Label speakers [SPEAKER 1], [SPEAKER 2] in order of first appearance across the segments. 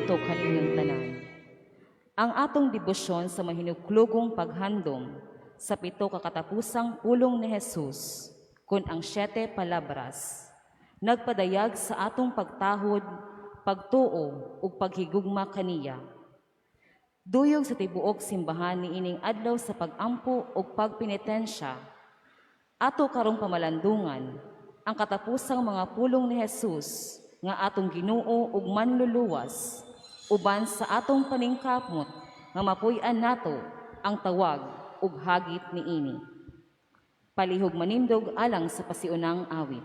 [SPEAKER 1] buntog kaninyong tanan. Ang atong debosyon sa mahinuklugong paghandom sa pito ka katapusang pulong ni Jesus, kon ang siyete palabras, nagpadayag sa atong pagtahod, pagtuo ug paghigugma kaniya. Duyog sa tibuok simbahan niining adlaw sa pag-ampo ug pagpenitensya, ato karong pamalandungan ang katapusang mga pulong ni Jesus nga atong Ginoo ug Manluluwas uban sa atong paningkamot nga mapuy-an nato ang tawag ug hagit niini. Palihog manindog alang sa pasiunang awit.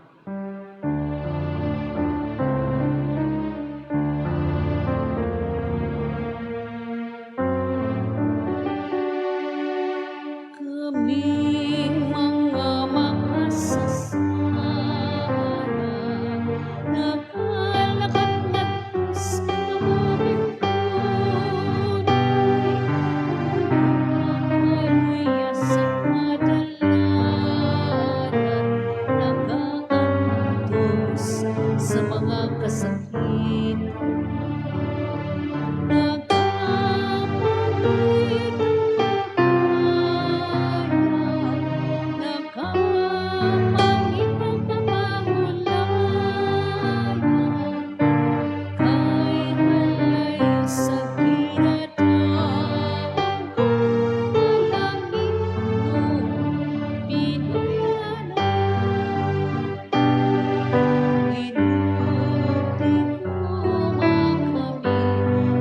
[SPEAKER 2] Kaming mga makasasala, nagalakat ngadto sa bukidnon, nakaluya sa kadalanan, nagaantos sa mga kasakitan, nagapangitang himaya, nakamangitang kapangulayan, kay halay sa kinadaogong langitnong binuyanan. Hinumduma kami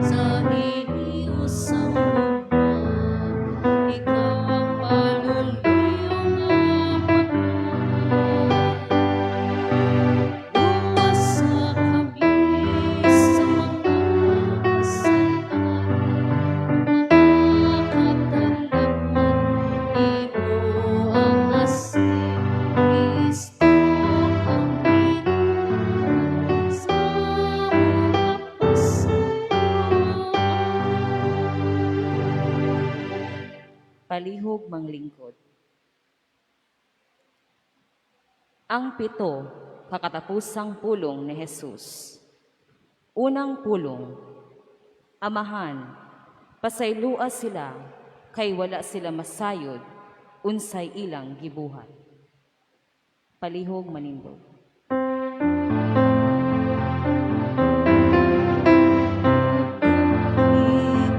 [SPEAKER 2] sa hiniusang gugma, ikaw ang maluluyo nga Ama. Luwasa kami sa mga kasalanan, mga katalagman, imo ang asin, Kristo ang Ginoo, sa among kapasayloan.
[SPEAKER 1] Palihog manglingkod. Ang pito kakatapusang pulong ni Jesus. Unang pulong, Amahan, pasaylua sila kay wala sila masayod unsay ilang gibuhat. Palihog manindog.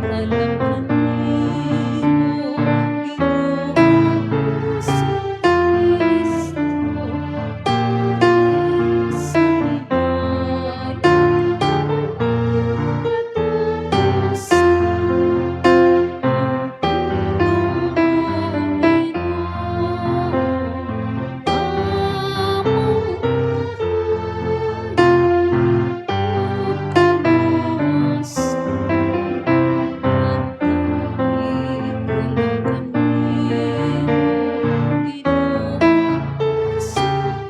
[SPEAKER 2] Alam kanimo, Ginoong Kristo, sa himaya katapusan, ang pulong mo, Ginoo, among kahayag ug kaluwasan. Nagdakip lang kanimo, Ginoong Kristo, sa himaya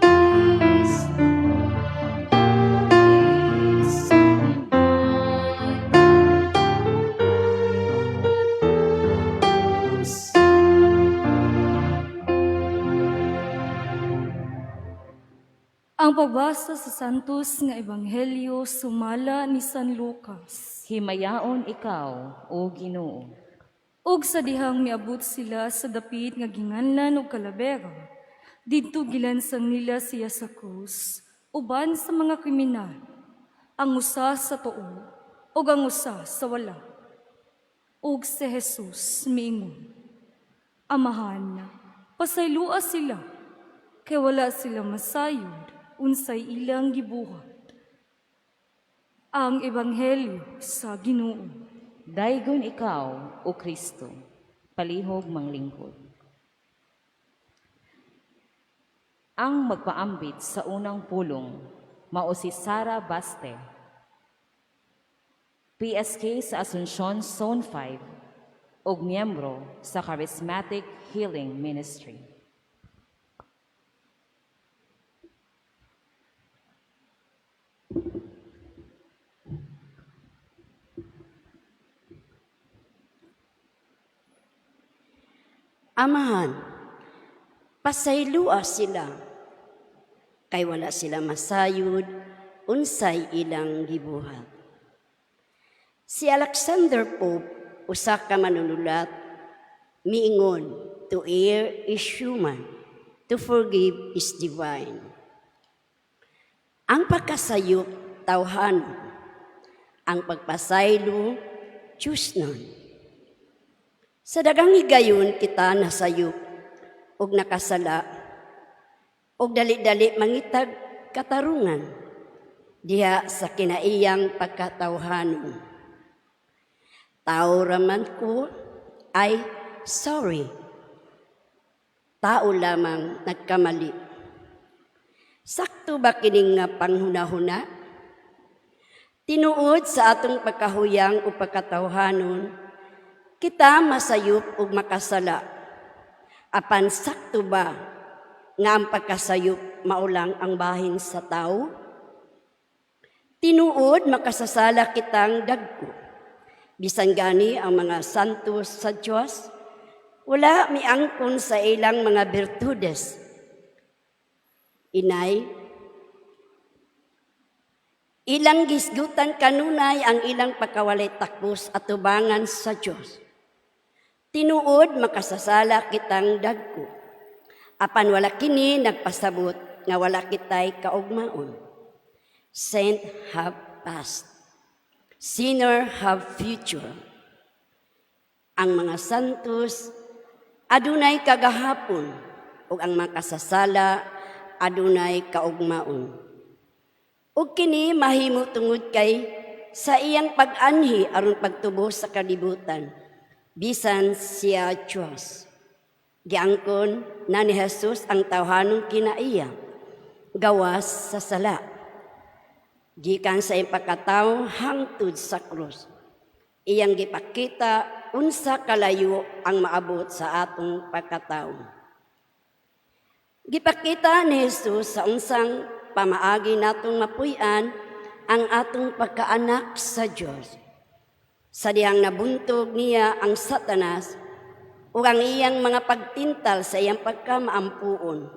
[SPEAKER 2] katapusan.
[SPEAKER 3] Ang pagbasa sa Santos nga Ebanghelyo sumala ni San Lucas.
[SPEAKER 1] Himayaon ikaw, o Ginoo.
[SPEAKER 3] Ug sa dihang miabot sila sa dapit nga ginganlan og kalabera, didto gilansang nila siya sa krus uban sa mga kriminal, ang usa sa tuo ug ang usa sa wala. Ug si Jesus miingon, "Amahan, pasaylua sila, kay wala sila masayod unsay ilang gibuhat." Ang Ebanghelyo sa Ginoo.
[SPEAKER 1] Daygon ikaw, o Kristo. Palihog manglingkod. Ang magpaambit sa unang pulong, mao si Sara Baste, PSK sa Asuncion Zone 5 ug miyembro sa Charismatic Healing Ministry.
[SPEAKER 4] Amahan, pasaylua sila, kay wala sila masayod unsay ilang gibuhat. Si Alexander Pope, usa ka manunulat, miingon, "To err is human, to forgive is divine." Ang pagkasayop, tawhanon. Ang pagpasaylo, Diyosnon. Sa daghang higayon kita nasayop ug nakasala ug dali-dali mangitag katarungan diha sa kinaiyang pagkatawhanon. "Tao raman ko ay sorry. Tao lamang nagkamali." Sakto ba kining nga panghunahuna? Tinuod, sa atong pagkahuyang o pagkatawhanon, kita masayop ug makasala. Apan sakto ba nga ang pagkasayop mao lang ang bahin sa tao? Tinuod, makasasala kitang dagko. Bisan gani ang mga santos sa Dios, wala miangkon sa ilang mga birtudes. Inay, ilang gisgutan kanunay ang ilang pagkawalay takos atubangan sa Dios. Tinuod, makasasala kitang dagko. Apan wala kini nagpasabot nga wala kitay kaugmaon. Saint have past. Sinner have future. Ang mga santos adunay kagahapon ug ang makasasala adunay kaugmaon. Ug kini mahimo tungod kay sa iyang pag-anhi aron pagtubos sa kalibutan, bisan siya Diyos, giangkon na ni Jesus ang tawhanong kinaiya gawas sa sala. Gikan sa iyang pagkatawo hangtod sa krus, iyang gipakita unsa kalayo ang maabot sa atong pagkatawo. Gipakita ni Jesus sa unsang pamaagi natong mapuy-an ang atong pagkaanak sa Dios. Sa dihang nabuntog niya ang Satanas ug ang iyang mga pagtintal sa iyang pagkamaampuon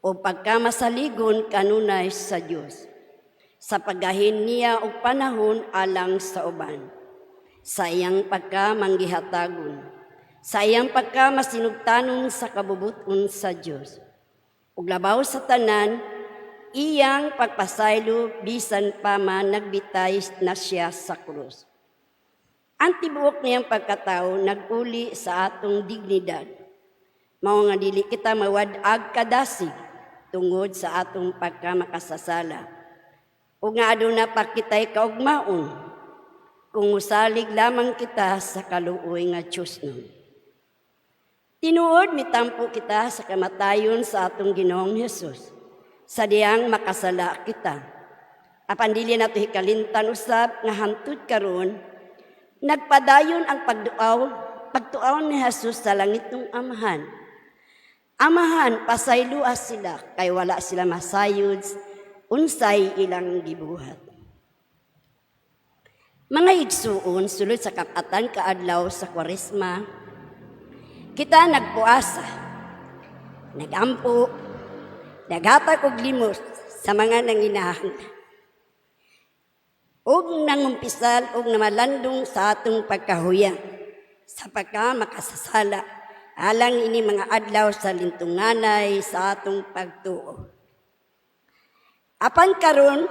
[SPEAKER 4] o pagkamasaligon kanunay sa Dios. Sa paggahin niya og panahon alang sa uban. Sa iyang pagkamanggihatagon. Sa iyang pagkamasinugtanon sa kabubuton sa Dios. Ug labaw sa tanan, iyang pagpasaylo bisan pa man nagbitay na siya sa krus. Ang tibuok niyang pagkatao naguli sa atong dignidad. Mao nga dili kita mawad-ag kadasig tungod sa atong pagkamakasasala. Ug nga aduna pa kitay kaugmaon kung musalig lamang kita sa kaluoy nga Diyosnon. Tinuod, mitampo kita sa kamatayon sa atong Ginoong Hesus sa diyang makasala kita. Apan dili nato hikalintan usab nga hantud karon nagpadayon ang pagtuaw ni Jesus sa langitnong Amahan. "Amahan, pasaylua sila kay wala sila masayod unsay ilang gibuhat." Mga igsuon, sulod sa kap-atan ka adlaw sa Kwaresma, kita nagpuasa, nagampo, naghatag og limos sa mga nanginahanglan ug nangumpisal og namalandong sa atong pagkahuyang sa pagka makasasala alang ini mga adlaw sa lintunganay sa atong pagtuo. Apan karon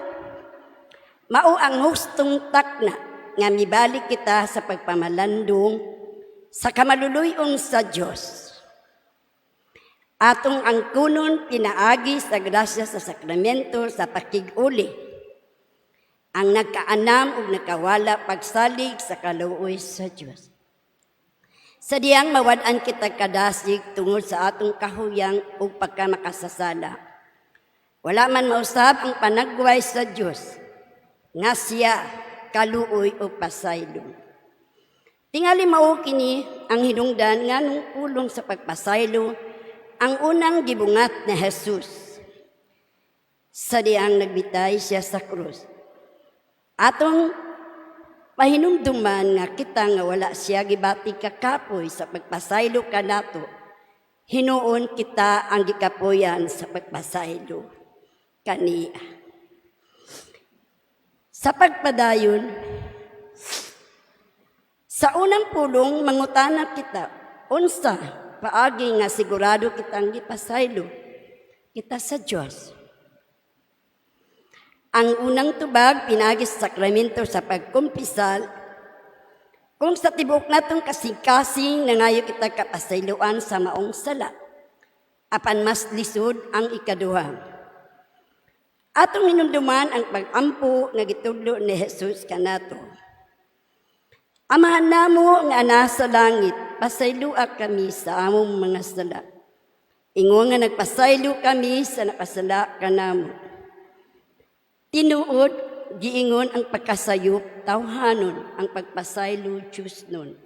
[SPEAKER 4] mao ang hustong takna nga mibalik kita sa pagpamalandong sa kamaluluyon sa Dios. Atong angkunon pinaagi sa grasya sa sakramento sa pakig-uli ang nagkaanam ug nakawala pagsalig sa kaluoy sa Dios. Sa diyang mawad-an kita kadasig tungod sa atong kahuyang ug pagkamakasasala. Wala man mausab ang panagway sa Dios nga siya kaluoy o pasaylo. Tingali mao kini ang hinungdan nganong pulong sa pagpasaylo ang unang gibungat ni Jesus sa diyang nagbitay siya sa krus. Atong pahinumduman nga kita nga wala siya gibati kakapoy sa pagpasaylo kanato. Hinuon kita ang gikapoyan sa pagpasaylo kaniya. Sa pagpadayon, Sa unang pulong, mangutana kita, unsa paagi nga sigurado kitang gipasaylo kita sa Dios? Ang unang tubag, pinaagi sa sakramento sa pagkumpisal, kung sa tibuok natong kasing-kasing nangayo kita kapasayloan sa maong sala. Apan mas lisod ang ikaduha. Atong hinumduman ang pag-ampo nga gitudlo ni Jesus kanato. Amahan namo nga nasa langit, pasayloa kami sa among mga sala. Ingon nga nagpasaylo kami sa nakasala kanamo. Tinuod, giingon ang pagkasayop, tawhanon, ang pagpasaylo, Diyosnon.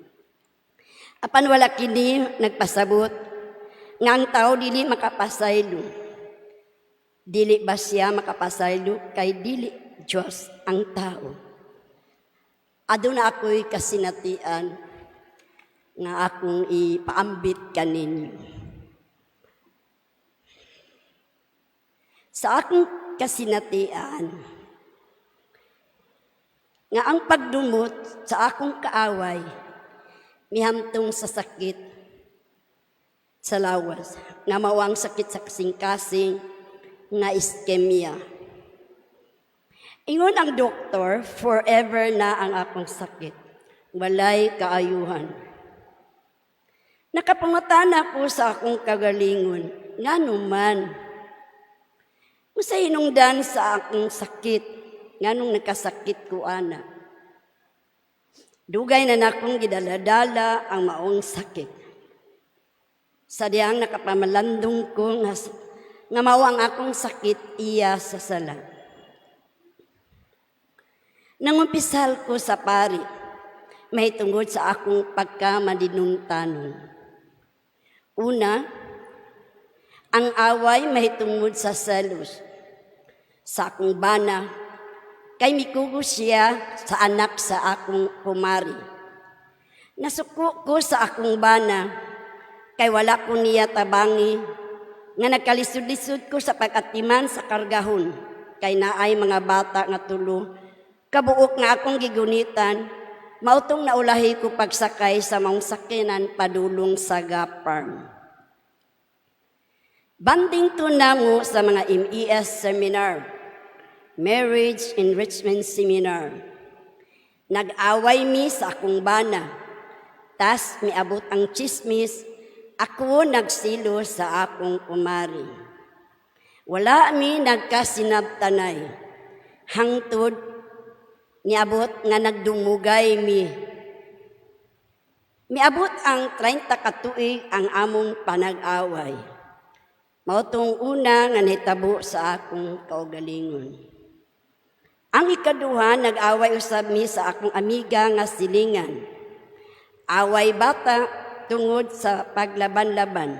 [SPEAKER 4] Apan wala kini nagpasabot nga ang tao dili makapasaylo. Dili ba siya makapasaylo kay dili Diyos ang tao? Aduna ako'y kasinatian nga akong ipaambit kaninyo. Sa akong kasinatian, nga ang pagdumot sa akong kaaway, mihamtong sa sakit sa lawas, nga mao ang sakit sa kasing-kasing nga iskemya. Ingon ang doktor, forever na ang akong sakit. Walay kaayuhan. Nakapangutana ko sa akong kagalingon, ngano man? Unsa hinungdan sa akong sakit, nganong nagkasakit ko ana? Dugay na nakong gidaladala ang maong sakit. Sa diyang nakapamalandong ko nga mao ang akong sakit iya sa sala. Nangumpisal ko sa pari, mahitungod sa akong pagkamadinumtanon. Una, ang away mahitungod sa selos. Sa akong bana, kay mikugos siya sa anak sa akong kumari. Nasuko ko sa akong bana, kay wala ko niya tabangi, nga nagkalisod-lisod ko sa pag-atiman sa kargahon, kay naay mga bata nga tulo, kabuok nga akong gigunitan, mautong naulahi ko pagsakay sa maong sakyanan padulong sa Gap Farm. Banding to namo sa mga MES seminar, Marriage Enrichment Seminar. Nag-away mi sa akong bana, tas miabot ang chismis, ako nagsilo sa akong kumari. Wala mi nagkasinabtanay, hangtod niabot nga nagdumugay mi. Miabot ang 30 ka tuig ang among panag-away. Mao tong una nga nahitabo sa akong kaugalingon. Ang ikaduha, nag-away usab mi sa akong amiga nga silingan. Away bata tungod sa paglaban-laban.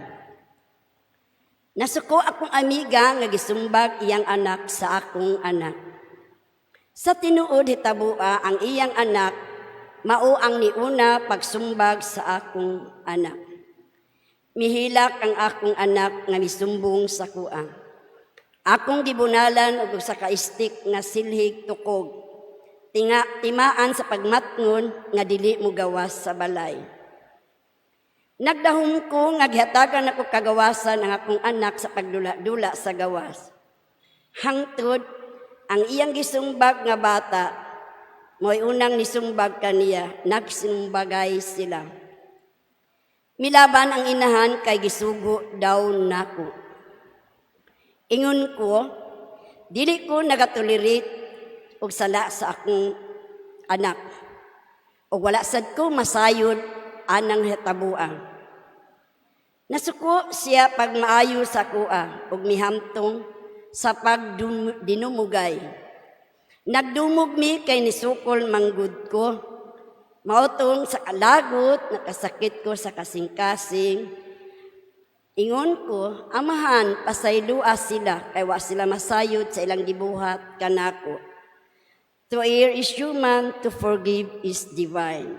[SPEAKER 4] Nasuko akong amiga nga gisumbag iyang anak sa akong anak. Sa tinuod hitaboa ang iyang anak mao ang niuna pagsumbag sa akong anak. Mihilak ang akong anak nga misumbong sa kuang. Akong gibunalan og usa ka stick nga silhig tukog. Tinga timaan sa pagmatngon nga dili mo gawas sa balay. Nagdahom ko nga gihatagan ako kagawasan ang akong anak sa pagdula-dula sa gawas. Hangtod ang iyang gisumbag nga bata mo'y unang nisumbag kaniya, nagsinumbagay sila. Milaban ang inahan kay gisugo daw nako. Ingon ko, dili ko nagatolerate og sala sa akong anak. Og wala sad ko masayod anang hitabuan. Nasuko siya pagmaayo sa kuha ug mihamtong sa pagdinumugay. Nagdumog mi kay nisukol manggud ko. Mautong sa kalagot, nakasakit ko sa kasing-kasing. Ingon ko, Amahan, pasaylua sila, kay wa sila masayod sa ilang gibuhat kanako. To err is human, to forgive is divine.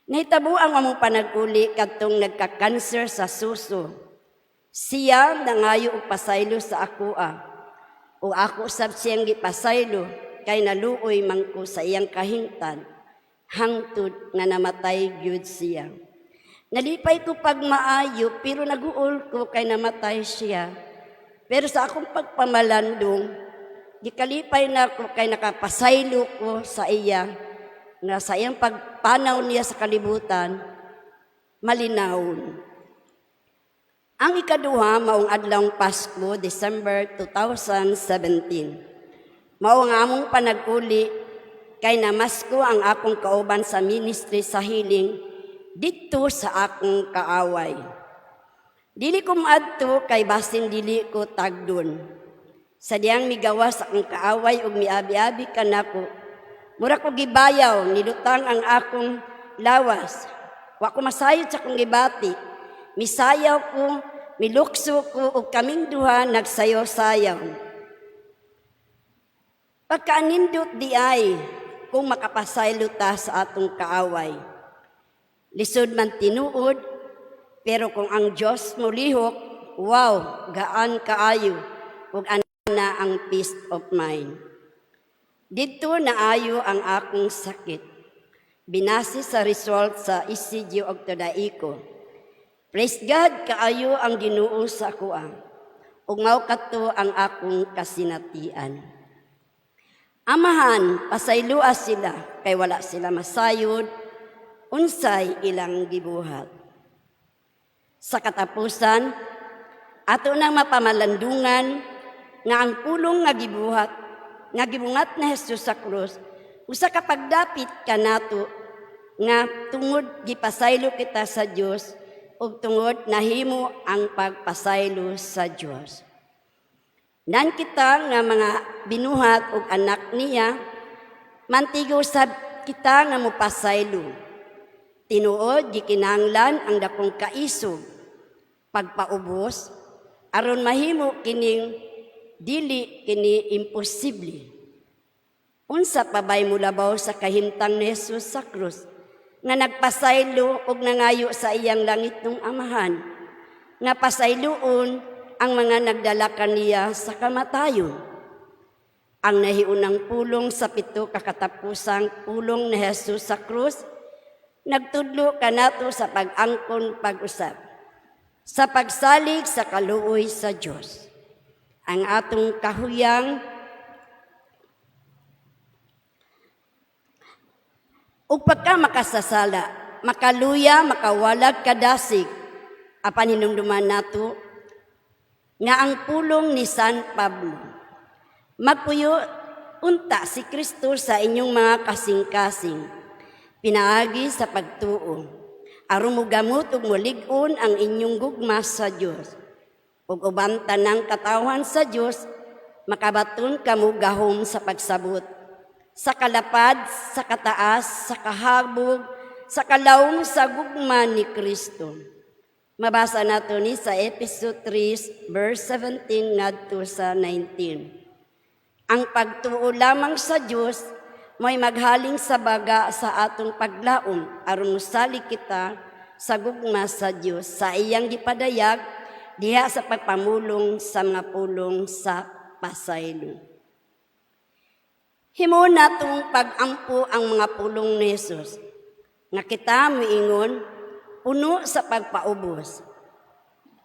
[SPEAKER 4] Nahitabo ang among panag-uli kadtong nagka-cancer sa suso. Siya nangayo og pasaylo sa akoa. O ako sab siyang gipasaylo kay naluoy man ko sa iyang kahingtan. Hangtod nga namatay gyud siya. Nalipay ko pag maayo, pero naguol ko kay namatay siya. Pero sa akong pagpamalandong, gikalipay na ko kay nakapasaylo ko sa iya, nga sa iyang pagpanaw niya sa kalibutan, malinawon. Ang ikaduha, maong adlawng Pasko, December 2017. Mao nga among panag-uli kay namasko ang akong kauban sa ministry sa healing didto sa akong kaaway. Dili ko moadto kay basin dili ko tagdon. Sa diyang migawas akong kaaway ug miabi-abi kanako. Mura ko gibayaw, nilutang ang akong lawas. Wa ko masayod sa akong gibati. Misayaw ko, milukso ko ug kaming duha nagsayaw-sayaw. Pagkaanindot di ay kung makapasaylo ta sa atong kaaway. Lisod man tinuod, pero kung ang Diyos molihok, wow, gaan kaayo, ug ana ang peace of mind. Didto naayo ang akong sakit. Binase sa result sa ECG og Todaiko. Praise God, kaayo ang Ginoo sa akoa. Ug mao kato ang akong kasinatian. Amahan, pasayloa sila kay wala sila masayod unsay ilang gibuhat. Sa katapusan, ato nang mapamalandungan nga ang pulong nga gibuhat nga gibungat ni Jesus sa krus usa ka pagdapit kanato nga tungod gipasaylo kita sa Dios ug tungod nahimo ang pagpasaylo sa Dios. Nan kita nga mga binuhat ug anak niya, mantigo sab kita nga mopasaylo. Tinuod, gikinahanglan ang dakong kaisog, pagpaubos, aron mahimo kining dili kini imposible. Unsa pa bay molabaw sa kahimtang ni Jesus sa krus nga nagpasaylo ug nangayo sa iyang langitnong Amahan nga pasayloon ang mga nagdala kaniya sa kamatayon? Ang nahiunang pulong sa pito ka katapusang pulong ni Jesus sa krus nagtudlo kanato sa pag-angkon pag-usab, sa pagsalig sa kaluoy sa Dios. Ang atong kahuyang ug pagka makasasala, makaluya, makawalag kadasig, apan hinumduman nato nga ang pulong ni San Pablo: "Magpuyo unta si Kristo sa inyong mga kasing-kasing, pinaagi sa pagtuo, aron mogamot ug molig-on ang inyong gugma sa Dios. Ug uban tanang katawhan sa Dios, makabaton kamo gahom sa pagsabot sa kalapad, sa kataas, sa kahabog, sa kalawom sa gugma ni Kristo." Mabasa nato ni sa Epeso 3 verse 17 ngadto sa 19. Ang pagtuo lamang sa Dios mo'y maghaling sa baga sa atong paglaom aron mosalig kita sa gugma sa Dios sa iyang gipadayag diha sa pagpamulong sa mga pulong sa pasaylo. Himo natong pag-ampo ang mga pulong ni Jesus nga kita miingon puno sa pagpaubos: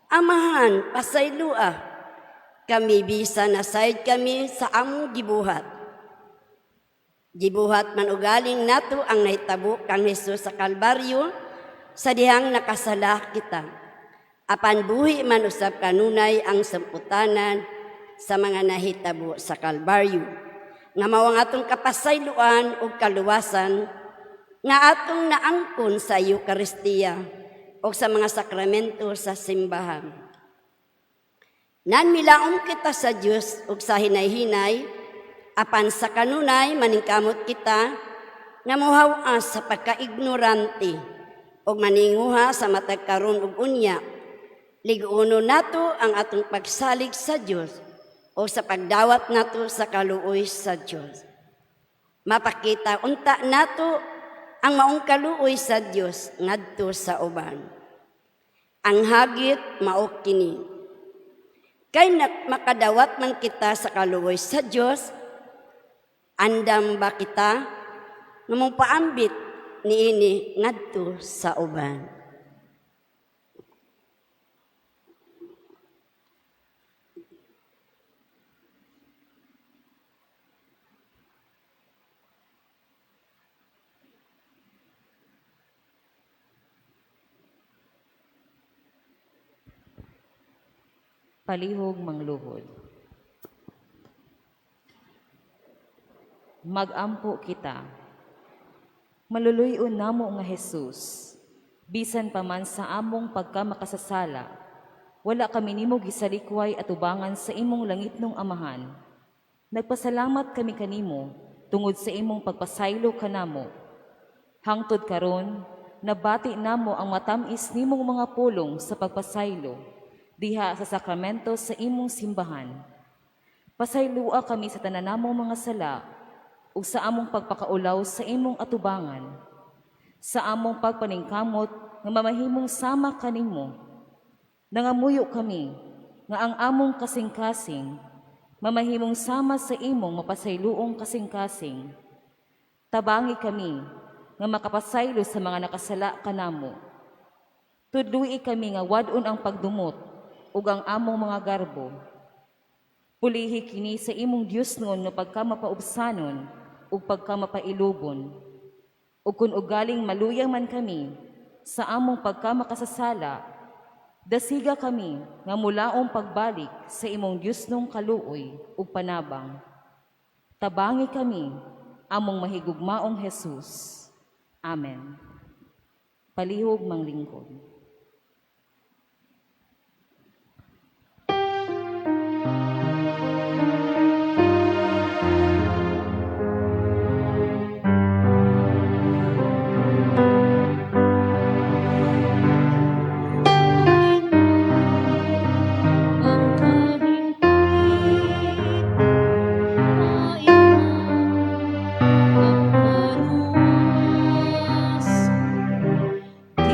[SPEAKER 4] "Amahan, pasayloa kami bisa nasayod kami sa among gibuhat." Gibuhat man ugaling nato ang nahitabo kang Jesus sa Kalbaryo sa dihang nakasala kita. Apan buhi man usab kanunay ang samputanan sa mga nahitabo sa Kalbaryo nga mao ang atong kapasayloan ug kaluwasan nga atong naangkon sa Eukaristiya o sa mga sakramento sa simbahan. Nan milaom kita sa Dios ug sa hinay-hinay, apan sa kanunay maningkamot kita nga mohaw-as sa pagkaignorante ug maninguha sa matag karon ug unya. Lig-uno nato ang atong pagsalig sa Dios o sa pagdawat nato sa kaluoy sa Dios. Mapakita unta nato ang maong kaluoy sa Dios ngadto sa uban. Ang hagit mao kini. Kay makadawat man kita sa kaluoy sa Dios, andam ba kita nga paambit niini ngadto sa uban.
[SPEAKER 1] Palihog mangluhod. Magampo kita. Maluluy-on namo nga Jesus, bisan pa man sa among pagkamakasasala, wala kami nimo gisalikway atubangan sa imong langitnong Amahan. Nagpasalamat kami kanimo tungod sa imong pagpasaylo kanamo. Hangtod karon, nabati namo ang matam-is nimong mga pulong sa pagpasaylo diha sa sakramento sa imong simbahan. Pasaylua kami sa tanan namong mga sala ug sa among pagpakaulaw sa imong atubangan. Sa among pagpaningkamot nga mamahimong sama kanimo. Nangamuyo kami nga ang among kasing-kasing mamahimong sama sa imong mapasayloong kasing-kasing. Tabangi kami nga makapasaylo sa mga nakasala kanamo. Tudloi kami nga wad-on ang pagdumot ug ang among mga garbo. Pulihi kini sa imong Diosnon nga pagkamapaubsanon ug pagkamapailubon. Ug kun ugaling maluya man kami sa among pagkamakasasala, dasiga kami nga mulaom pagbalik sa imong Diosnong kaluoy ug panabang. Tabangi kami, among mahigugmaong Jesus. Amen. Palihog manglingkod.
[SPEAKER 2] Ang kahimtang ang kaluwas. Di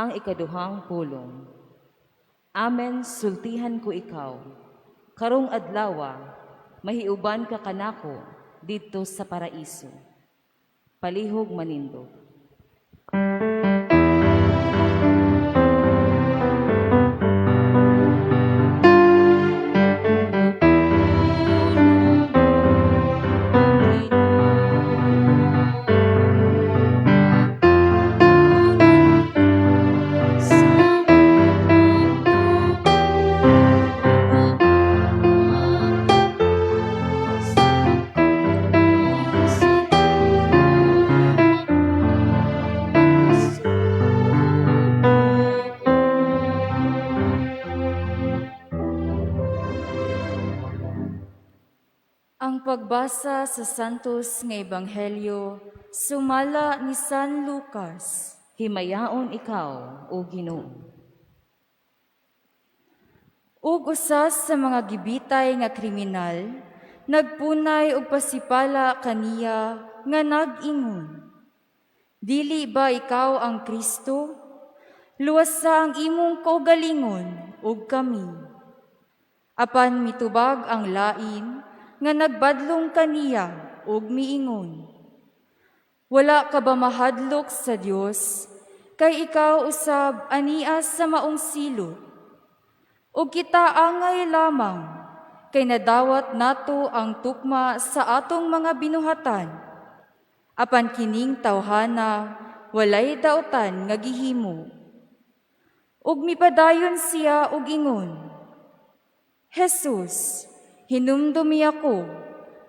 [SPEAKER 1] Ang ikaduhang pulong. Amen, sultihan ko ikaw. Karong adlawa, mahiuban ka kanako didto sa paraiso. Palihog manindog.
[SPEAKER 3] Ang pagbasa sa Santos nga Ebanghelyo sumala ni San Lucas.
[SPEAKER 1] Himayaon ikaw, O Ginoo.
[SPEAKER 3] Ug usa sa mga gibitay nga kriminal nagpunay og pasipala kaniya nga nag-ingon, "Dili ba ikaw ang Kristo? Luwasa ang imong kaugalingon ug kami." Apan mitubag ang lain nga nagbadlong kaniya ug miingon, "Wala ka ba mahadlok sa Dios kay ikaw usab ania sa maong silot? Ug kita angay lamang, kay nadawat nato ang tukma sa atong mga binuhatan. Apan kining tawhana walay dautan nga gihimo." Ug mipadayon siya og ingon, "Jesus, hinumdumi ako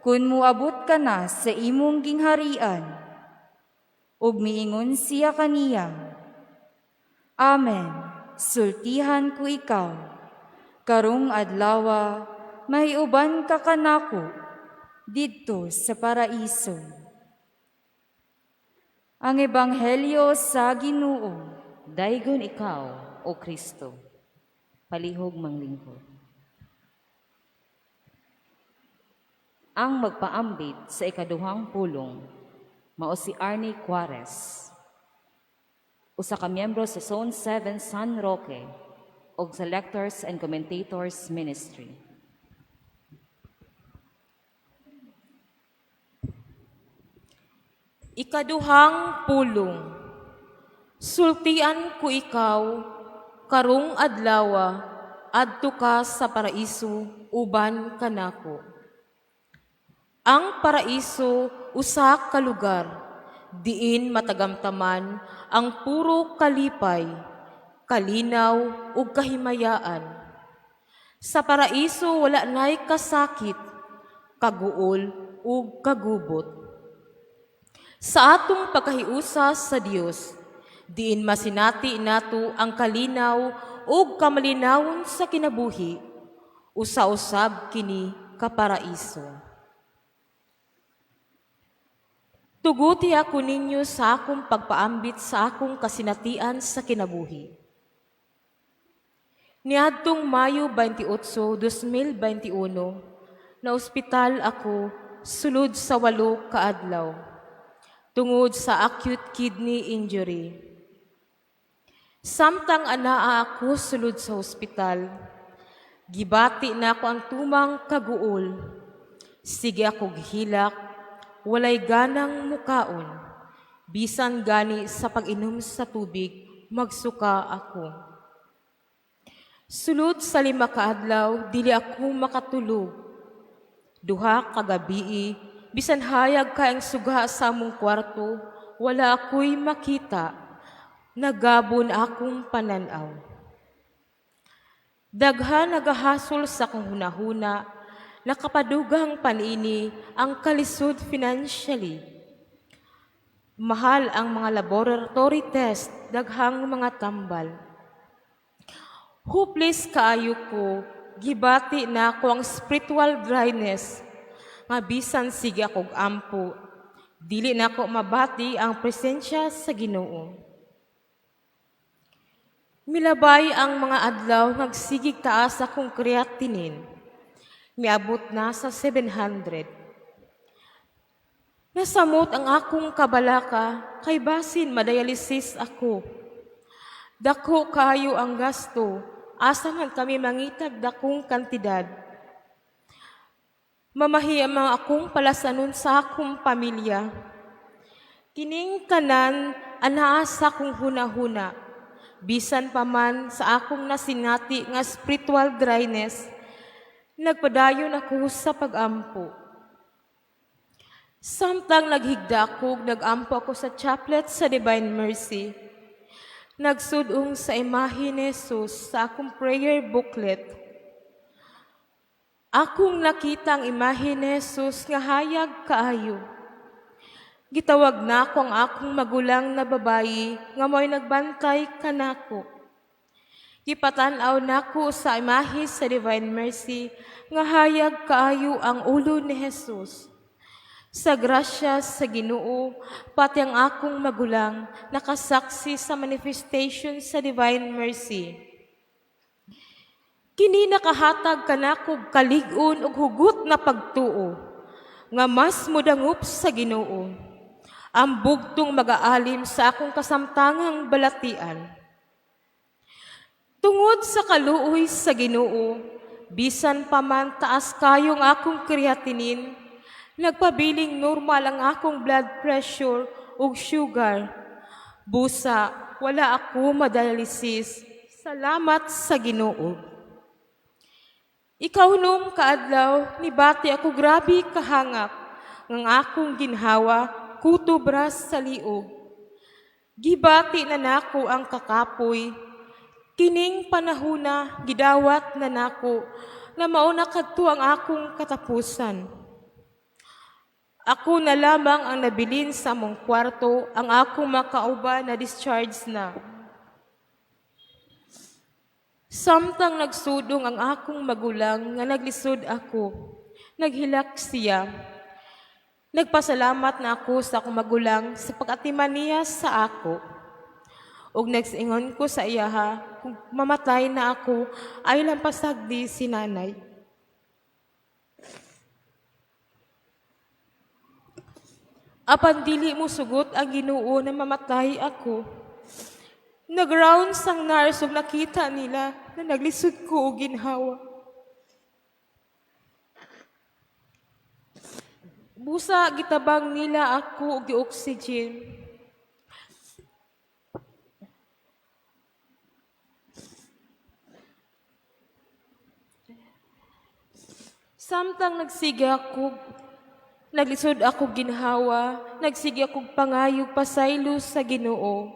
[SPEAKER 3] kun moabot ka na sa imong gingharian." Ug miingon siya kaniya, "Amen, sultihan ko ikaw, karong adlawa mahiuban ka kanako didto sa paraiso." Ang Ebanghelyo sa Ginoo.
[SPEAKER 1] Daygon ikaw, O Kristo. Palihog manglingkod. Ang magpaambit sa ikaduhang pulong mao si Arnie Cuares, usa ka miyembro sa Zone 7 San Roque ug sa Lectors and Commentators Ministry.
[SPEAKER 5] Ikaduhang pulong. Sultian ko ikaw, karong adlawa, adto ka sa paraiso, uban kanako. Ang paraiso usa ka lugar, diin matagamtaman ang puro kalipay, kalinaw ug kahimayaan. Sa paraiso wala nay kasakit, kaguol ug kagubot. Sa atong pagkahiusa sa Dios, diin masinati nato ang kalinaw ug kamalinawon sa kinabuhi, usa-usab kini ka paraiso. Tuguti ako ninyo sa akong pagpaambit sa akong kasinatian sa kinabuhi. Niadtong Mayo 28, 2021, na ospital ako sulod sa 8 ka adlaw tungod sa acute kidney injury. Samtang anaa ako sulod sa ospital, gibati nako ang tumang kaguol. Sige ako gihilak, walay ganang mukaon. Bisan gani sa pag-inom sa tubig, magsuka ako. Sulod sa 5 ka adlaw, dili ako makatulog. 2 ka gabii, bisan hayag kay ang suga sa among kwarto, wala ako'y makita. Nagabon akong pananaw. Daghan nagahasol sa akong hunahuna, nakapadugang panini ang kalisod financially. Mahal ang mga laboratory test, daghang mga tambal. Hopeless kaayo ko, gibati na ako ang spiritual dryness, nga bisan sige akog ampo, dili na ako mabati ang presensya sa Ginoo. Milabay ang mga adlaw nagsigig taas akong creatinine. Miabot na sa 700. Nasamot ang akong kabalaka kay basin madialysis ako. Dako kaayo ang gasto, asa man kami mangitag dakong kantidad. Mamahi ang mga akong palasanon sa akong pamilya. Kining tanan anaa sa akong hunahuna. Bisan pa man sa akong nasinati nga spiritual dryness, nagpadayon ako sa pagampo. Samtang naghigda ako, nagampo ako sa chaplet sa Divine Mercy. Nagsudong sa imahe ni Jesus sa akong prayer booklet. Akong nakita ang imahe ni Jesus nga hayag kaayo. Gitawag nako ang akong magulang na babayi nga mo'y nagbantay kanako. Gipatan-aw nako sa imahe sa Divine Mercy nga hayag kaayo ang ulo ni Jesus. Sa grasya sa Ginoo, pati ang akong magulang nakasaksi sa manifestation sa Divine Mercy. Kini nakahatag kanako kalig-on ug hugot na pagtuo nga mas modangop sa Ginoo. Ang bugtong magaalim sa akong kasamtangang balatian. Tungod sa kaluoy sa Ginoo, bisan pa man taas kayong akong creatinine, nagpabiling normal ang akong blood pressure ug sugar. Busa, wala ako madialysis. Salamat sa Ginoo. Ikaunom kaadlaw, nibati ako grabe kahangak, ngang akong ginhawa, kutob ra sa liog. Gibati na nako ang kakapoy. Kining panahuna, gidawat na nako, na mauna kadto ang akong katapusan. Ako na lamang ang nabilin sa among kwarto, ang akong makauban na discharge na. Samtang nagsudong ang akong magulang nga naglisod ako, naghilak siya. Nagpasalamat na ako sa akong magulang sa pag-atiman niya sa ako. Ug nagsingon ko sa iyaha, kung mamatay na ako, ay lang pasagdi si nanay. Apan dili mo sugot ang Ginoo na mamatay ako. Nag-round sang nurse ug nakita nila na naglisod ko og ginhawa. Busa gitabang nila ako og gi-oxygen. Samtang nagsige ako, naglisod ako ginhawa, nagsige ako pangayog pasaylo sa Ginoo.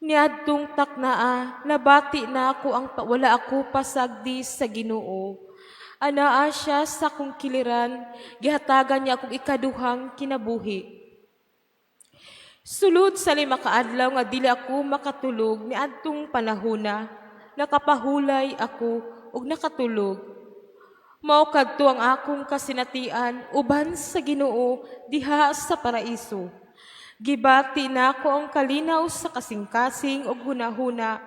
[SPEAKER 5] Niadtong taknaa, nabati na ako ang wala ako pasagdi sa Ginoo. Anaa siya sa akong kiliran, gihatagan niya akong ikaduhang kinabuhi. Sulod sa 5 ka adlaw nga dili ako makatulog niadtong panahona, nakapahulay ako ug nakatulog. Mao kadto ang akong kasinatian uban sa Ginoo diha sa paraiso. Gibati nako ang kalinaw sa kasing-kasing ug hunahuna,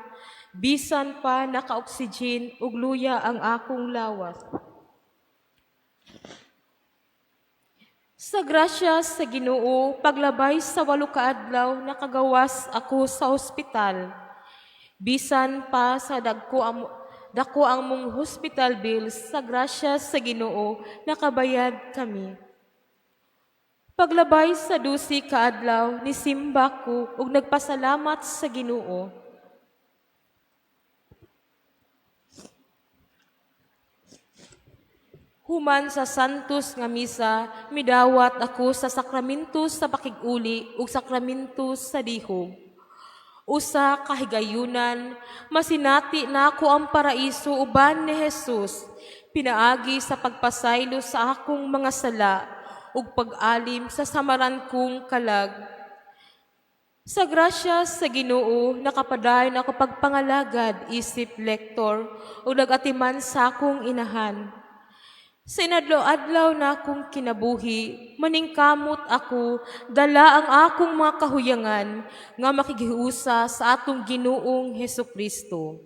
[SPEAKER 5] bisan pa naka-oxygen ug luya ang akong lawas. Sa grasya sa Ginoo, paglabay sa 8 ka adlaw nakagawas ako sa ospital. Bisan pa sa dako ang mong hospital bills, sa grasya sa Ginoo nakabayad kami. Paglabay sa 12 ka adlaw nisimba ko ug nagpasalamat sa Ginoo. Human sa Santos nga misa, midawat ako sa sakramento sa pakig-uli ug sakramento sa dihog. Usa ka higayunan, masinati nako ang paraiso uban ni Jesus, pinaagi sa pagpasaylo sa akong mga sala ug pag-alim sa samaran kong kalag. Sa grasya sa Ginoo, nakapadayon ako pagpangalagad isip lektor ug nag-atiman sa akong inahan. Sa inadlaw-adlaw na akong kinabuhi, maningkamot ako, dala ang akong mga kahuyangan nga makigiusa sa atong Ginoong Hesukristo.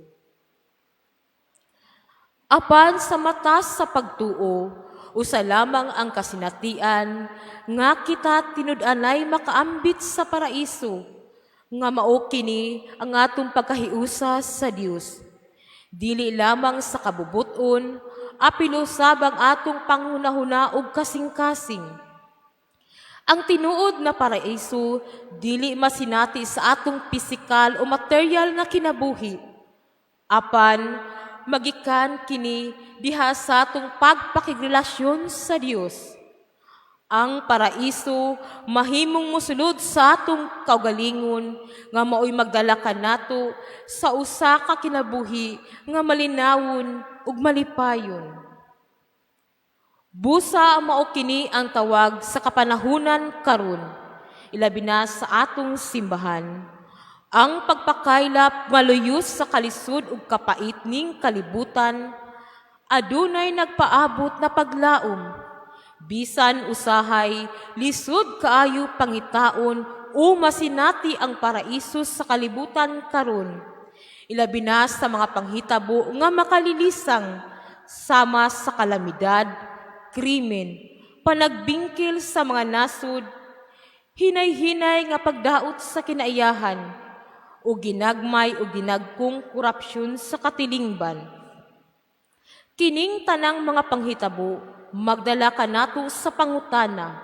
[SPEAKER 5] Apan sa mata sa pagtuo, usa lamang ang kasinatian nga kita tinud-anay makaambit sa paraiso, Nga mao kini ang atong pagkahiusa sa Dios. Dili lamang sa kabubuton, apil usab ang atong panghunahuna ug kasing-kasing. Ang tinuod na paraiso dili masinati sa atong pisikal o material nga kinabuhi. Apan magikan kini diha sa atong pagpakigrelasyon sa Dios. Ang paraiso mahimong mosulod sa atong kaugalingon nga maoy magdala kanato sa usa ka kinabuhi nga malinawon ug malipayon. Busa mao kini ang tawag sa kapanahunan karon, ilabi na sa atong simbahan. Ang pagpakaylap nga luyos sa kalisod ug kapait ning kalibutan, adunay nagpaabot na paglaom. Bisan usahay, lisod kaayo pangitaon o masinati ang paraiso sa kalibutan karon. Ilabi na sa mga panghitabo nga makalilisang sama sa kalamidad, krimen, panagbingkil sa mga nasud, hinay-hinay nga pagdaot sa kinaiyahan, o ginagmay o ginagkong korupsyon sa katilingban. Kining tanang mga panghitabo magdala kanato sa pangutana.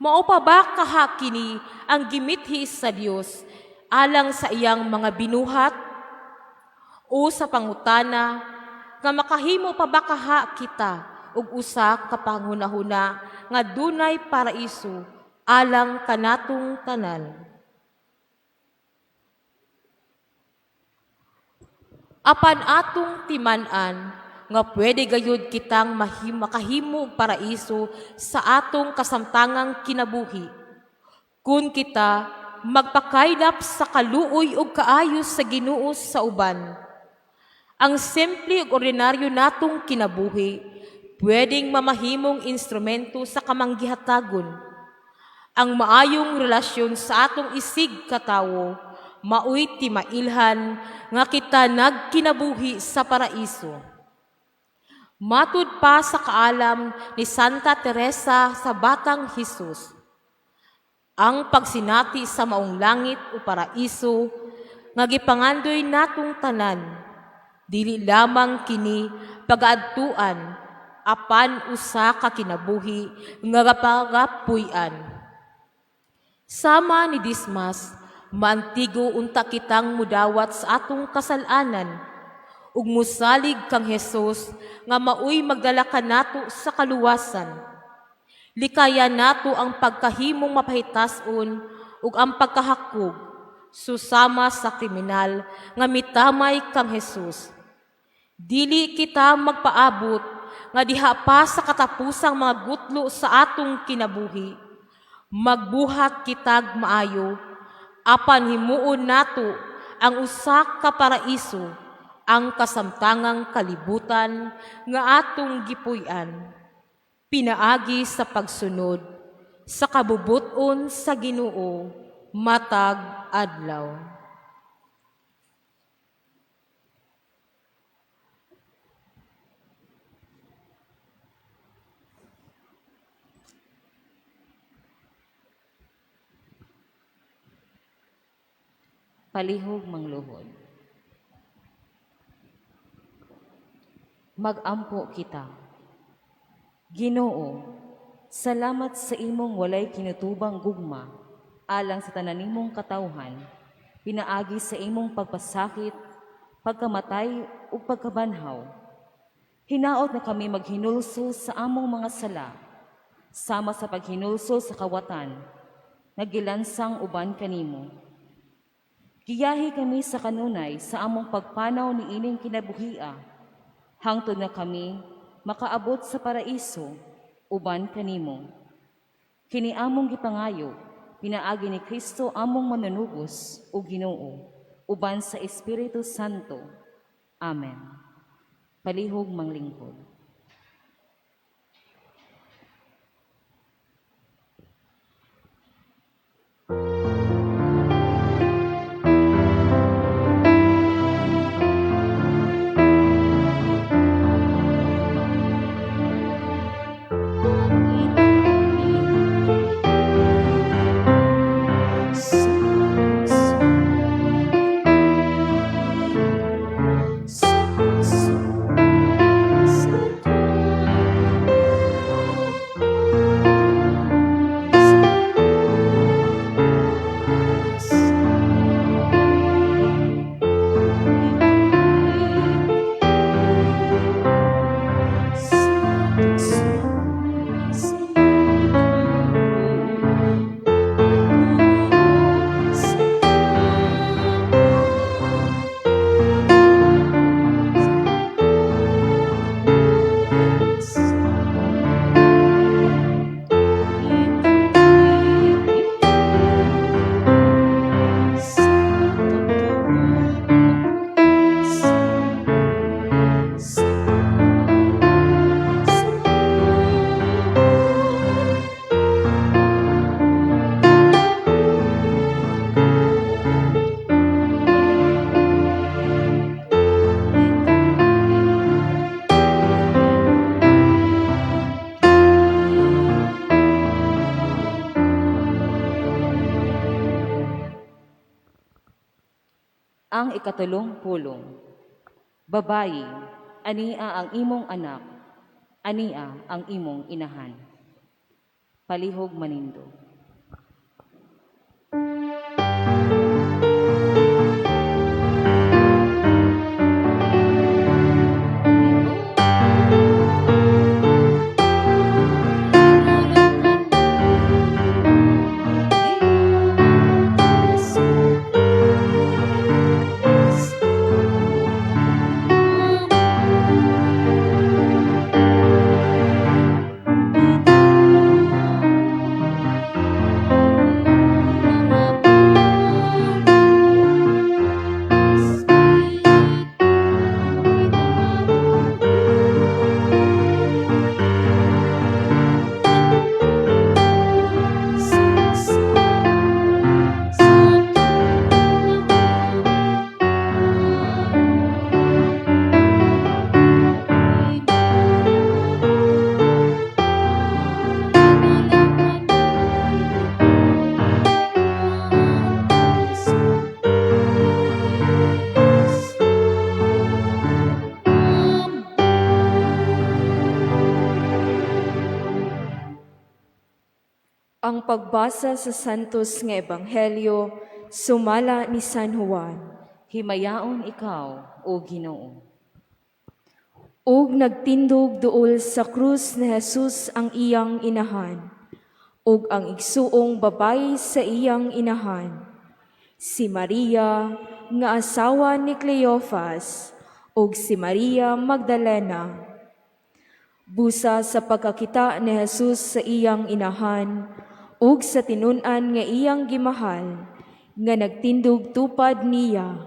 [SPEAKER 5] Mao pa ba kaha kini ang gimithi sa Dios alang sa iyang mga binuhat? O sa pangutana nga makahimo pa ba kaha kita og usa ka panghunahuna nga dunay paraiso alang kanatong tanan? Apan atong timan-an nga pwede gayud kitang makahimo og paraiso sa atong kasamtangang kinabuhi. Kun kita magpakaylap sa kaluoy ug kaayo sa Ginoo sa uban. Ang simple ug ordinaryo natong kinabuhi pwedeng mamahimong instrumento sa kamanggihatagon. Ang maayong relasyon sa atong isig katawo maoy timailhan nga kita nagkinabuhi sa paraiso. Matud pa sa kaalam ni Santa Teresa sa Batang Hesus, ang pagsinati sa maong langit o paraiso nga gipangandoy natong tanan, dili lamang kini pagaadtuan apan usa ka kinabuhi nga gapagapuy-an. Sama ni Dismas, maantigo unta kitang mudawat sa atong kasalanan ug musalig kang Hesus nga maoy magdala kanato sa kaluwasan. Likaya nato ang pagkahimong mapahitas-on ug ang pagkahakog susama sa kriminal nga mitamay kang Hesus. Dili kita magpaabot nga diha pa sa katapusang mga gutlo sa atong kinabuhi. Magbuhat kitag maayo, apan himuon nato ang usa ka paraiso, ang kasamtangang kalibutan nga atong gipuy-an. Pinaagi sa pagsunod sa kabubuton sa Ginoo matag adlaw.
[SPEAKER 1] Palihog mangluhod. Magampo kita. Ginoo, salamat sa imong walay kinutubang gugma alang sa tanan nimong katawhan, pinaagi sa imong pagpasakit, pagkamatay ug pagkabanhaw. Hinaot na kami maghinulsol sa among mga sala, sama sa paghinulsol sa kawatan, nga gilansang uban kanimo. Giyahi kami sa kanunay sa among pagpanaw ni ining kinabuhia, hangtod na kami makaabot sa paraiso uban kanimo. Kini among gipangayo, pinaagi ni Kristo among manunubos ug Ginoo, uban sa Espiritu Santo. Amen. Palihog manglingkod.
[SPEAKER 2] Sa
[SPEAKER 1] Ang ikatulong pulong: Babayi, ania ang imong anak, ania ang imong inahan. Palihog manindog.
[SPEAKER 6] Ang pagbasa sa Santos nga Ebanghelyo sumala ni San Juan.
[SPEAKER 1] Himayaon ikaw, O Ginoo.
[SPEAKER 6] Ug nagtindog duol sa krus ni Jesus ang iyang inahan, ug ang igsuong babayi sa iyang inahan, si Maria nga asawa ni Cleofas, ug si Maria Magdalena. Busa sa pagkakita ni Jesus sa iyang inahan, ug sa tinun-an nga iyang gimahal, nga nagtindog tupad niya,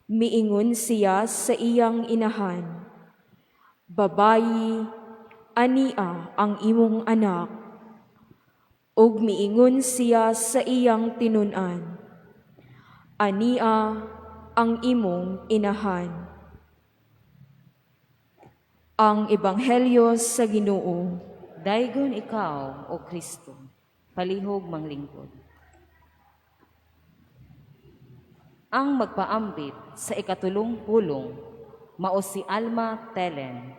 [SPEAKER 6] miingon siya sa iyang inahan, "Babayi, ania ang imong anak." Ug miingon siya sa iyang tinun-an, "Ania ang imong inahan." Ang Ebanghelyo sa Ginoo.
[SPEAKER 1] Daygon ikaw, O Kristo. Palihog manglingkod. Ang magpaambit sa ikatulong pulong, mao si Alma Telen,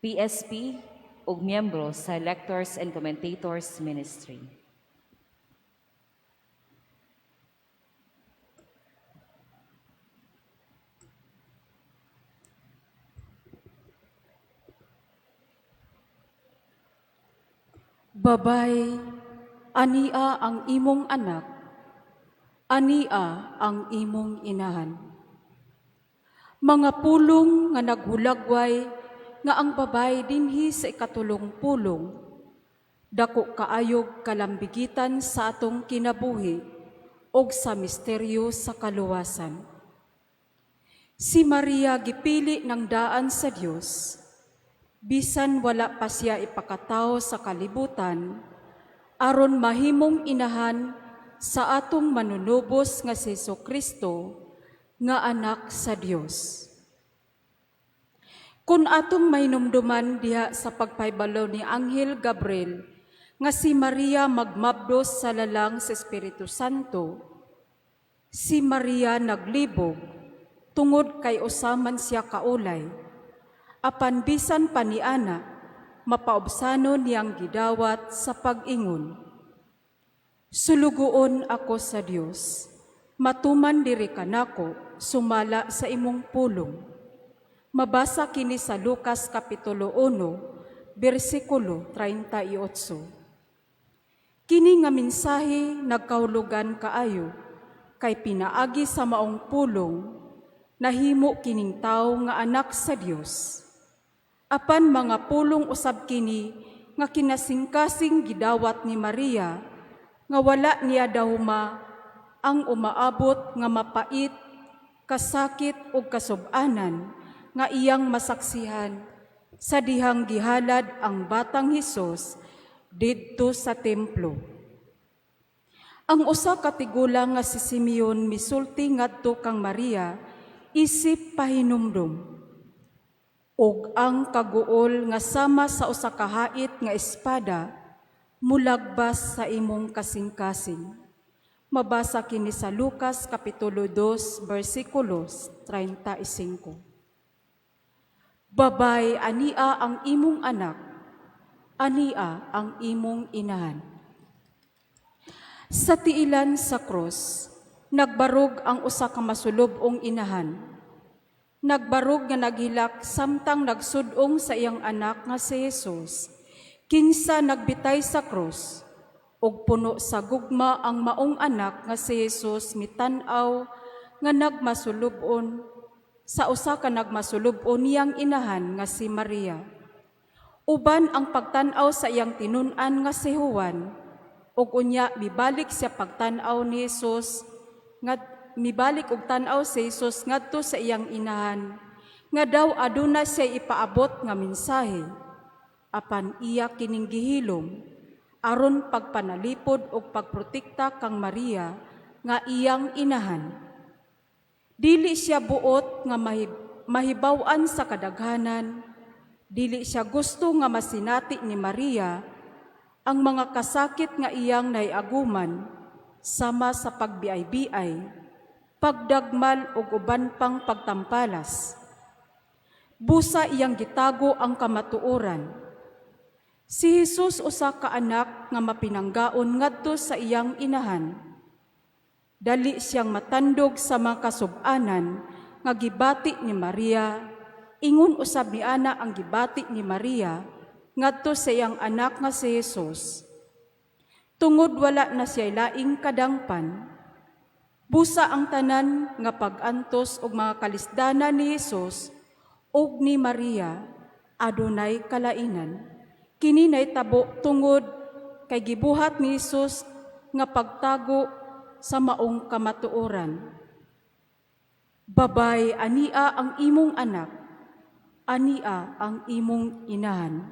[SPEAKER 1] PSP ug miyembro sa Lectors and Commentators Ministry.
[SPEAKER 7] Babay, ania ang imong anak, ania ang imong inahan. Mga pulong nga naghulagway nga ang babay dinhi sa ikatulong pulong, dako kaayog kalambigitan sa atong kinabuhi og sa misteryo sa kaluwasan. Si Maria gipili ng daan sa Dios, bisan wala pa siya ipakatao sa kalibutan, aron mahimong inahan sa atong manunubos nga si Kristo nga anak sa Dios. Kung atong mahinumduman diha sa pagpahibalo ni Anghel Gabriel nga si Maria magmabdos sa lalang sa Espiritu Santo, si Maria naglibog tungod kay usaman siya kaulay. Apan bisan pa ni ana, mapaubsano niyang gidawat sa pag-ingon, "Sulugoon ako sa Dios, matuman diri kanako sumala sa imong pulong." Mabasa kini sa Lucas Kapitulo 1, bersikulo 38. Kini nga mensahe nagkahulugan kaayo kay pinaagi sa maong pulong nahimo kining tawo nga anak sa Dios. Apan mga pulong usab kini nga kinasingkasing gidawat ni Maria nga wala niya dahuma ang umaabot nga mapait, kasakit ug kasub-anan nga iyang masaksihan sa dihang gihalad ang batang Hesus didto sa templo. Ang usa ka tigulang nga si Simeon misulti ngadto kang Maria isip pahinumdum. Ug ang kaguol nga sama sa usa ka hait nga espada mulagbas sa imong kasing-kasing. Mabasa kini sa Lucas Kapitulo 2, versikulos 35. "Babay, ania ang imong anak, ania ang imong inahan." Sa tiilan sa krus, nagbarog ang usa ka masulub-ong inahan. Nagbarog nga naghilak samtang nagsud-ong sa iyang anak nga si Jesus, kinsa nagbitay sa krus, ug puno sa gugma ang maong anak nga si Jesus mitan-aw nga nagmasulub-on sa usa ka nagmasulub-on niyang inahan nga si Maria. Uban ang pagtan-aw sa iyang tinun-an nga si Juan, ug unya mibalik siya pagtan-aw ni Jesus nga mibalik og tan-aw si Jesus ngadto sa iyang inahan nga daw aduna siya ipaabot nga mensahe, apan iya kining gihilom aron pagpanalipod og pagprotekta kang Maria nga iyang inahan. Dili siya buot nga mahibaw-an sa kadaghanan, dili siya gusto nga masinati ni Maria ang mga kasakit nga iyang naiaguman sama sa pagbiay-biay, pagdagmal ug uban pang pagtampalas. Busa iyang gitago ang kamatuoran. Si Jesus usa ka anak nga mapinanggaon ngadto sa iyang inahan. Dali siyang matandog sa mga kasub-anan nga gibati ni Maria, ingon usab ni ana ang gibati ni Maria ngadto sa iyang anak nga si Jesus. Tungod wala na siya laing kadangpan, busa ang tanan nga pag-antos og mga kalisdanan ni Jesus ug ni Maria adunay kalainan. Kini nahitabo tungod kay gibuhat ni Jesus nga pagtago sa maong kamatuoran. "Babay, ania ang imong anak, ania ang imong inahan."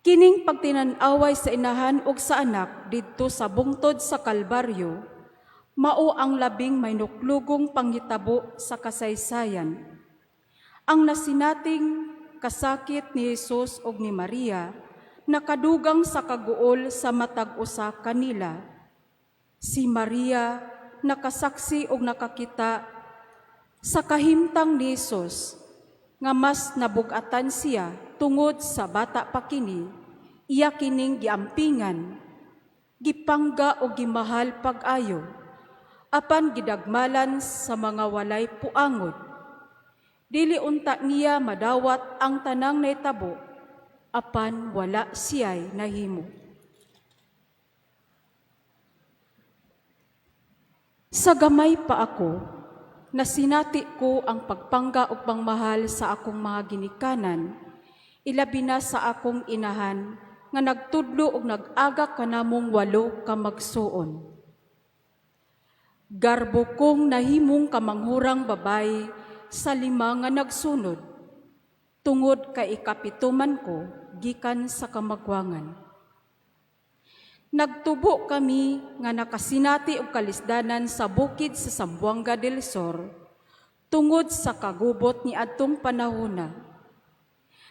[SPEAKER 7] Kining pagtinan-away sa inahan ug sa anak didto sa bungtod sa Kalbaryo, mao ang labing mahinuklugong panghitabo sa kasaysayan. Ang nasinating kasakit ni Jesus ug ni Maria nakadugang sa kaguol sa matag usa kanila. Si Maria nakasaksi og nakakita sa kahimtang ni Jesus nga mas nabug-atan siya tungod sa bata pa kini, iya kining giampingan, gipangga o gimahal pag-ayo, apan gidagmalan sa mga walay puangod. Dili unta niya madawat ang tanang nahitabo, apan wala siya'y nahimo. Sa gamay pa ako, nasinati ko ang pagpangga ug pangmahal sa akong mga ginikanan, ilabi na sa akong inahan nga nagtudlo og nag-aga kanamong walo ka magsuon. Garbo kong nahimong kamanghurang babay sa lima nga nagsunod, tungod kay ikapito man ko gikan sa kamagwangan. Nagtubo kami nga nakasinati og kalisdanan sa bukid sa Zamboanga del Sur tungod sa kagubot ni adtong panahona.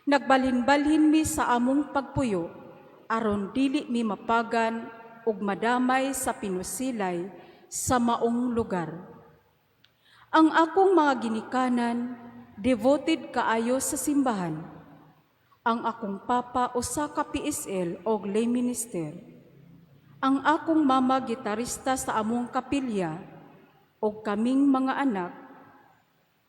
[SPEAKER 7] Nagbalhin-balhin mi sa among pagpuyo aron dili mi mapagan ug madamay sa pinusilay sa maong lugar. Ang akong mga ginikanan devoted kaayo sa simbahan. Ang akong papa usa ka PSL og lay minister. Ang akong mama gitarista sa among kapilya og kaming mga anak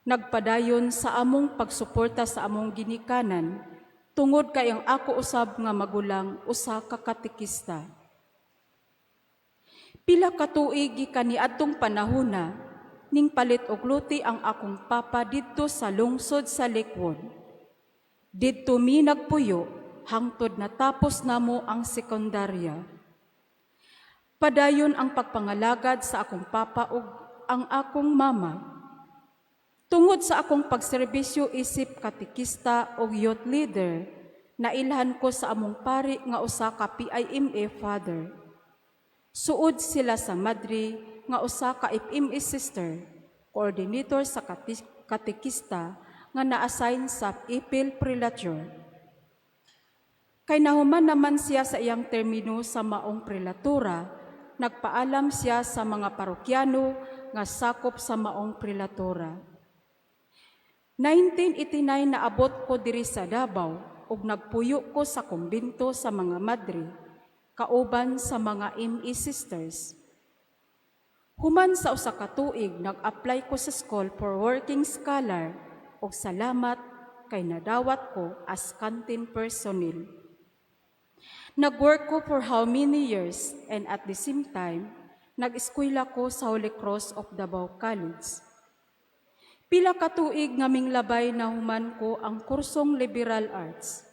[SPEAKER 7] nagpadayon sa among pagsuporta sa among ginikanan tungod kay ang ako usab nga magulang usa ka katekista. Pila ka tuig gikan niadtong panahona ning palit og lote ang akong papa didto sa lungsod sa Lakewood. Didto mi nagpuyo hangtod natapos namo ang sekundarya. Padayon ang pagpangalagad sa akong papa ug ang akong mama. Tungod sa akong pagserbisyo isip katekista ug youth leader, nailhan ko sa among pari nga usa ka PIMA father. Suod sila sa madre nga usa ka FMA sister, coordinator sa katekista nga na-assign sa Ipil Prelature. Kay nahuman naman siya sa iyang termino sa maong prelatura nagpaalam siya sa mga parokyano nga sakop sa maong prelatura. 1989 naabot ko diri sa Davao ug nagpuyo ko sa kumbento sa mga madre kauban sa mga ME sisters. Human sa usa ka tuig, nag-apply ko sa school for working scholar ug salamat kay nadawat ko as canteen personnel. Nag-work ko for how many years and at the same time, nag-eskwela ko sa Holy Cross of Davao College. Pila ka tuig nga minglabay na human ko ang kursong Liberal Arts.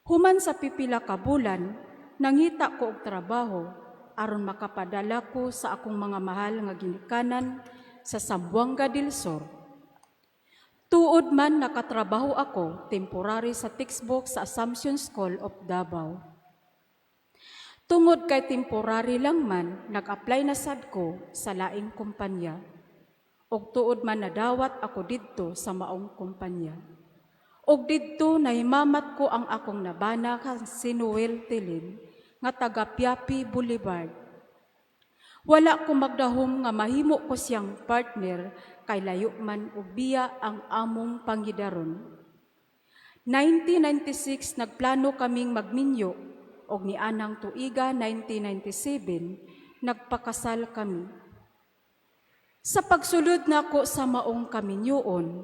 [SPEAKER 7] Human sa pipila ka bulan, nangita ko og trabaho aron makapadala ko sa akong mga mahal nga ginikanan sa Zamboanga del Sur. Tuod man nakatrabaho ako temporary sa textbook sa Assumption School of Davao. Tungod kay temporary lang man, nag-apply na sad ko sa laing kumpanya. Og tuod man nadawat ako didto sa maong kumpanya. Og didto nahimamat ko ang akong nabana kang si Noel Tilin nga taga Piapi Boulevard. Wala ko magdahom nga mahimo ko siyang partner kay layo man og biya ang among pangidaron. 1996 nagplano kaming magminyo og nianang tuiga 1997 nagpakasal kami. Sa pagsulod nako sa maong kaminyoon,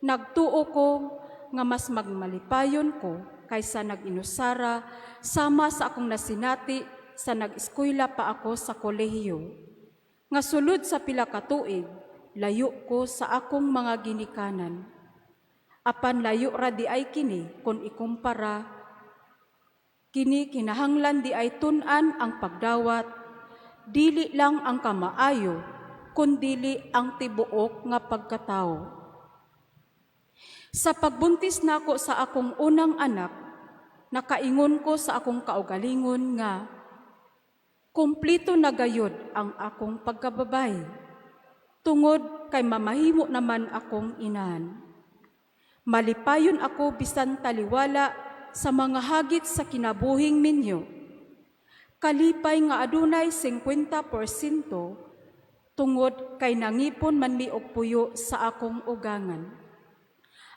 [SPEAKER 7] nagtuo ko nga mas magmalipayon ko kaysa nag-inusara sama sa akong nasinati sa nag-eskwela pa ako sa kolehiyo. Nga sulod sa pila ka tuig, layo ko sa akong mga ginikanan. Apan layo ra di ay kini kung ikumpara kini, kinahanglan di ay tun-an ang pagdawat, dili lang ang kamaayo kundili ang tibuok nga pagkatao. Sa pagbuntis nako sa akong unang anak, nakaingon ko sa akong kaugalingon nga kumplito na gayud ang akong pagkababay tungod kay mamahimo naman akong inahan. Malipayon ako bisan taliwala sa mga hagit sa kinabuhing minyo. Kalipay nga adunay 50% tungod kay nangipon man mi og puyo sa akong ugangan.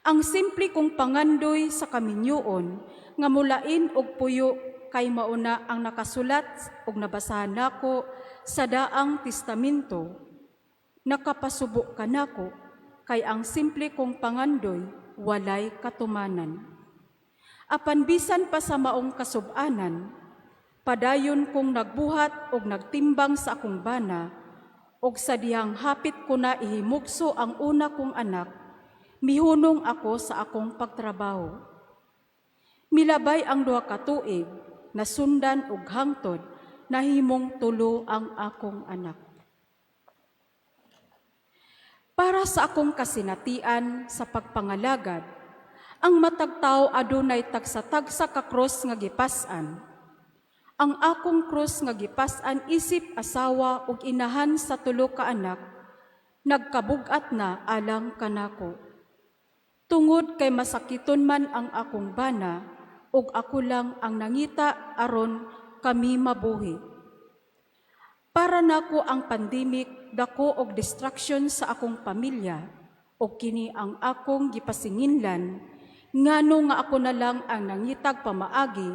[SPEAKER 7] Ang simple kong pangandoy sa kaminyoon nga mulain og puyo kay mauna ang nakasulat og nabasahan nako sa Daang Testamento. Nakapasubo kanako kay ang simple kong pangandoy walay katumanan. Apan bisan pa sa maong kasub-anan, padayon kong nagbuhat og nagtimbang sa akong bana og sa dihang hapit ko na ihimugso ang una kong anak, mihunong ako sa akong pagtrabaho. Milabay ang 2 ka tuig, nasundan og hangtod nahimong tulo ang akong anak. Para sa akong kasinatian sa pagpangalagad, ang matag tao adunay tagsa-tagsa ka krus nga gipas-an. Ang akong krus nga gipas-an isip asawa ug inahan sa tulo ka anak, nagkabugat na alang kanako. Tungod kay masakiton man ang akong bana, ug ako lang ang nangita aron kami mabuhi. Para nako ang pandemic dako og distraction sa akong pamilya ug kini ang akong gipasinginlan ngano nga ako na lang ang nangitag pamaagi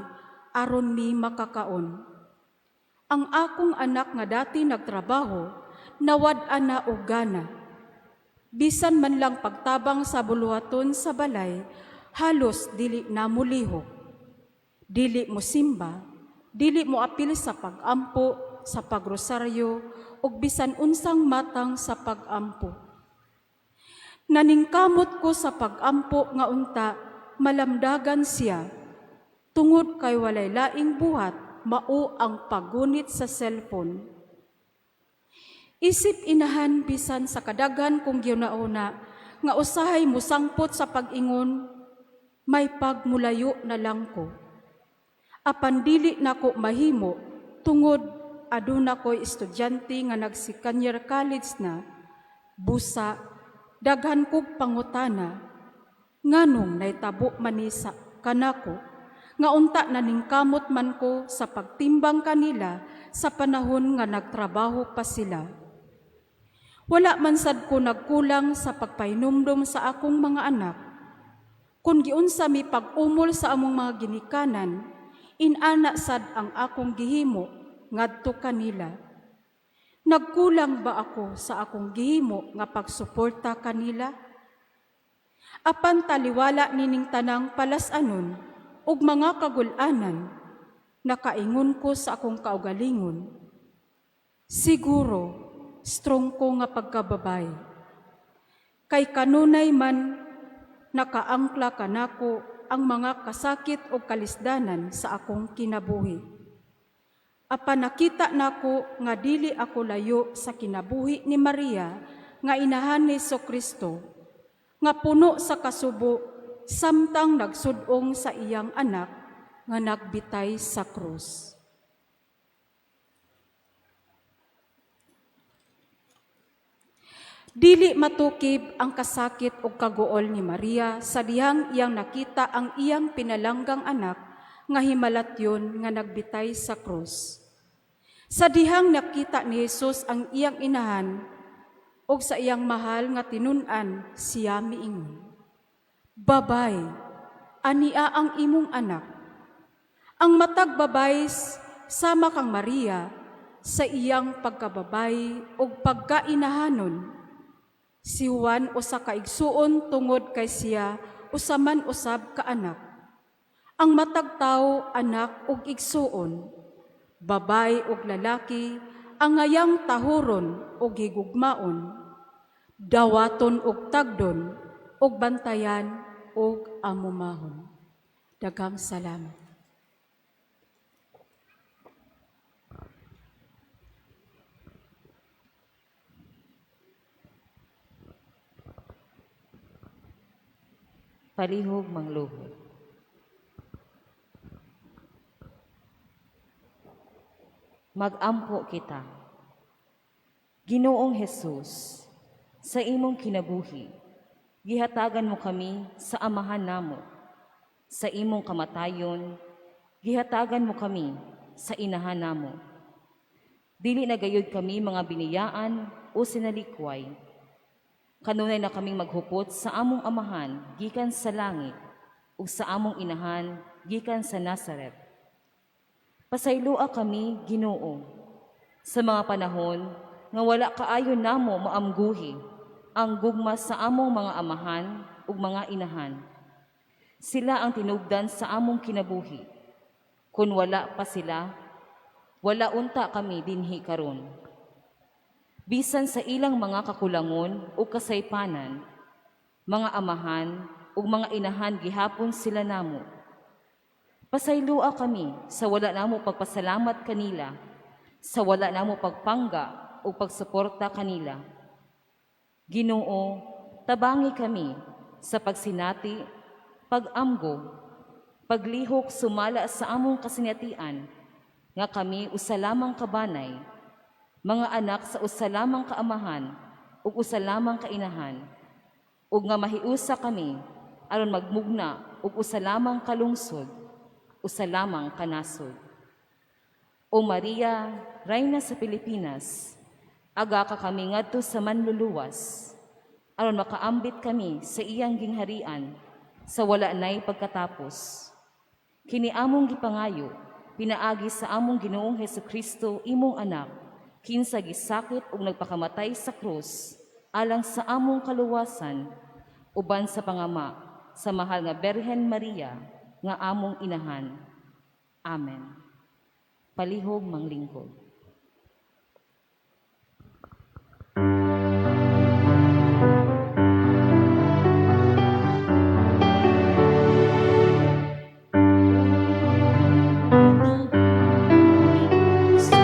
[SPEAKER 7] aron mi makakaon. Ang akong anak nga dati nagtrabaho nawad-an na og gana. Bisan man lang pagtabang sa buluhaton sa balay, halos dili na mulihok. Dili mo simba, dili mo apil sa pag-ampo, sa pagrosaryo, ug bisan unsang matang sa pag-ampo. Naningkamot ko sa pag-ampo nga unta malamdagan siya, tungod kay walay laing buhat mao ang paggunit sa cellphone. Isip inahan, bisan sa kadaghan kong giuna-una nga usahay musangpot sa pag-ingon, may pagmulayo na lang ko. Apan dili nako mahimo tungod aduna ko'y estudyante nga nag-second year college na, busa daghan kog pangutana nganong nahitabo man ni sa kanako nga unta naningkamot man ko sa pagtimbang kanila. sa panahon nga nagtrabaho pa sila. Wala man sad ko nagkulang sa pagpahinumdom sa akong mga anak. Kung giunsa mi pag-umol sa among mga ginikanan, inana sad ang akong gihimo ngadto kanila. Nagkulang ba ako sa akong gihimo nga pagsuporta kanila? Apan taliwala nining tanang palas-anon ug mga kagul-anan, nakaingon ko sa akong kaugalingon. Siguro, strong ko nga pagkababay. Kay kanunay man nakaangkla kanako ang mga kasakit o kalisdanan sa akong kinabuhi. Apan nakita nako nga dili ako layo sa kinabuhi ni Maria nga inahan ni Kristo, nga puno sa kasubo samtang nagsudong sa iyang anak nga nagbitay sa krus. Dili matukib ang kasakit ug kaguol ni Maria sa dihang iyang nakita ang iyang pinalanggang anak nga himalatyon nga nagbitay sa krus. Sa dihang nakita ni Jesus ang iyang inahan ug sa iyang mahal nga tinun-an, siya miingon, "Babay, ania ang imong anak." Ang matag babay sama kang Maria sa iyang pagkababay ug pagkainahanon. Si Juan usa ka igsuon tungod kay siya usa man usab ka anak. Ang matag tawo anak ug igsuon, babay ug lalaki, angayang tahuron ug higugmaon, dawaton ug tagdon ug bantayan ug amumahon. Daghang salamat.
[SPEAKER 1] Palihog mangluhod. Magampo kita. Ginoong Hesus, sa imong kinabuhi, gihatagan mo kami sa amahan namo. Sa imong kamatayon, gihatagan mo kami sa inahan namo. Dili na gayud kami mga biniyaan o sinalikway. Kanunay na kaming maghupot sa among amahan gikan sa langit ug sa among inahan gikan sa Nazaret. Pasayloa kami, Ginoo, sa mga panahon nga wala kaayo namo maamguhi ang gugma sa among mga amahan ug mga inahan. Sila ang tinubdan sa among kinabuhi. Kung wala pa sila, wala unta kami dinhi karon. Bisan sa ilang mga kakulangon o kasaypanan, mga amahan ug mga inahan gihapon sila namo. Pasayloa kami sa wala namo pagpasalamat kanila, sa wala namo pagpangga o pagsuporta kanila. Ginoo, tabangi kami sa pagsinati, pag-amgo, paglihok sumala sa among kasinatian, nga kami usa lamang kabanay, mga anak sa usa lamang kaamahan ug usa lamang kainahan, ug nga mahiusa kami aron magmugna ug usa lamang kalungsod, usa lamang kanasod. O Maria, Reyna sa Pilipinas, aga ka kami ngadto sa manluluwas, aron makaambit kami sa iyang gingharian sa wala nay pagkatapos. Kini among gipangayo, pinaagi sa among Ginoong Hesukristo, imong anak, kinsa gisakit ug nagpakamatay sa krus alang sa among kaluwasan, uban sa pangama sa mahal nga Berhen Maria nga among inahan. Amen. Palihog manglingkod.
[SPEAKER 2] Sa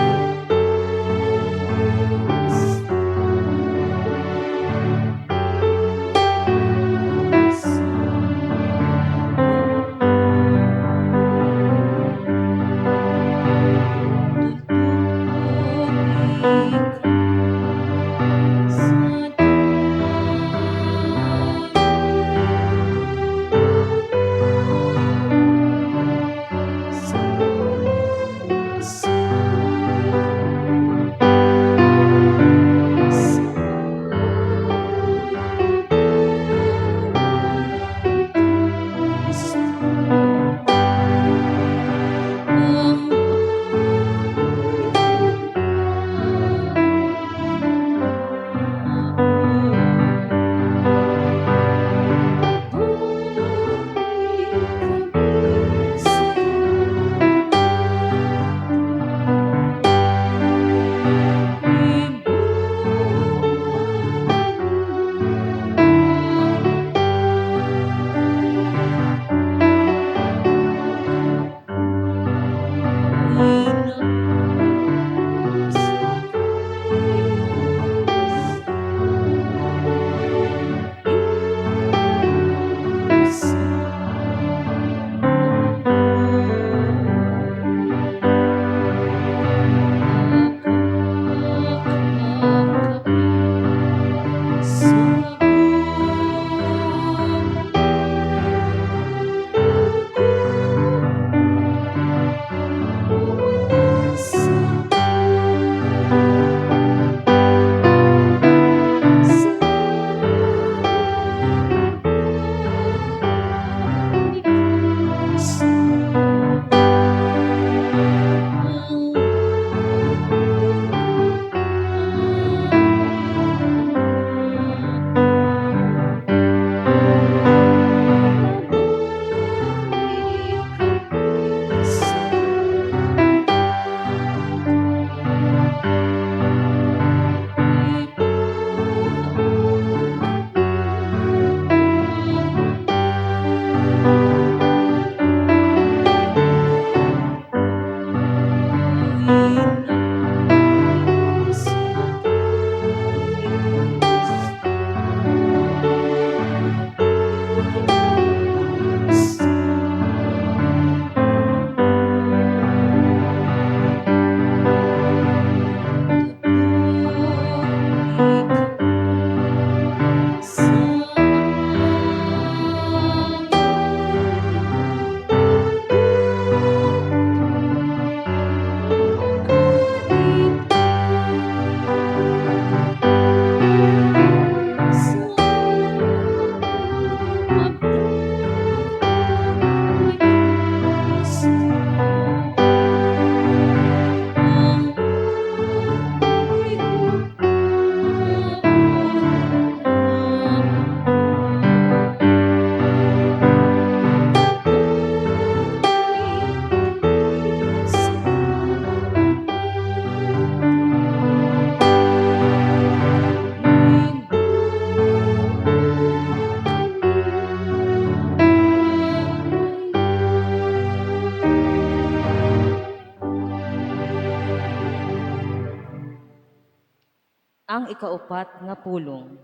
[SPEAKER 1] Ang ikaupat nga pulong.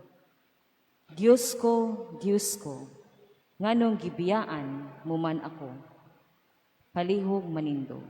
[SPEAKER 1] Diyos ko, Diyos ko, nganong gibiyaan mo man ako? Palihog manindog.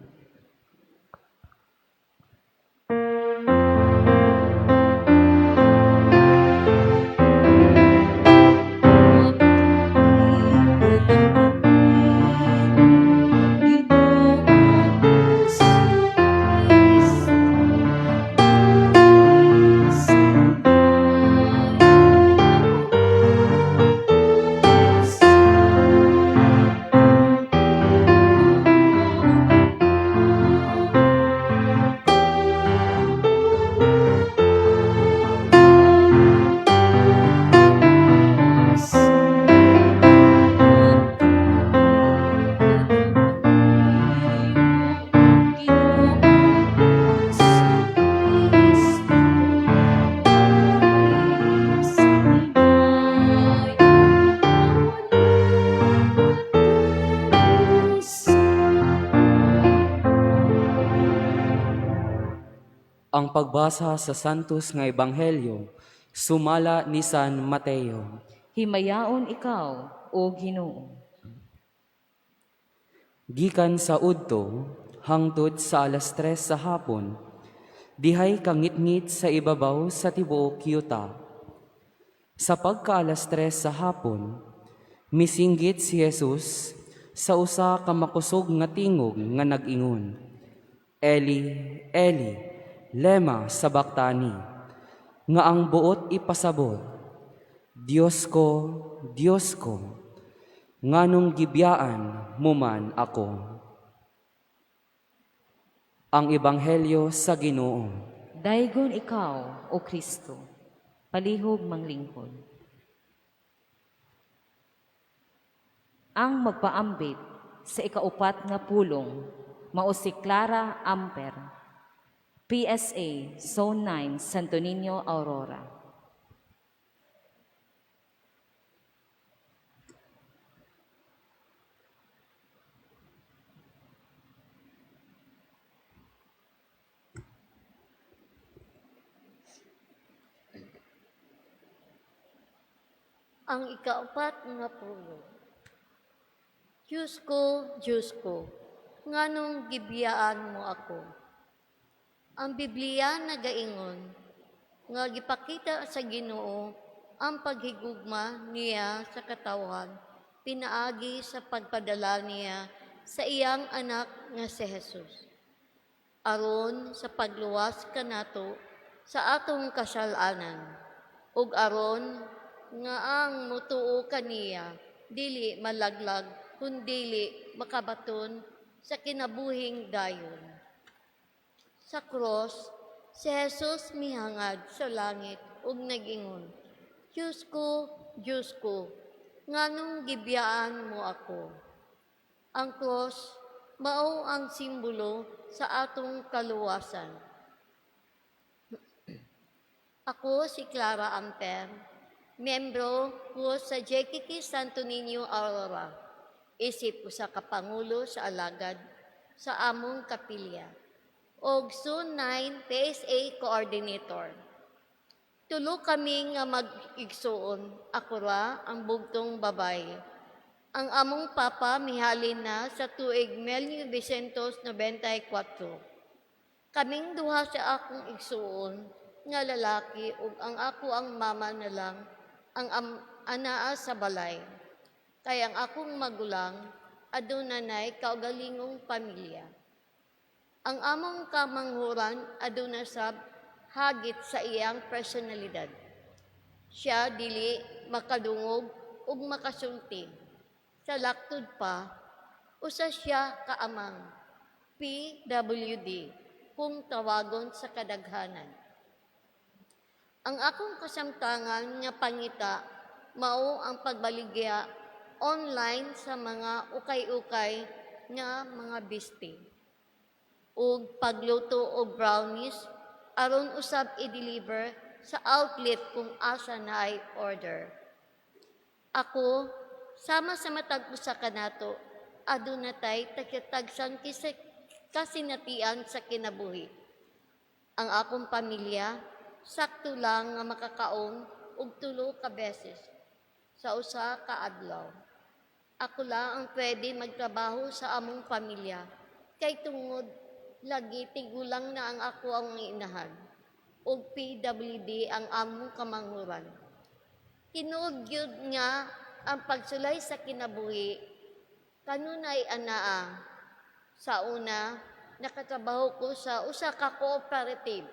[SPEAKER 8] Ang pagbasa sa Santos nga Ebanghelyo sumala ni San Mateo.
[SPEAKER 1] Himayaon ikaw, O Ginoo.
[SPEAKER 8] Gikan sa udto hangtod sa 3:00 sa hapon, dihay kangitngit sa ibabaw sa tibuok yuta. Sa pagka 3:00 sa hapon, misinggit si Jesus sa usa ka makusog nga tingog nga nag-ingon, "Eli, Eli, lema sabachthani?" Nga ang buot ipasabot, "Diyos ko, Diyos ko, nganong gibiyaan mo man ako?" Ang Ebanghelyo sa Ginoo.
[SPEAKER 1] Daygon ikaw, O Kristo. Palihog manglingkod. Ang magpaambit sa ikaupat nga pulong, mao si Clara Amper, PSA, Zone 9, Santo Niño, Aurora.
[SPEAKER 9] Ang ikaapat nga pulong. Diyos ko, Diyos ko, nganong gibiyaan mo ako? Ang Biblia nagaingon nga gipakita sa Ginoo ang paghigugma niya sa katawhan pinaagi sa pagpadala niya sa iyang anak nga si Jesus, aron sa pagluwas kanato sa atong kasalanan, ug aron nga ang mutuo kaniya dili malaglag kundili makabaton sa kinabuhing dayon. Sa cross, si Jesus mihangad sa langit ug nag-ingon, "Diyos ko, Diyos ko, nganong gibiyaan mo ako?" Ang cross mao ang simbolo sa atong kaluwasan. Ako si Clara Amper, miyembro ko sa JKK Santo Niño Aurora, isip usa ka pangulo sa alagad sa among kapilya, og Zone 9 PSA Coordinator. Tulo kami nga mag-igsuon, ako ra ang bugtong babay. Ang among papa mihalin na sa tuig 1994. Kaming duha sa akong igsuon nga lalaki ug ang ako ang mama na lang ang anaa sa balay. Kay ang akong magulang aduna nay kaugalingong pamilya. Ang among kamanghuran aduna sab hagit sa iyang personalidad. Siya dili makadungog ug makasulti. Sa laktod pa, usa siya kaamang PWD kung tawagon sa kadaghanan. Ang akong kasamtangan nga pangita mao ang pagbaligya online sa mga ukay-ukay nga mga biste ug pagluto og brownies aron usab i-deliver sa outlet kung asa naay order. Ako, sama sa matag usa kanato, aduna tay tagtagsang kasinatian sa kinabuhi. Ang akong pamilya, Sakto lang nga makakaon og tulo ka beses sa usa ka adlaw. Ako lang ang pwede magtrabaho sa among pamilya kay tungod lagi tigulang na ang ako ang inahan ug PWD ang among kamanghuran. Tinuod gyud nga ang pagsulay sa kinabuhi kanunay anaa. Sa una, nakatrabaho ko sa usa ka cooperative.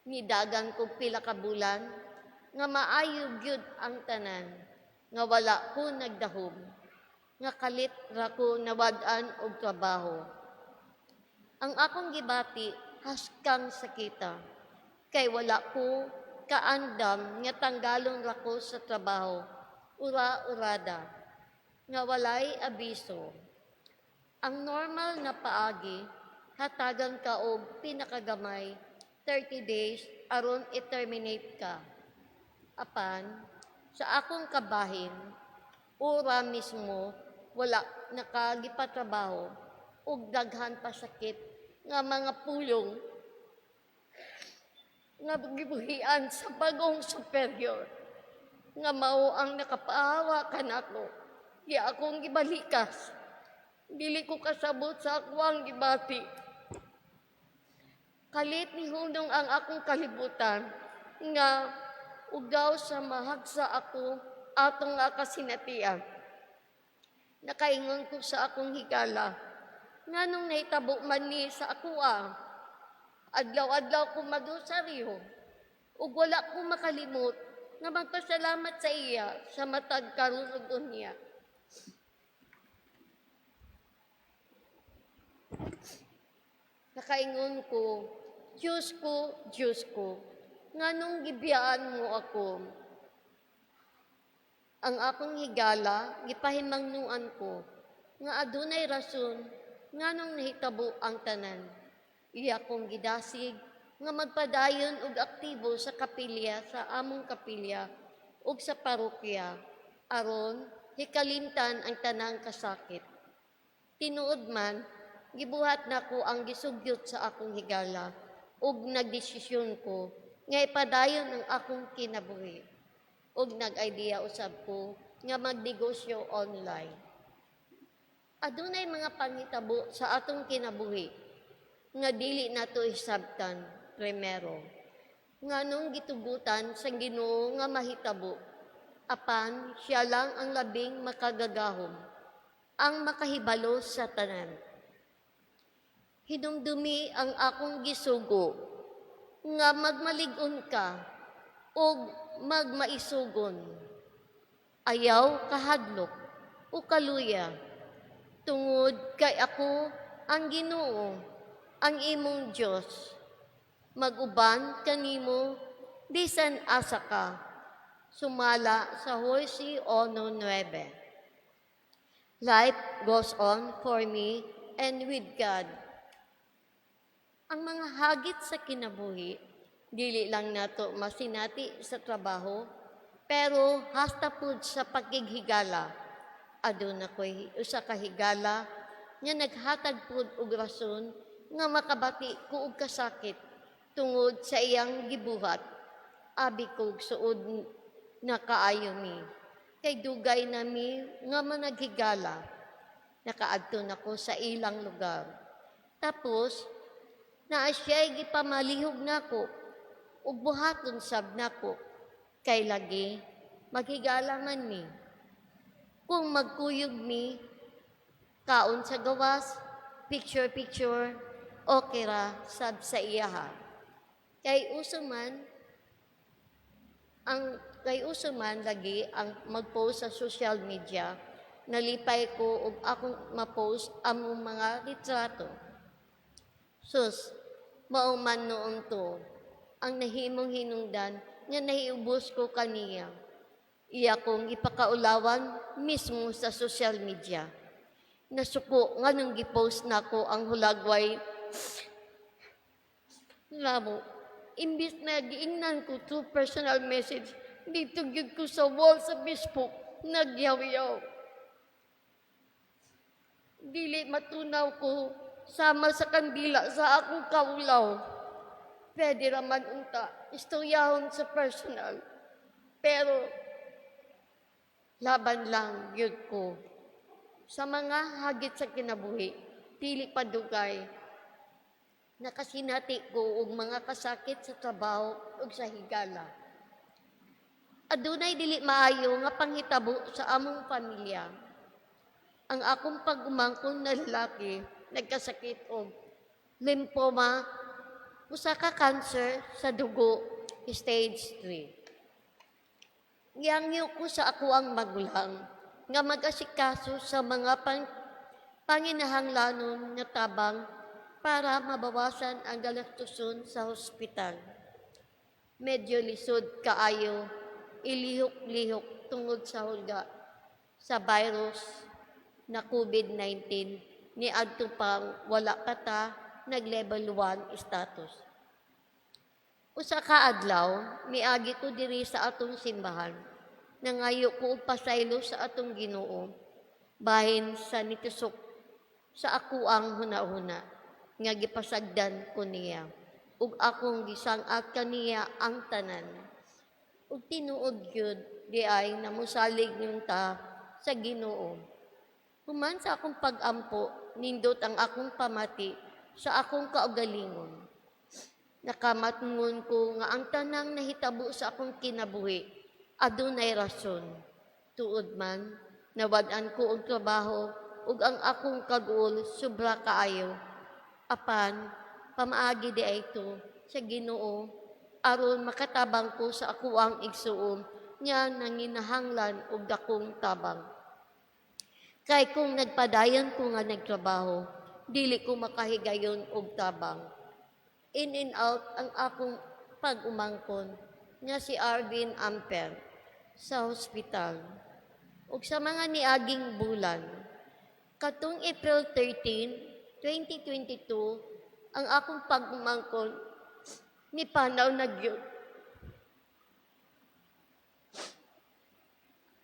[SPEAKER 9] Nidagan kog pila ka bulan nga maayo gyud ang tanan, nga wala ko nagdahom, nga kalit ra ko nawad-an og trabaho. Ang akong gibati haskang sakita, kay wala ko kaandam nga tanggalon ra ko sa trabaho, ura-urada, nga walay abiso. Ang normal na paagi, hatagan ka og pinakagamay 30 days aron i-terminate ka. Apan, sa akong kabahin, ora mismo wala nakagipatrabaho ug daghan pa sakit nga mga pulong nga gibuhian sa bagong superior nga mao ang nakapaawa kanako. Di akong gibalikas. Dili ko kasabot sa akoang gibati. Kalit ni hunong ang akong kalibutan nga ugaw sa mahagsa ako atong nga kasinatian. Nakaingon ko sa akong higala, nganong nahitabo man ni sa akoa? Adlaw-adlaw ko magdosaryo, ug wala ko makalimot nga magpasalamat sa iya sa matag karon ug unya. Nakaingon ko, Diyos ko, Diyos ko, nganong gibiyaan mo ako? Ang akong higala, gipahimangnuan ko, nga adunay rason, nganong nahitabo ang tanan. Iya kong gidasig, nga magpadayon og aktibo sa kapilya, sa among kapilya, ug sa parokya, aron hikalimtan ang tanang kasakit. Tinuod man, gibuhat nako ang gisugyot sa akong higala, ug nagdesisyon ko nga ipadayon ang akong kinabuhi. Ug nag-idea usab ko nga magnegosyo online. Adunay mga panghitabo sa atong kinabuhi nga dili nato hisabtan primero. Nganong gitugutan sa Ginoo nga mahitabo, apan siya lang ang labing makagagahom, ang makahibalo sa tanan. Hinumdumi ang akong gisugo nga magmalig-on ka ug magmaisugon. Ayaw kahadlok o kaluya, tungod kay ako ang Ginoo, ang imong Dios. Mag-uban kanimo bisan asa ka, sumala sa Hosea 1:9. Life goes on for me and with God. Ang mga hagit sa kinabuhi, dili lang nato masinati sa trabaho, pero hasta pud sa pakighigala. Aduna ko'y usa ka higala nga naghatag pud og rason nga makabati ko og kasakit tungod sa iyang gibuhat. Abi kog suod na kaayo mi, kay dugay na mi nga managhigala. Nakaadto na ko sa ilang lugar. Tapos, naa siya'y gipamalihog nako ug buhaton sab nako, kay lagi maghigala man mi. Kung magkuyog mi, kaon sa gawas, picture-picture, okay ra sab sa iyaha. Kay uso man lagi ang mag-post sa social media, nalipay ko og akong ma-post among mga litrato. Sus, mao man noon to ang nahimong hinungdan nga nahiubos ko kaniya. Iya kong ipakaulawan mismo sa social media. Nasuko nga nung gipost nako ang hulagway namo. Imbis na giingnan ko through personal message, dito gyud ko sa wall sa Facebook, nagyaw-yaw. Dili matunaw ko sama sa kandila sa akong kaulaw. Pwede raman unta. istoryahon sa personal. Pero laban lang gyud ko. Sa mga hagit sa kinabuhi, dili pa dugay, nakasinati ko og mga kasakit sa trabaho ug sa higala. Adunay dili maayo nga panghitabo sa among pamilya. Ang akong pag-umangkon na lalaki nagkasakit og lymphoma, usa ka cancer sa dugo, stage 3. Gihangyo ko sa akoang magulang nga mag-asikaso sa mga panginahanglanon nga tabang para mabawasan ang galastuson sa hospital. Medyo lisod kaayo ilihok-lihok tungod sa hulga sa virus na COVID-19 niadto pang wala pa ta nag level 1 status. Usa ka adlaw, miagi ko diri sa atong simbahan. Nangayo ko og pasaylo sa atong Ginoo bahin sa nitusok sa akoang hunahuna nga gipasagdan ko niya ug akong gisang-at kaniya ang tanan. Ug tinuod gyud di ay namusalig ta sa Ginoo. Human sa akong pag-ampo, nindot ang akong pamati sa akong kaugalingon. Nakamatngon ko nga ang tanang nahitabo sa akong kinabuhi, adunay rason. Tuod man, nawad-an ko og trabaho ug ang akong kaguol sobra kaayo. Apan, pamaagi di ay ito sa Ginoo aron makatabang ko sa akoang igsuon nga nanginahanglan og dakong tabang. Kay kung nagpadayon ko nga nagtrabaho, dili ko makahigayon og tabang. In and out ang akong pag-umangkon nga si Arvin Amper sa hospital. Ug sa mga niaging bulan, katong April 13, 2022, ang akong pag-umangkon ni panaw na gyud.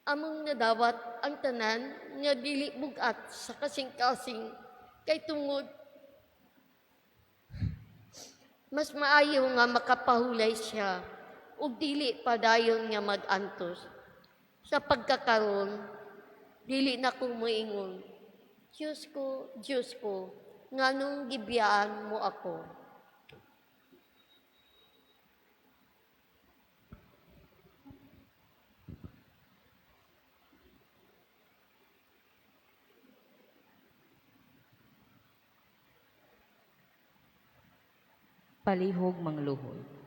[SPEAKER 9] Among nadawat ang tanan nga dili bugat sa kasing-kasing kay tungod mas maayo nga makapahulay siya ug dili padayon nga mag-antos. Sa pagkakaron, dili na ko moingon, "Diyos ko, Diyos ko, nganong gibiyaan mo ako?"
[SPEAKER 1] Palihog mangluhod.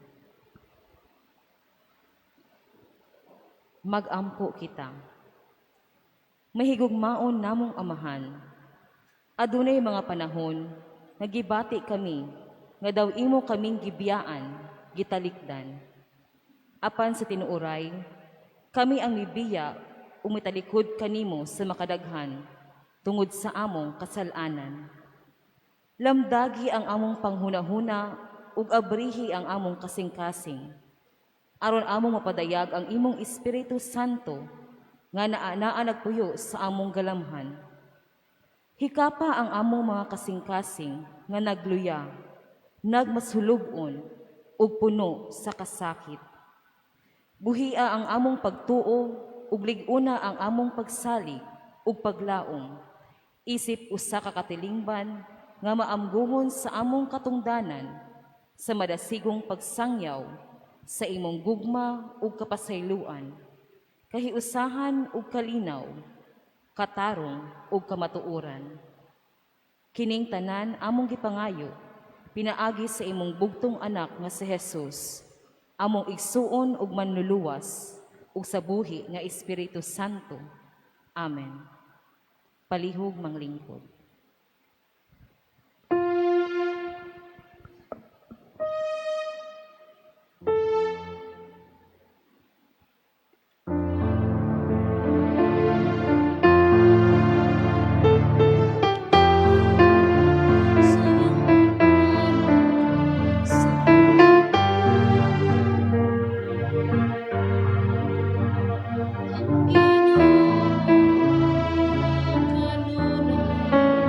[SPEAKER 1] Magampo kita. Mahigugmaon namong Amahan. Adunay mga panahon nga gibati kami nga daw imo kaming gibiyaan, gitalikdan. Apan sa tinuoray, kami ang mibiya ug mitalikod kanimo sa makadaghan tungod sa among kasal-anan. Lamdagi ang among panghunahuna ug abrihi ang among kasing-kasing aron among mapadayag ang imong Espiritu Santo nga naa nagpuyo sa among galamhan. Hikapa ang among mga kasing-kasing nga nagluya, nagmashulub-on ug puno sa kasakit. Buhia ang among pagtuo ug lig-una ang among pagsalig ug paglaom. Isip usa ka katilingban nga maamguhon sa among katungdanan sa madasigong pagsangyaw sa imong gugma ug kapasayloan, kahiusahan ug kalinaw, katarong ug kamatuoran. Kining tanan among gipangayo pinaagi sa imong bugtong anak nga si Jesus, among igsuon ug manluluwas, ug sa buhi nga Espiritu Santo. Amen. Palihog manglingkod.
[SPEAKER 2] Sa iyong sa Ang Ginoo kanunay.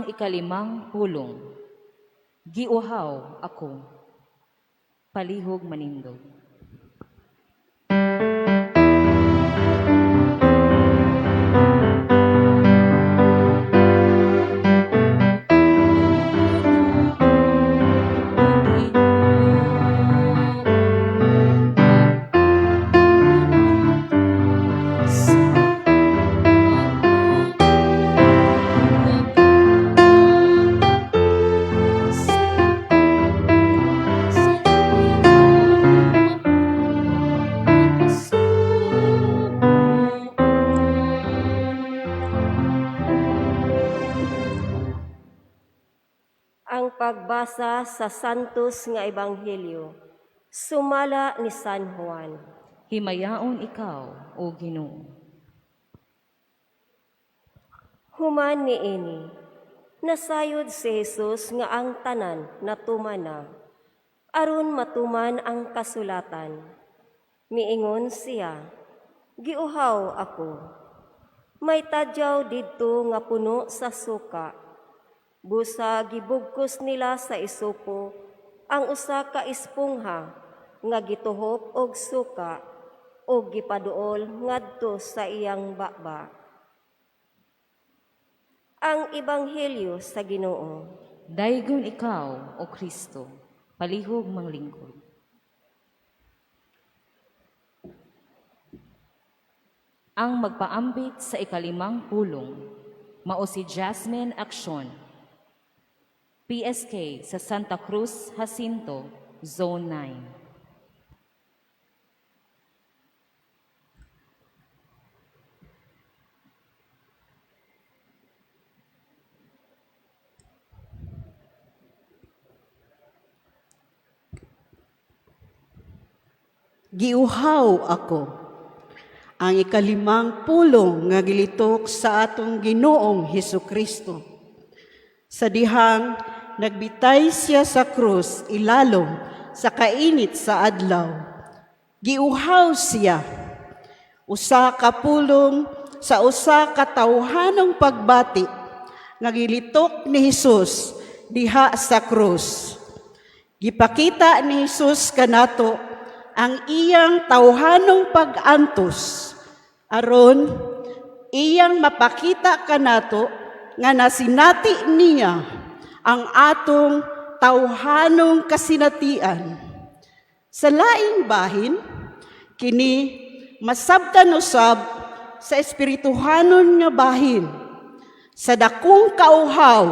[SPEAKER 1] Ang ikalimang pulong, giuhaw ako, palihog manindog.
[SPEAKER 10] Ang pagbasa sa Santos nga Ebanghelyo, sumala ni San Juan.
[SPEAKER 1] Himayaon ikaw, O Ginoo.
[SPEAKER 10] Human niini, nasayod si Jesus nga ang tanan natuman na, aron matuman ang kasulatan. Miingon siya, "Giuhaw ako." May tadyaw didto nga puno sa suka. Busa gibugkos nila sa isupo ang usa ka espongha nga gituhop og suka ug gipaduol ngadto sa iyang baba. Ang Ebanghelyo sa Ginoo.
[SPEAKER 1] Daygon ikaw, O Kristo, palihog manglingkod. Ang magpaambit sa ikalimang pulong, mao si Jasmine Aksyon, PSK sa Santa Cruz, Jacinto, Zone 9.
[SPEAKER 11] Giuhaw ako. Ang ikalimang pulong nga gilitok sa atong Ginoong Hesus Kristo. Sa dihang nagbitay siya sa krus ilalom sa kainit sa adlaw. Giuhaw siya. Usa ka pulong sa usa ka tawhanong pagbati nga gilitok ni Hesus diha sa krus. Gipakita ni Hesus kanato ang iyang tawhanong pag-antos aron iyang mapakita kanato nga nasinati niya ang atong tawhanong kasinatian. Sa laing bahin, kini masabtan usab sa espirituhanon nga bahin, sa dakong kauhaw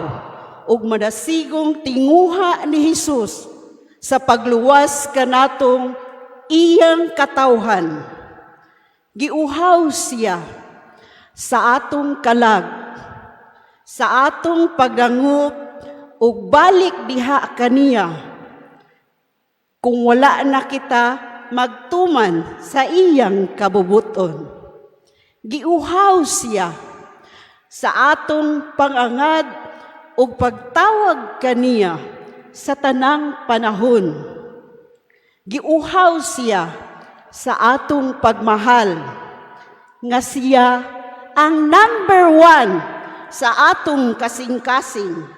[SPEAKER 11] ug madasigong tinguha ni Hesus sa pagluwas kanatong iyang katawhan. Giuhaw siya sa atong kalag, sa atong pagdangup ug balik diha kaniya. Kung wala na kita magtuman sa iyang kabubuton. Giuhaw siya sa atong pangangad ug pagtawag kaniya sa tanang panahon. Giuhaw siya sa atong pagmahal nga siya ang number one sa atong kasing-kasing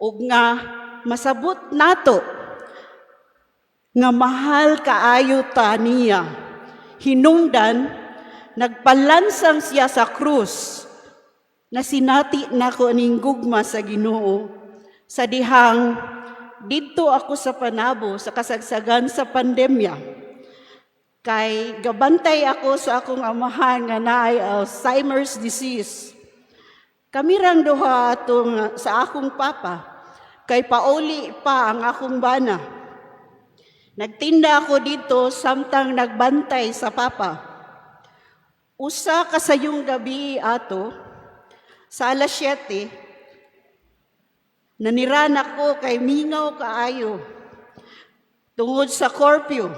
[SPEAKER 11] ug nga masabot nato nga mahal kaayo ta niya. Hinungdan, nagpalansang siya sa krus na sinati nako ning gugma sa Ginoo sa dihang didto ako sa Panabo sa kasagsagan sa pandemya. Kay gabantay ako sa akong amahan nga naay Alzheimer's disease. Kami rang duha atong sa akong papa kay pauli pa ang akong bana. Nagtinda ako dito samtang nagbantay sa papa. Usa ka sayong gabi ato sa alas 7, naniran ako kay mingaw kaayo tungod sa curfew.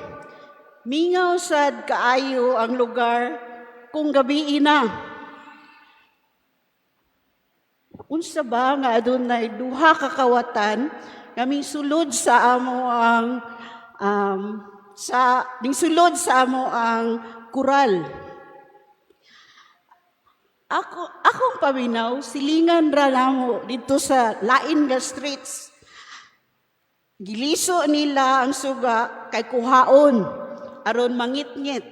[SPEAKER 11] Mingaw sad kaayo ang lugar kung gabi na. Unsa ba nga adunay duha ka kawatan nga sulod sa amo ang sa ning sulod sa amo ang kural. Ako, akong paminaw, silingan ra namo dito sa lain nga streets. Giliso nila ang suga kay kuhaon aron mangitngit.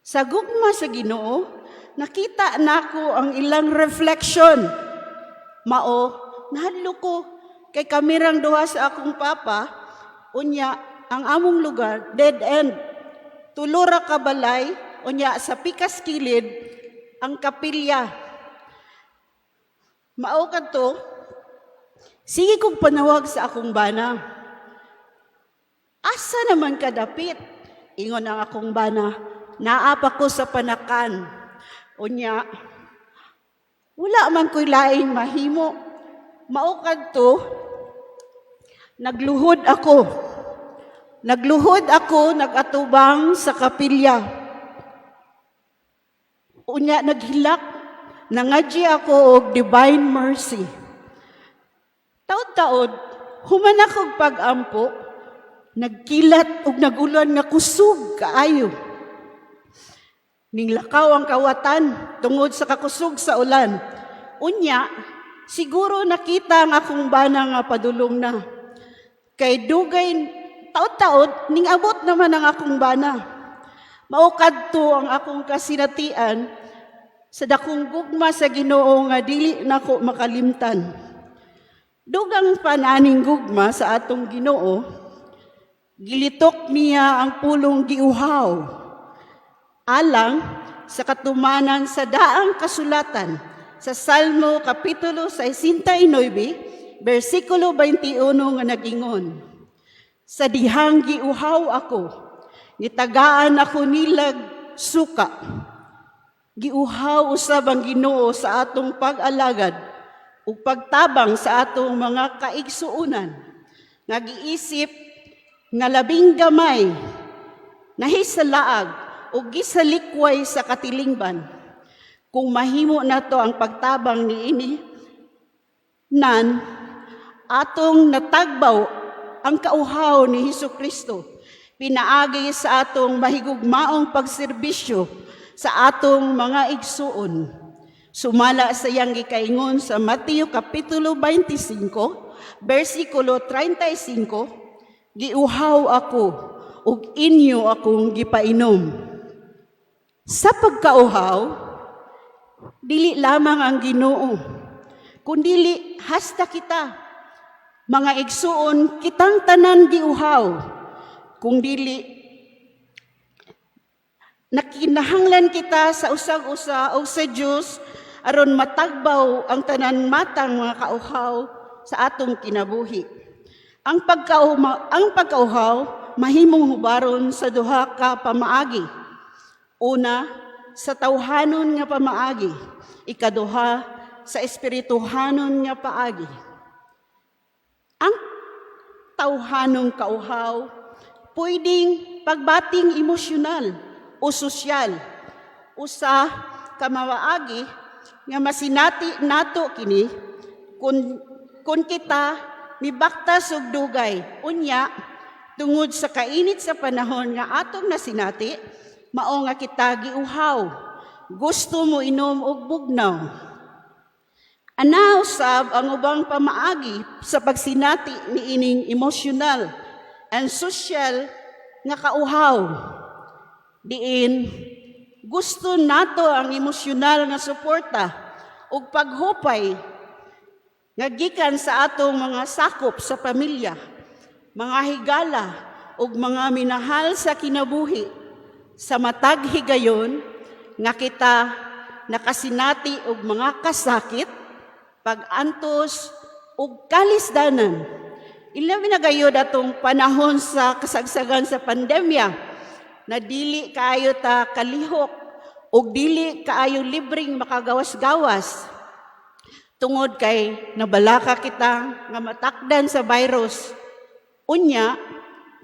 [SPEAKER 11] Sa gugma sa Ginoo, nakita nako ang ilang reflection. Mao, nahadlok ko kay kami rang duha sa akong papa, unya ang among lugar dead end. Tulo ra ka balay, unya sa pikas kilid ang kapilya. Mao kadto, sige kong panawag sa akong bana. Asa naman kadapit? Ingon ang akong bana, naa pa ko sa panakan. Unya, wala man ko'y laing mahimo. Mao kadto, nagluhod ako. Nagluhod ako, nag-atubang sa kapilya. Unya, naghilak, nangadyi ako og divine mercy. Taod-taod, human akong pag-ampo, nagkilat og nagulan nga kusog kaayo. Ninglakaw ang kawatan tungod sa kakusog sa ulan. Unya, siguro nakita ang akong bana nga padulong na. Kay dugay taod-taod, ning-abot naman ang akong bana. Mao kadto ang akong kasinatian sa dakong gugma sa Ginoo nga dili nako makalimtan. Dugang pananing gugma sa atong Ginoo, gilitok niya ang pulong giuhaw alang sa katumanan sa daang kasulatan sa Salmo Kapitulo 69, versikulo 21 nga nagingon: "Sa dihang giuhaw ako, nitagaan ako nilag suka." Giuhaw usab ang Ginoo sa atong pag-alagad ug pagtabang sa atong mga kaigsuonan nga giisip nga labing gamay, nahisalaag ug gisalikway sa katilingban. Kung mahimo nato ang pagtabang niini nan, atong natagbaw ang kauhaw ni Hesus Kristo pinaagi sa atong mahigugmaong pagserbisyo sa atong mga igsuon. Sumala sa iyang gikaingon sa Mateo Kapitulo 25, versikulo 35, "Giuhaw ako ug inyo akong gipainom." Sa pagkauhaw, dili lamang ang Ginoo, kundili hasta kita. Mga igsuon, kitang tanan giuhaw. Kung dili, nakinahanglan kita sa usag-usa o sa Dios aron matagbaw ang tanan matang mga kauhaw sa atong kinabuhi. Ang pagkauhaw mahimong hubaron sa duha ka pamaagi. Una, sa tawhanon nga pamaagi. Ikaduha, sa espirituhanon nga paagi. Ang tawhanong kauhaw, pwedeng pagbating emosyonal o sosyal. Usa ka maagi nga masinati nato kini kung kita mibaktas og dugay. Unya, tungod sa kainit sa panahon nga atong nasinati, mao nga kita giuhaw. Gusto mo inom og bugnaw. Ana usab ang ubang pamaagi sa pagsinati niining emosyonal and social nga kauhaw. Diin gusto nato ang emosyonal nga suporta ug paghupay nga gikan sa atong mga sakop sa pamilya, mga higala ug mga minahal sa kinabuhi sa matag higayon nga kita nakasinati og mga kasakit, pag-antos ug kalisdanan. Ilabi na gayod atong panahon sa kasagsagan sa pandemya na dili kaayo ta kalihok ug dili kaayo libreng makagawas-gawas tungod kay nabalaka kita nga matakdan sa virus. Unya,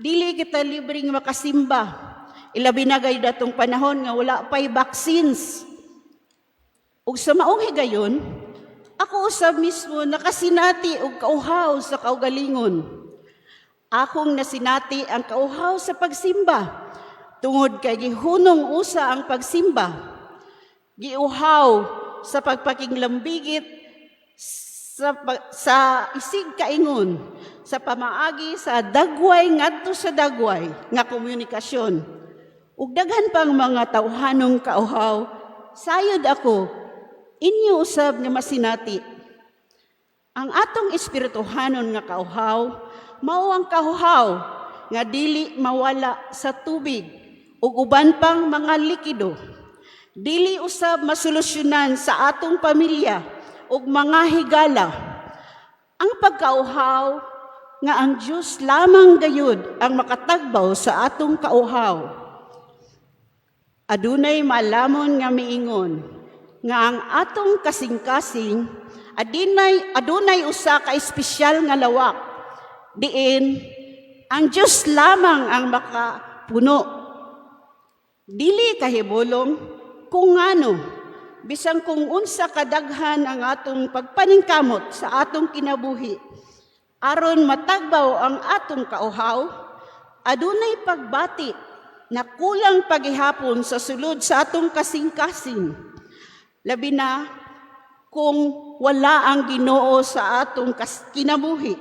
[SPEAKER 11] dili kita libreng makasimba. Ilabi na gayud atong panahon nga wala pa'y vaccines. Ug sa maong higayon, ako usab mismo nakasinati og kauhaw sa kaugalingon. Akong nasinati ang kauhaw sa pagsimba tungod kay gihunong usa ang pagsimba. Giuhaw sa pagpakinglambigit sa isig kaingon sa pamaagi sa dagway ngadto sa dagway nga komunikasyon ug daghan pang mga tawhanong kauhaw. Sayod ako inyo usab nga masinati. Ang atong espirituhanon nga kauhaw mao ang kauhaw nga dili mawala sa tubig ug uban pang mga likido. Dili usab masolusyonan sa atong pamilya ug mga higala. Ang pagkauhaw nga ang Dios lamang gayud ang makatagbaw sa atong kauhaw. Adunay malamon nga miingon nga ang atong kasing-kasing adunay usa ka espesyal nga lawak diin ang Dios lamang ang makapuno. Dili kahibulong kung ngano bisan kung unsa kadaghan ang atong pagpaningkamot sa atong kinabuhi aron matagbaw ang atong kauhaw, adunay pagbati na kulang pagihapon sa sulod sa atong kasing-kasing, labi na kung wala ang Ginoo sa atong kinabuhi,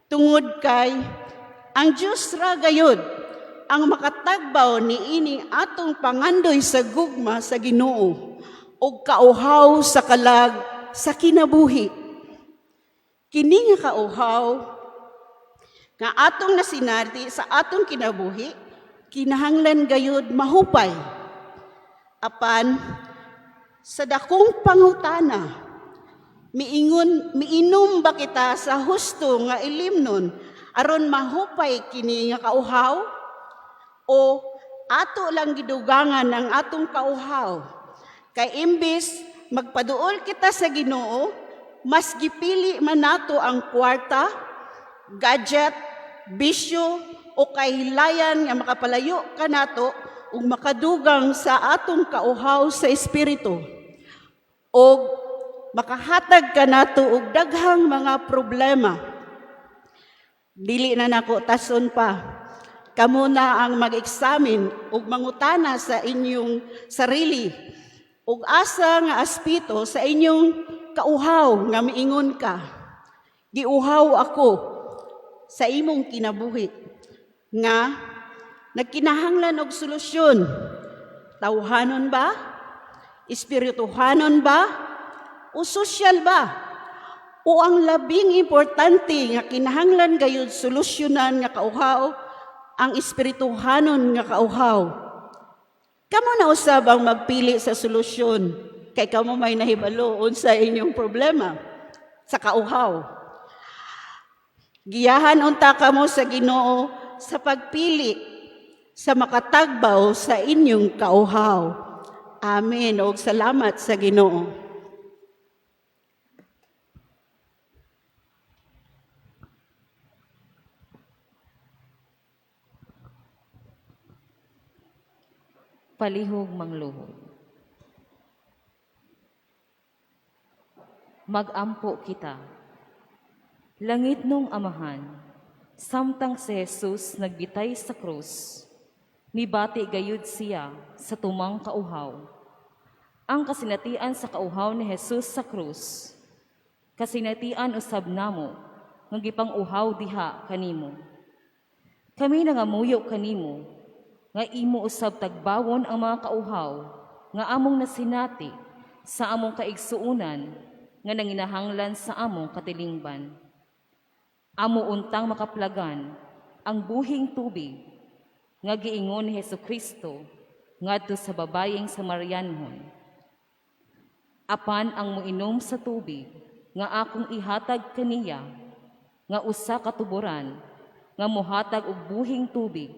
[SPEAKER 11] tungod kay ang Dios ra gayud ang makatagbaw niining atong pangandoy sa gugma sa Ginoo ug kauhaw sa kalag sa kinabuhi. Kini nga kauhaw nga atong nasinati sa atong kinabuhi kinahanglan gayud mahupay. Apan sa dakong pangutana, miingon miinom ba kita sa husto nga ilimnon aron mahupay kini nga kauhaw, o ato lang gidugangan ang atong kauhaw kay imbis magpaduol kita sa Ginoo, mas gipili man nato ang kwarta, gadget, bisyo o kahilayan nga makapalayo kanato ug makadugang sa atong kauhaw sa espiritu og makahatag kanato og daghang mga problema? Dili na nako tason pa. Kamo na ang mag-examine ug mangutana sa inyong sarili ug asa nga aspeto sa inyong kauhaw nga miingon ka, "Giuhaw ako," sa imong kinabuhi nga nagkinahanglan og solusyon. Tawhanon ba? Espirituhanon ba? O sosyal ba? O ang labing importante nga kinahanglan gayud solusyonan nga kauhaw, ang espirituhanon nga kauhaw? Kamo na usab ang magpili sa solusyon kay kamo may nahibalo unsa inyong problema sa kauhaw. Giyahan unta kamo sa Ginoo sa pagpili sa makatagbaw sa inyong kauhaw. Amen. Og salamat sa Ginoo.
[SPEAKER 1] Palihog mangluhod. Magampo kita. Langitnong Amahan, samtang si Jesus nagbitay sa krus, mibati gayud siya sa tumang kauhaw. Ang kasinatian sa kauhaw ni Jesus sa krus, kasinatian usab namo nga gipang-uhaw diha kanimo. Kami nangamuyo kanimo nga imo usab tagbawon ang mga kauhaw nga among nasinati sa among kaigsuonan nga nanginahanglan sa among katilingban. Amo untang makaplagan ang buhing tubig nga giingon ni Hesukristo ngadto sa babayeng Samarianhon: "Apan ang moinom sa tubig nga akong ihatag kaniya nga usa ka tuboran nga mohatag og buhing tubig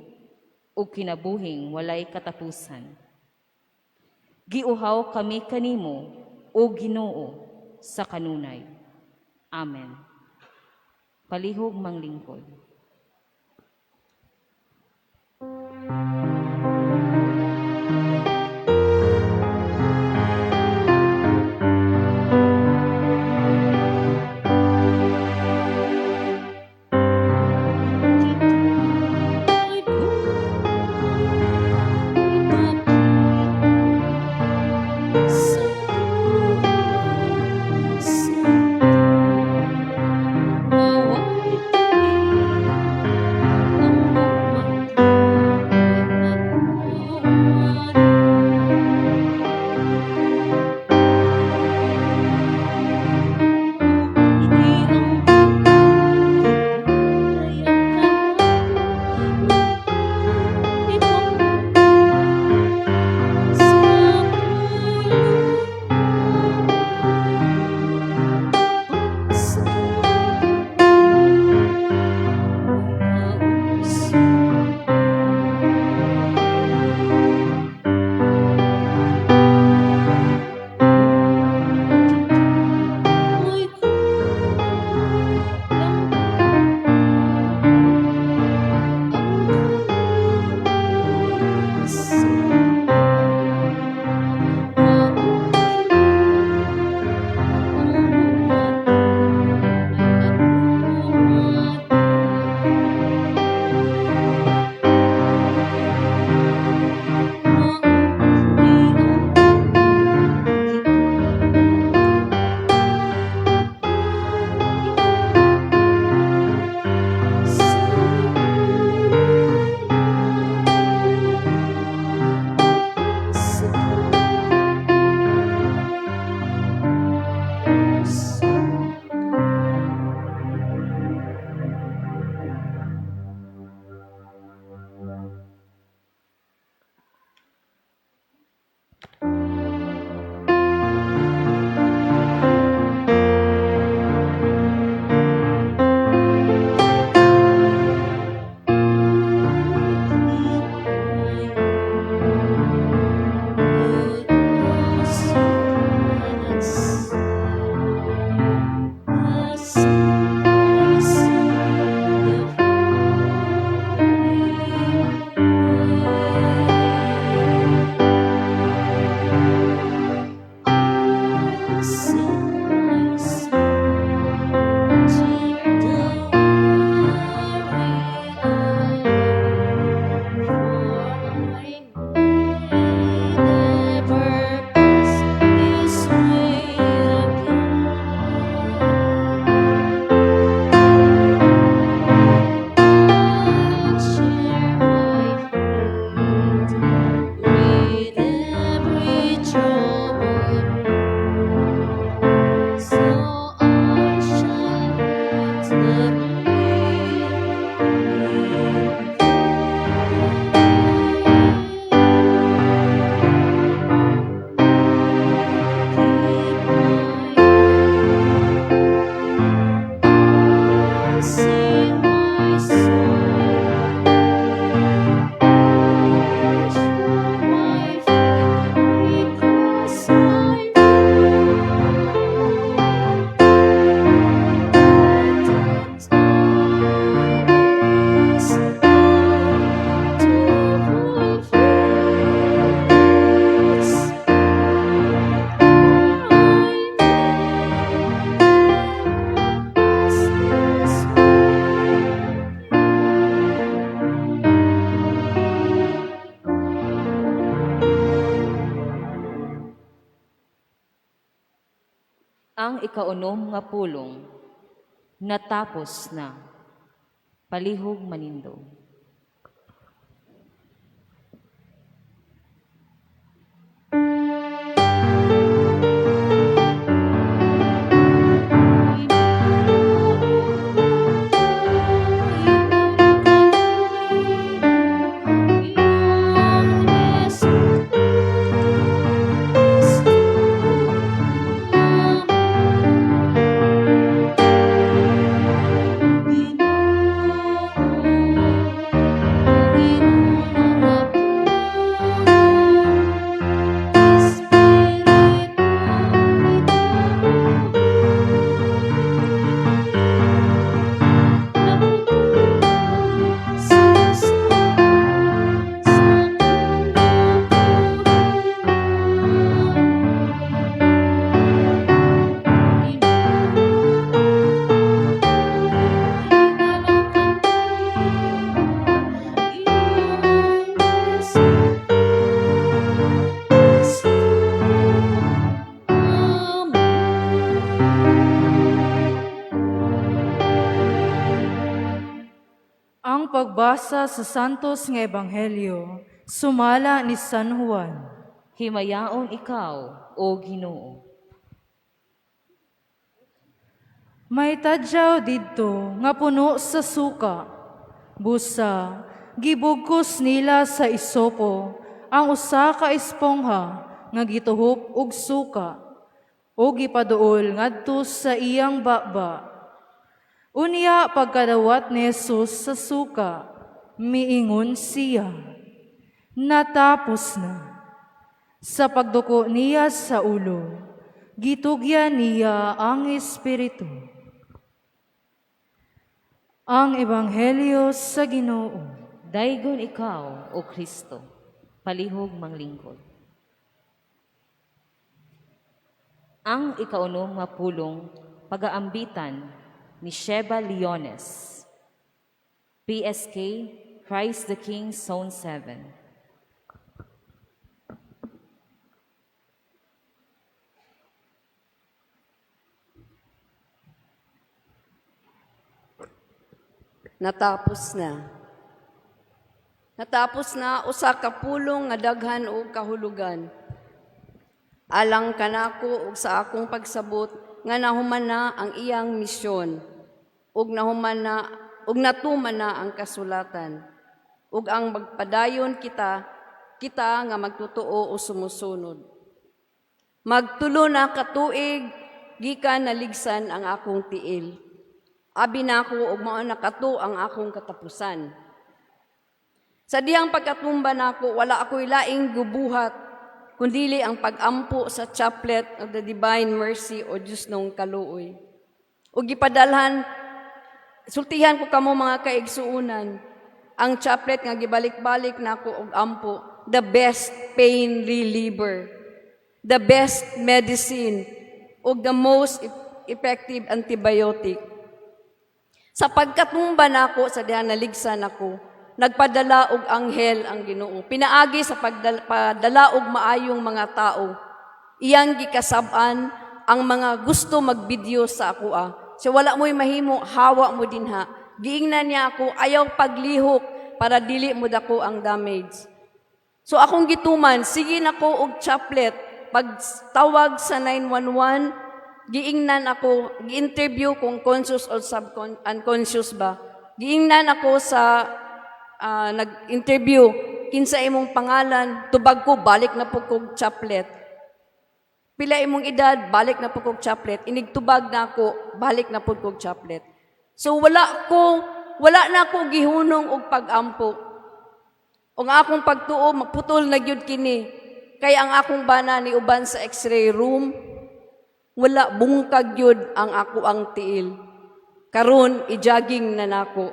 [SPEAKER 1] ug kinabuhing walay katapusan." Giuhaw kami kanimo, o Ginoo, sa kanunay. Amen. Palihog manglingkod.
[SPEAKER 2] Ay ko ipakita sa
[SPEAKER 1] Ang ikaunom nga pulong, natapos na. Palihog manindog.
[SPEAKER 12] Ang pagbasa sa Santos nga Ebanghelyo sumala ni San Juan.
[SPEAKER 1] Himayaon ikaw, O Ginoo.
[SPEAKER 12] May tadyaw didto nga puno sa suka. Busa, gibugkos nila sa isopo ang usa ka espongha nga gituhop og suka o gipaduol ngadto sa iyang baba. Unya pagkadawat ni Jesus sa suka, miingon siya, "Natapos na." Sa pagduko niya sa ulo, gitugyan niya ang espiritu. Ang Ebanghelyo sa Ginoo.
[SPEAKER 1] Daygon ikaw, O Kristo. Palihog manglingkod. Ang ikaunom nga pulong, pagaambitan ni Sheba Leones. PSK, Christ the King, Zone 7.
[SPEAKER 4] Natapos na. Natapos na usa ka pulong nga daghan og kahulugan. Alang kanako ug sa akong pagsabot nga nahuman na ang iyang misyon ug nahuman na ug natuman na ang kasulatan ug ang magpadayon kita kita nga magtotoo o sumusunod. Magtulo na ka tuig gikan naligsan ang akong tiil. Abi nako ug mao na kato ang akong katapusan. Sa dihang pagkatumba nako, wala ako'y laing gubuhat, kundili ang pag-ampo sa Chaplet of the Divine Mercy o Diyos nung kaluoy. O gipadalhan, sultihan ko kamo mga kaigsuunan, ang chaplet nga gibalik-balik nako og ampo, the best pain reliever, the best medicine, ug the most effective antibiotic. Sa pagkatumba nako sa dihang naligsan ako, nagpadala og anghel ang Ginoo. Pinaagi sa pagdala og maayong mga tao. Iyang gikasab-an ang mga gusto magbideo sa akoa. So wala mo'y mahimo, hawa mo dinha. Giingnan niya ako, ayaw paglihok para dili mo dako ang damage. So akong gituman, sige nako og chaplet. Pagtawag sa 911, giingnan ako, gi-interview kung conscious or unconscious ba. Giingnan ako sa nag-interview, kinsa imong pangalan, tubag ko, balik na po kog chaplet. Pila imong edad, balik na po kog chaplet. Inigtubag na ako, balik na po kog chaplet. So wala na ako gihunong og pag-ampo. Og ang akong pagtuo, maputol na gyud kini. Kay ang akong bana ni uban sa x-ray room, wala bungkag gyud ang ako ang tiil. Karon i-jogging na nako.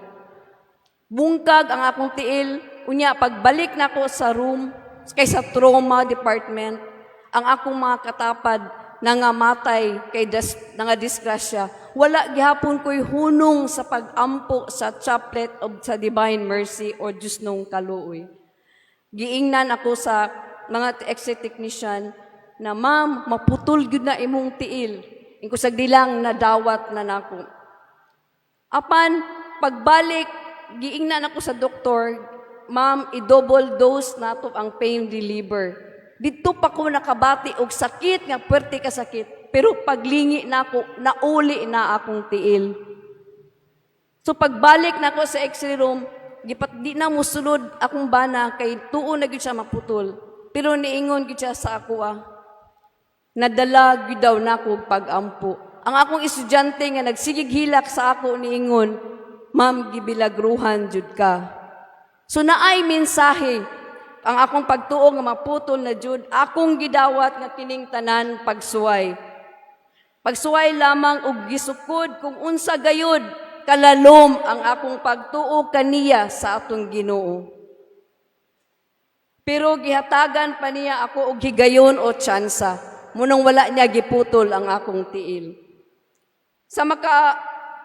[SPEAKER 4] Bungkag ang akong tiil, unya pagbalik nako sa room kay sa trauma department, ang akong mga katapad nangamatay kay nangadisgrasya. Wala gihapon ko'y hunong sa pag-ampo sa Chaplet of sa Divine Mercy o Diyos nung kaluoy. Giingnan ako sa mga x-ray technician na, "Ma'am, maputol gyud na imong tiil."
[SPEAKER 13] Ingko dilang nadawat na nako. Apan pagbalik, giingnan ako sa doktor, "Ma'am, i-double dose nato ang pain reliever." Didto pa ko nakabati og sakit nga puwerte ka sakit. Pero paglingi nako, nauli na akong tiil. So pagbalik nako sa X-ray room, gipat di na musulod akong bana kay tuo na gyud siya maputol. Pero niingon gyud siya sa ako ah. Nadala gyud daw nako og pag-ampo. Ang akong estudyante nga nagsigig hilak sa ako niingon, "Ma'am, gibilagruhan jud ka." So naay mensahe ang akong pagtuo nga maputol na jud, akong gidawat nga kining tanan pagsuway. Pagsuway lamang og gisukod kung unsa gayud kalalom ang akong pagtuo kaniya sa atong Ginoo. Pero gihatagan pa niya ako og higayon o tsansa, munong wala niya giputol ang akong tiil. Sa maka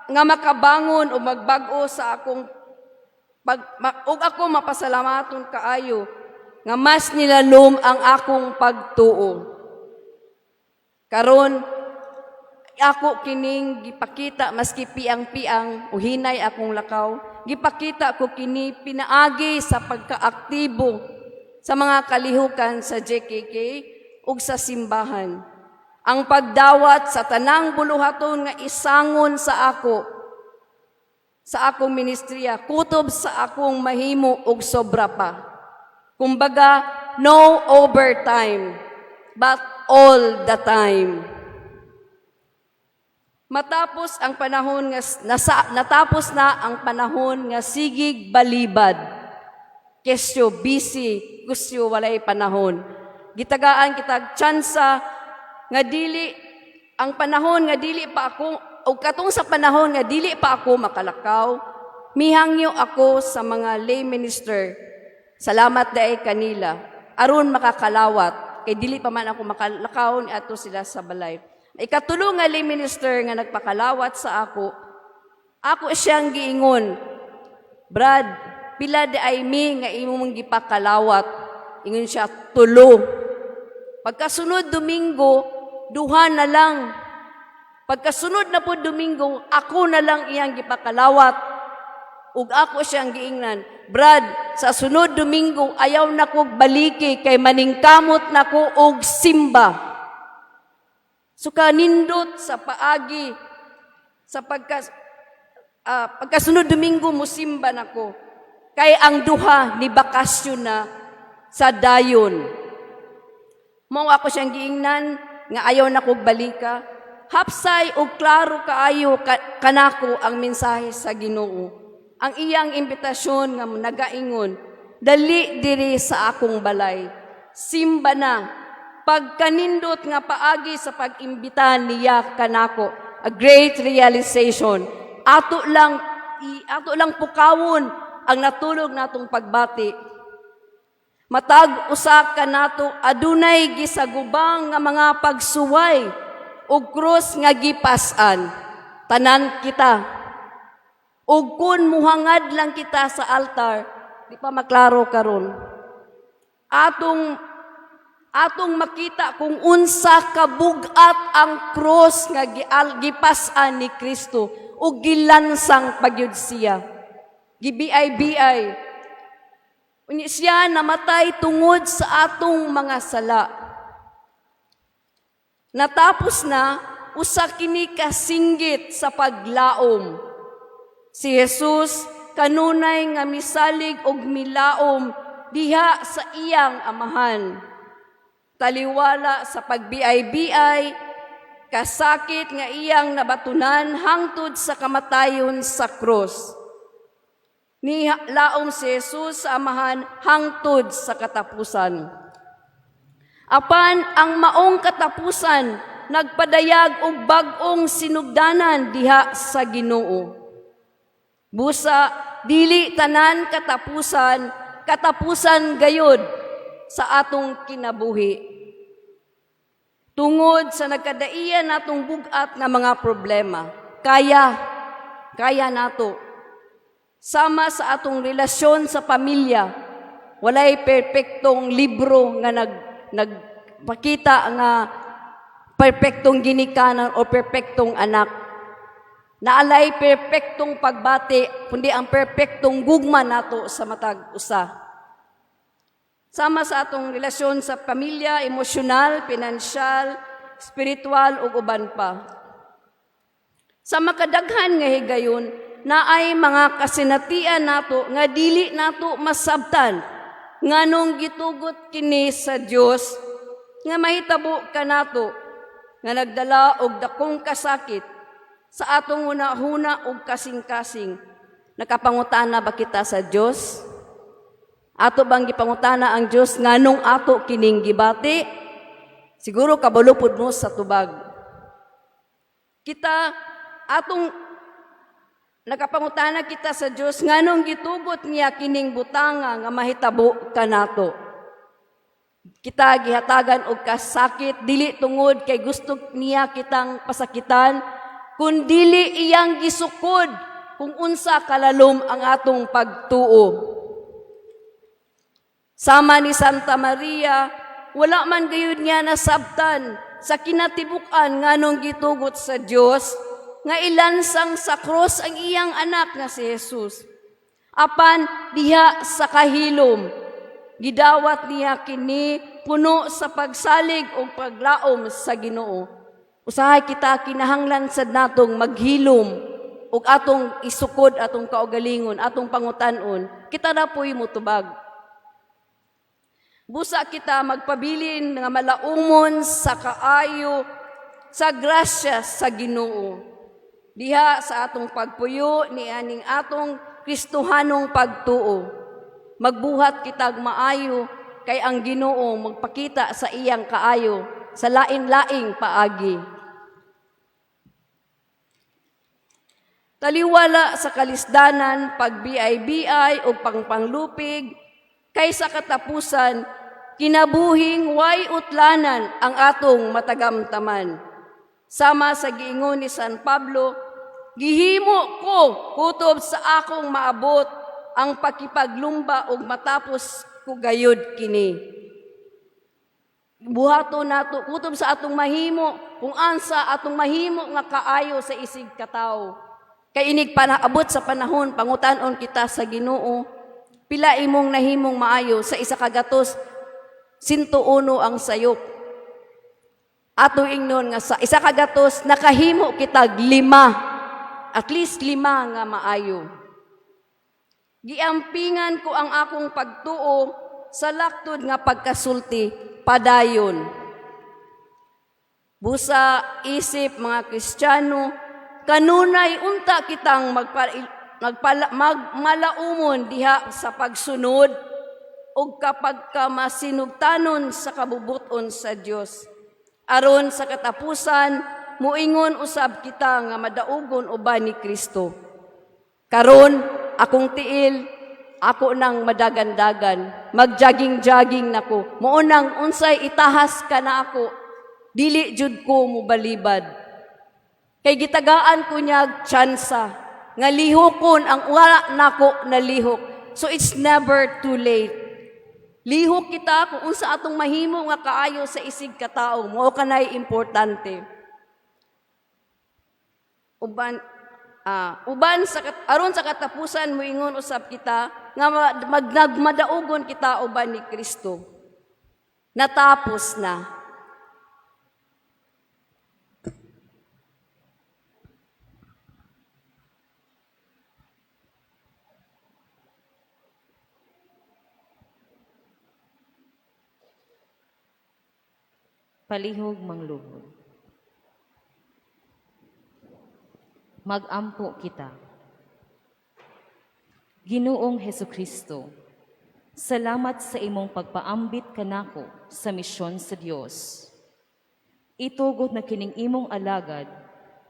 [SPEAKER 13] nga makabangon o magbag-o sa akong pag ma, ug ako mapasalamaton kaayo nga mas nilalom ang akong pagtuo. Karon ako kining gipakita maski piang-piang o hinay akong lakaw, gipakita ko kini pinaagi sa pagkaaktibo sa mga kalihukan sa JKK ug sa simbahan. Ang pagdawat sa tanang buluhaton nga isangon sa ako sa akong ministriya, kutob sa akong mahimo og sobra pa. Kumbaga, no overtime, but all the time. Matapos ang panahon nga natapos na ang panahon nga sigig balibad. Kesyo busy, kusyo walay panahon. Gitagaan kitag tsansa nga dili ang panahon nga dili pa ako o katong sa panahon nga dili pa ako makalakaw, mihangyo ako sa mga lay minister. Salamat diay kanila aron makakalawat kay dili pa man ako makalakaw, ni ato sila sa balay. Ikatulo nga lay minister nga nagpakalawat sa ako, ako siyang giingon, "Brad, pila diay mi nga imong gipakalawat?" Ingon siya, "Tulo." Pagkasunod Domingo, duha na lang. Pagkasunod na po Domingo, ako na lang iyang gipakalawat. Ug ako siyang giingnan, "Brad, sa sunod Domingo, ayaw na kog baliki kay maningkamot na ko og simba." So kanindot sa paagi sa pagkasunod Domingo musimba nako. Kay ang duha ni bakasyon na sa dayon. Mao ako siyang giingnan nga ayaw na kog balika. Hapsay og klaro kaayo kanako ang mensahe sa Ginoo. Ang iyang imbitasyon nga nagaingon, "Dali diri sa akong balay. Simba na." Pagkanindot nga paagi sa pag-imbita niya kanako. A great realization. Ato lang pukawon ang natulog natong pagbati. Matag usa kanato adunay gisagubang nga mga pagsuway ug krus nga gipas-an. Tanan kita. Ug kun muhangad lang kita sa altar, di pa maklaro karon. Atong makita kung unsa kabugat ang krus nga gipas-an ni Kristo ug gilansang pagyud siya. Gibiay-biay. Unya siya namatay tungod sa atong mga sala. Natapos na, usa kini kasinggit sa paglaom. Si Jesus kanunay nga misalig og milaom diha sa iyang Amahan. Taliwala sa pagbiay-biay, kasakit nga iyang nabatunan hangtod sa kamatayon sa krus. Nilaom si Jesus sa Amahan hangtod sa katapusan. Apan ang maong katapusan nagpadayag og bag-ong sinugdanan diha sa Ginoo. Busa dili tanan katapusan, katapusan gayud sa atong kinabuhi. Tungod sa nagkadaiya natong bugat nga mga problema, kaya kaya nato. Sama sa atong relasyon sa pamilya, walay perpektong libro nga nagpakita nga Perpektong ginikanan o perpektong anak. Naalay perpektong pagbati, kundi ang perpektong gugma nato sa matag usa. Sama sa atong relasyon sa pamilya, emosyonal, pinansyal, spiritual ug uban pa. Sa makadaghan nga higayon, naay mga kasinatian nato nga dili nato masabtan nganong gitugot kini sa Dios nga mahitabo kanato nga nagdala og dakong kasakit sa atong hunahuna ug kasing-kasing. Nakapangutana ba kita sa Dios? Ato bang gipangutana ang Dios nganong ato kining gibati? Siguro kabalo pud mo sa tubag. Kita atong nakapangutana kita sa Dios nganong gitugot niya kining butanga nga mahitabo kanato. Kita gihatagan og kasakit dili tungod kay gusto niya kitang pasakitan, kun dili iyang gisukod kung unsa kalalom ang atong pagtuo. Sama ni Santa Maria, wala man gayud niya nasabtan sa kinatibuk-an nganong gitugot sa Dios nga ilansang sa krus ang iyang anak nga si Jesus. Apan diha sa kahilom, gidawat niya kini puno sa pagsalig o paglaom sa Ginoo. Usahay kita kinahanglan sad natong maghilom ug atong isukod atong kaugalingon, atong pangutan-on, kita na po'y mutubag. Busa kita magpabilin nga malaumon sa kaayo sa grasya sa Ginoo. Diha sa atong pagpuyo ni aning atong Kristohanong pagtuo. Magbuhat kitag maayo kay ang Ginoo magpakita sa iyang kaayo sa lain-laing paagi. Taliwala sa kalisdanan, pagbiay-biay o pangpanglupig, kay sa katapusan, kinabuhing way utlanan ang atong matagamtaman. Sama sa giingon ni San Pablo, gihimo ko kutob sa akong maabot ang pakipaglumba ug matapos ko gayud kini. Buhato nato kutob sa atong mahimo kung ansa atong mahimo nga kaayo sa isig katawo. Kay inig panaabot sa panahon pangutan-on kita sa Ginoo, pila imong nahimong maayo sa isa ka gatos, 101 ang sayop. Ato ingnon nga sa isa ka gatos nakahimo kitag 5, at least 5 nga maayo. Giampingan ko ang akong pagtuo sa laktod nga pagkasulti padayon. Busa isip mga Kristiyano, kanunay unta kitang magmalaumon diha sa pagsunod ug kapag ka masinugtanon sa kabubuton sa Dios. Aron sa katapusan, muingon usab kita nga madaugon uban ni Kristo. Karon akong tiil, ako nang madagandagan, magjogging-jogging nako. Mao nang unsay itahas ka na ako, dili jud ko mobalibad. Kay gitagaan ko niyag tsansa nga lihokon ang wala nako nalihok. So it's never too late. Lihok kita kung unsa atong mahimo nga kaayo sa isig katao, mao kanay importante. Uban uban sa aron sa katapusan moingon usab kita nga magnagmadaugon kita uban ni Kristo. Natapos na.
[SPEAKER 1] Palihog mangluhod. Magampo kita. Ginoong Hesukristo, salamat sa imong pagpaambit kanako sa misyon sa Dios. Itugot na kining imong alagad,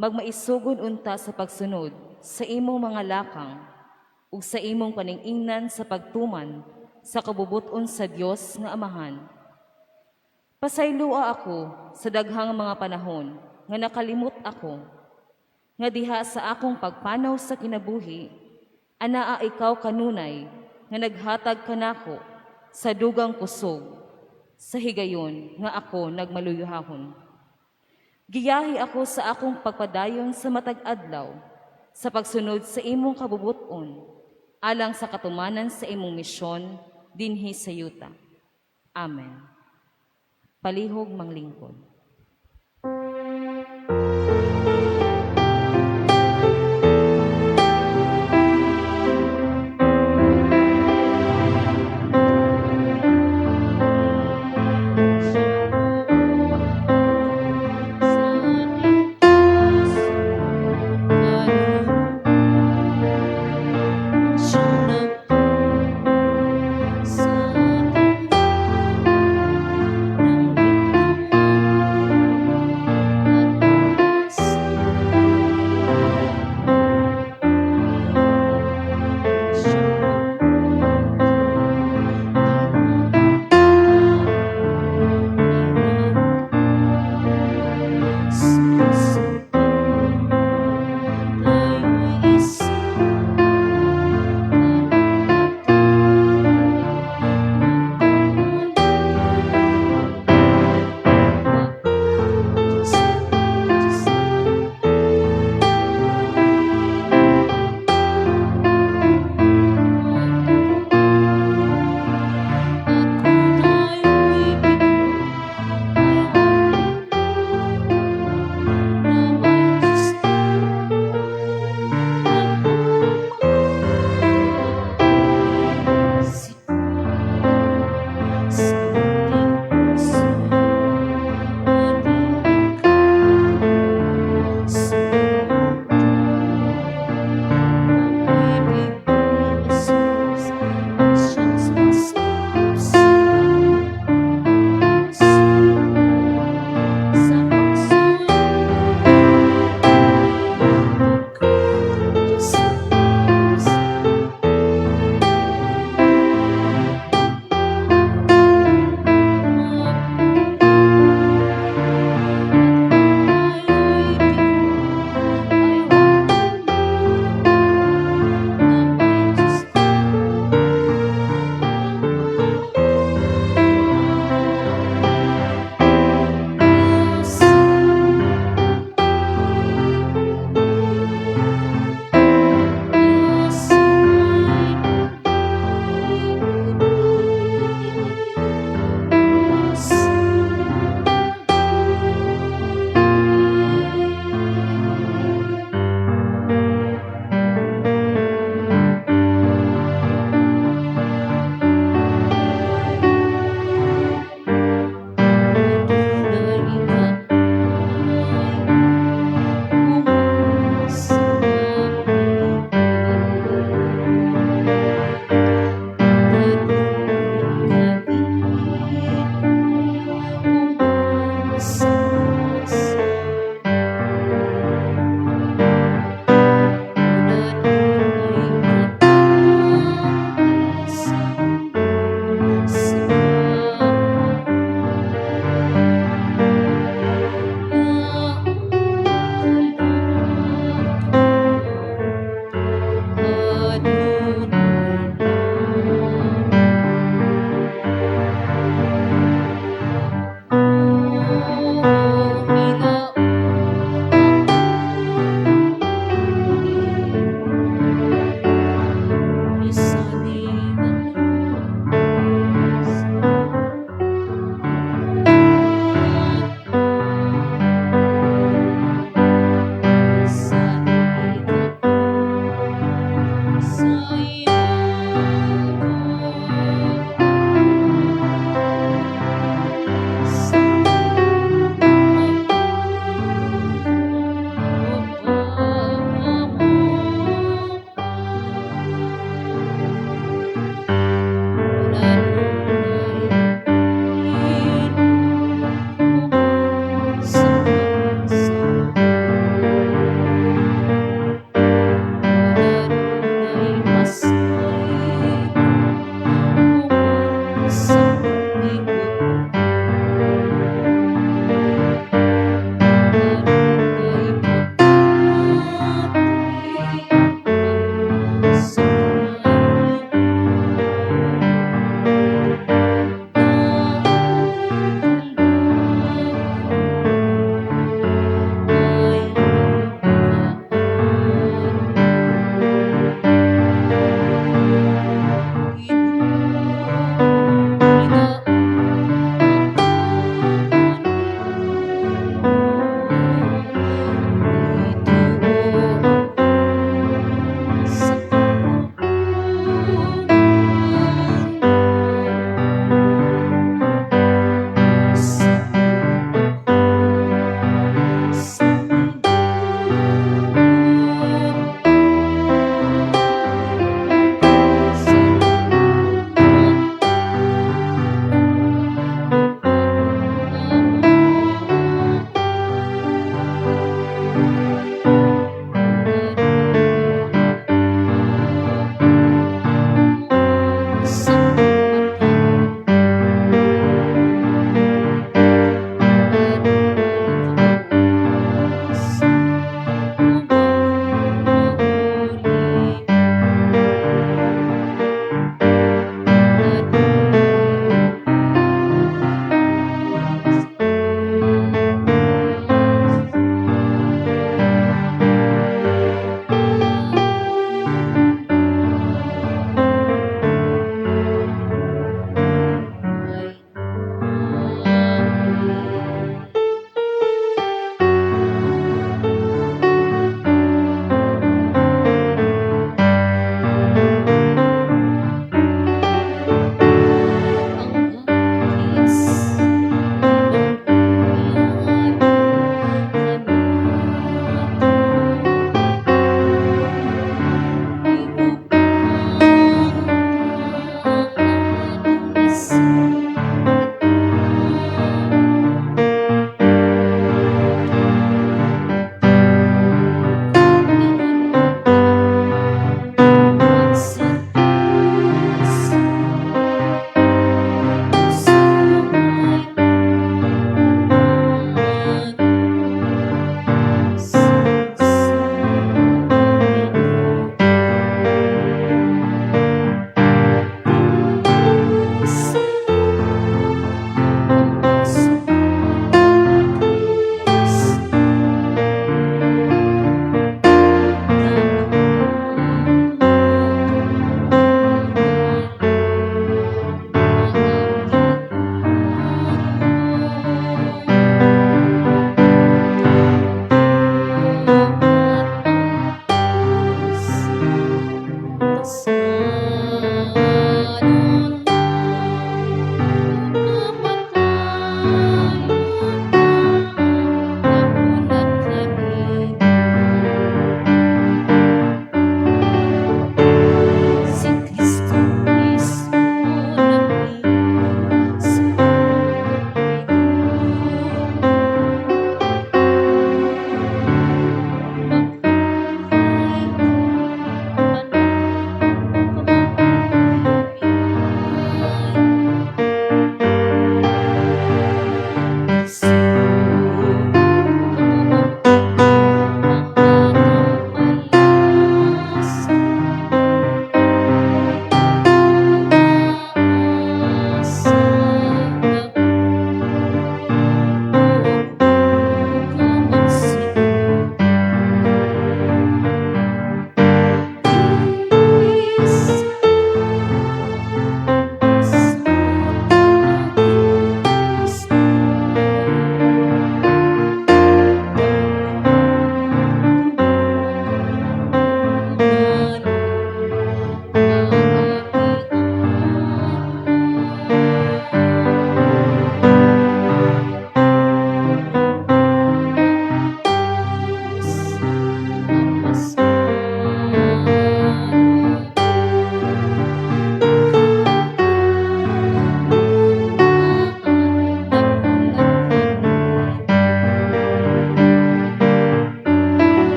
[SPEAKER 1] magmaisugon unta sa pagsunod sa imong mga lakang ug sa imong paningingnan sa pagtuman sa kabubuton sa Dios nga Amahan. Pasayloa ako sa daghang mga panahon nga nakalimot ako, nga diha sa akong pagpanaw sa kinabuhi, anaa ikaw kanunay nga naghatag kanako sa dugang kusog sa higayon nga ako nagmaluyuhahon. Giyahi ako sa akong pagpadayon sa matag adlaw sa pagsunod sa imong kabubut-on alang sa katumanan sa imong misyon dinhi sa yuta. Amen. Palihog manglingkod.
[SPEAKER 2] Sa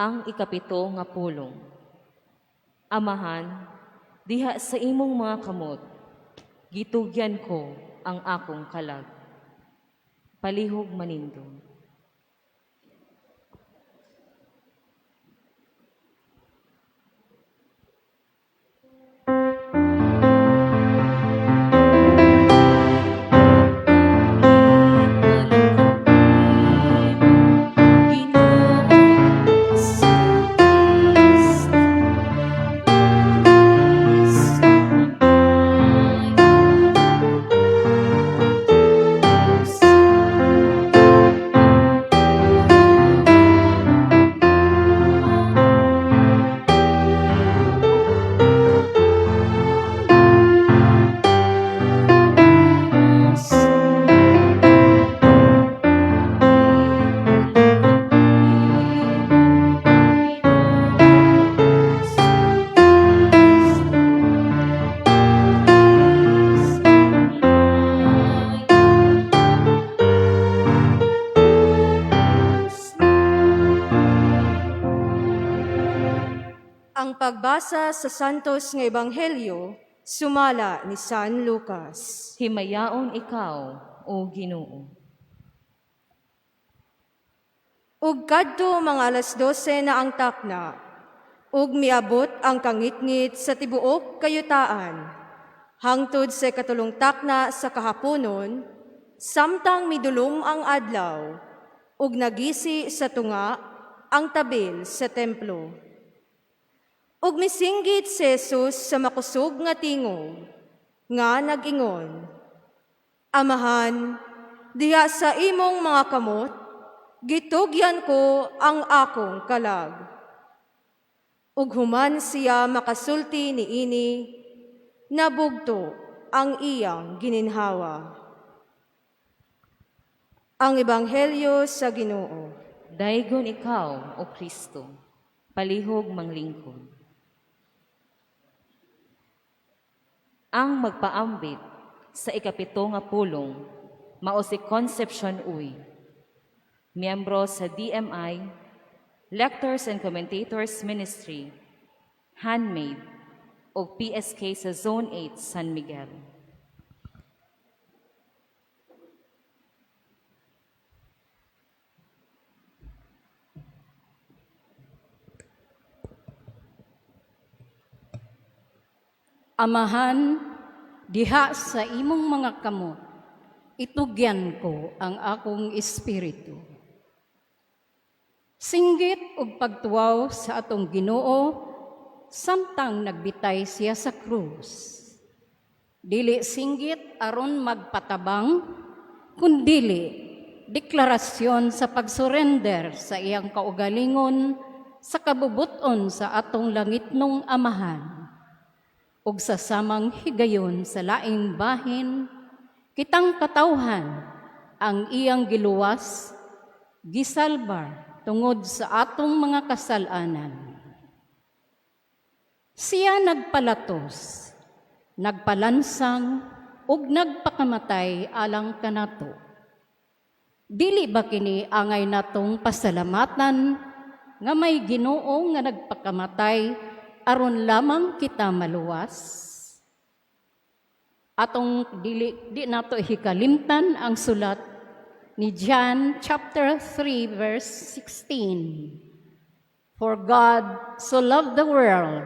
[SPEAKER 1] Ang ikapito nga pulong. Amahan, diha sa imong mga kamot, gitugyan ko ang akong kalag. Palihog manindog.
[SPEAKER 6] Ang pagbasa sa Santos nga Ebanghelyo sumala ni San Lucas.
[SPEAKER 1] Himayaon ikaw, O Ginoo.
[SPEAKER 6] Ug kadto mga 12:00 na ang takna, ug miabot ang kangitngit sa tibuok kayutaan, hangtod sa 3 takna sa kahaponon, samtang midulom ang adlaw, ug nagisi sa tunga ang tabil sa templo. Ug misinggit si Jesus sa makusog nga tingog, nga nag-ingon, Amahan, diha sa imong mga kamot, gitugyan ko ang akong kalag. Ug human siya makasulti niini, nabugto ang iyang gininhawa. Ang Ebanghelyo sa Ginoo.
[SPEAKER 1] Daygon ikaw, O Kristo, palihog manglingkod. Ang magpaambit sa 7 nga pulong mao si Concepcion Uy, miyembro sa DMI, Lectors and Commentators Ministry, Handmaid, o PSK sa Zone 8, San Miguel.
[SPEAKER 2] Amahan, diha sa imong mga kamot, itugyan ko ang akong espiritu. Singgit og pagtuwaw sa atong Ginoo samtang nagbitay siya sa krus. Dili singgit aron magpatabang, kundili deklarasyon sa pagsurrender sa iyang kaugalingon sa kabubuton sa atong langitnong Amahan. Ug sa samang higayon sa laing bahin, kitang katawhan ang iyang giluwas, gisalbar tungod sa atong mga kasalanan. Siya nagpalatos, nagpalansang, ug nagpakamatay alang kanato. Dili ba kini angay natong pasalamatan nga may Ginoo nga nagpakamatay aron lamang kita maluwas? Atong dili di nato hikalimtan ang sulat ni John chapter 3 verse 16. For God so loved the world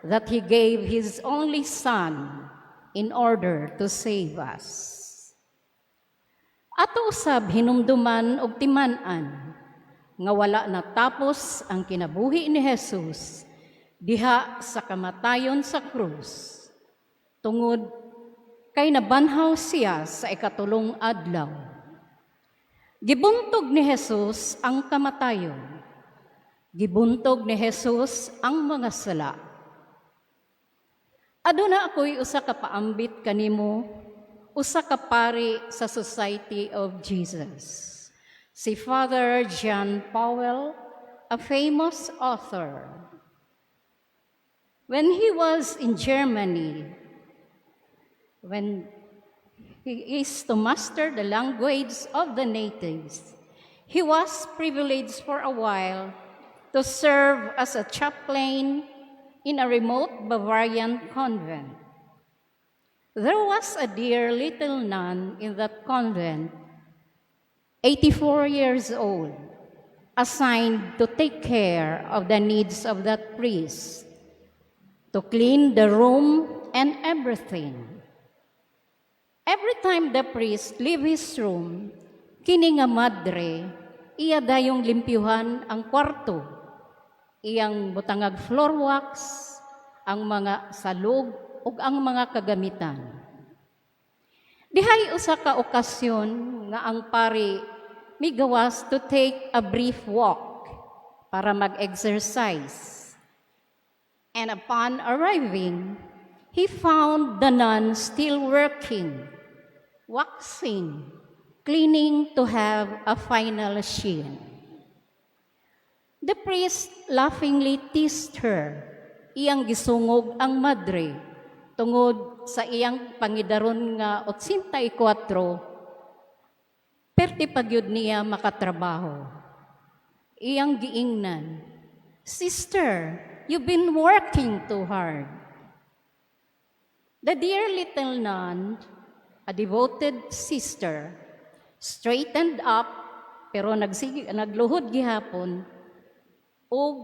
[SPEAKER 2] that he gave his only Son in order to save us. Ato usab hinumduman og timan-an nga wala natapos ang kinabuhi ni Jesus diha sa kamatayon sa krus, tungod kay nabanhaw siya sa 3 adlaw. Gibuntog ni Jesus ang kamatayon. Gibuntog ni Jesus ang mga sala. Aduna ako'y usa ka paambit kanimo, usa ka pari sa Society of Jesus. Si Father John Powell, a famous author. When he was in Germany, when he is to master the language of the natives, he was privileged for a while to serve as a chaplain in a remote Bavarian convent. There was a dear little nun in that convent, 84 years old, assigned to take care of the needs of that priest, to clean the room and everything. Every time the priest leave his room, kini nga madre, iya dayong limpyuhan ang kwarto, iyang butangag floor wax, ang mga salog ug ang mga kagamitan. Dihay usa ka okasyon nga ang pari migawas to take a brief walk para mag-exercise. And upon arriving, he found the nun still working, waxing, cleaning to have a final sheen. The priest laughingly teased her. Iyang gisungog ang madre tungod sa iyang pangidaron nga 84, perti pagyud niya makatrabaho. Iyang giingnan, "Sister, you've been working too hard." The dear little nun, a devoted sister, straightened up pero nagsige, nagluhod gihapon ug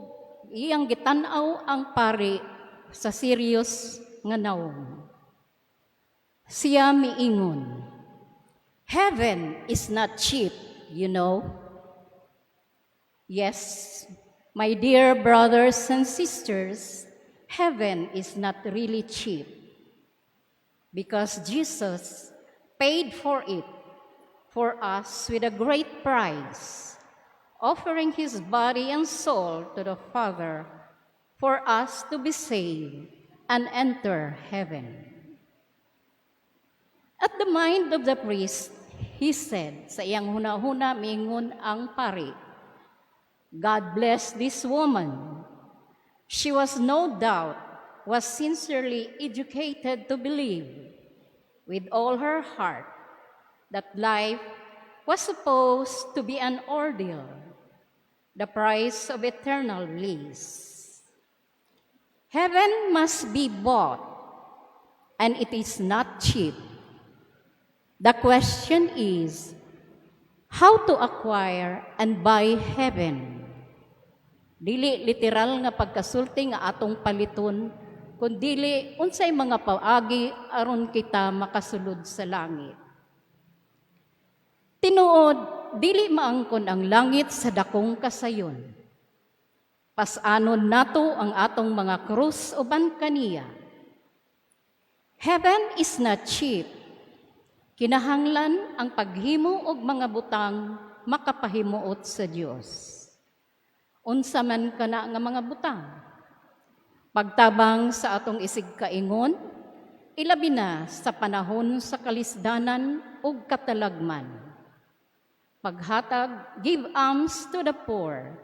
[SPEAKER 2] iyang gitan-aw ang pari sa serious nga nawong. Siya miingon, "Heaven is not cheap." Yes, my dear brothers and sisters, heaven is not really cheap because Jesus paid for it for us with a great price, offering his body and soul to the Father for us to be saved and enter heaven. At the mind of the priest, he said, sa iyang huna-huna, mingon ang pari, "God bless this woman. She was no doubt was sincerely educated to believe with all her heart that life was supposed to be an ordeal, the price of eternal bliss. Heaven must be bought, and it is not cheap. The question is, how to acquire and buy heaven?" Dili literal nga pagkasulti nga atong paliton, kundili unsay mga paagi aron kita makasulod sa langit. Tinuod, dili maangkon ang langit sa dakong kasayon. Pas-anon nato ang atong mga krus uban kaniya. Heaven is not cheap. Kinahanglan ang paghimo og mga butang makapahimuot sa Dios. Unsa man kana nga mga butang? Pagtabang sa atong isig kaingon, ilabi na sa panahon sa kalisdanan ug katalagman. Paghatag, give alms to the poor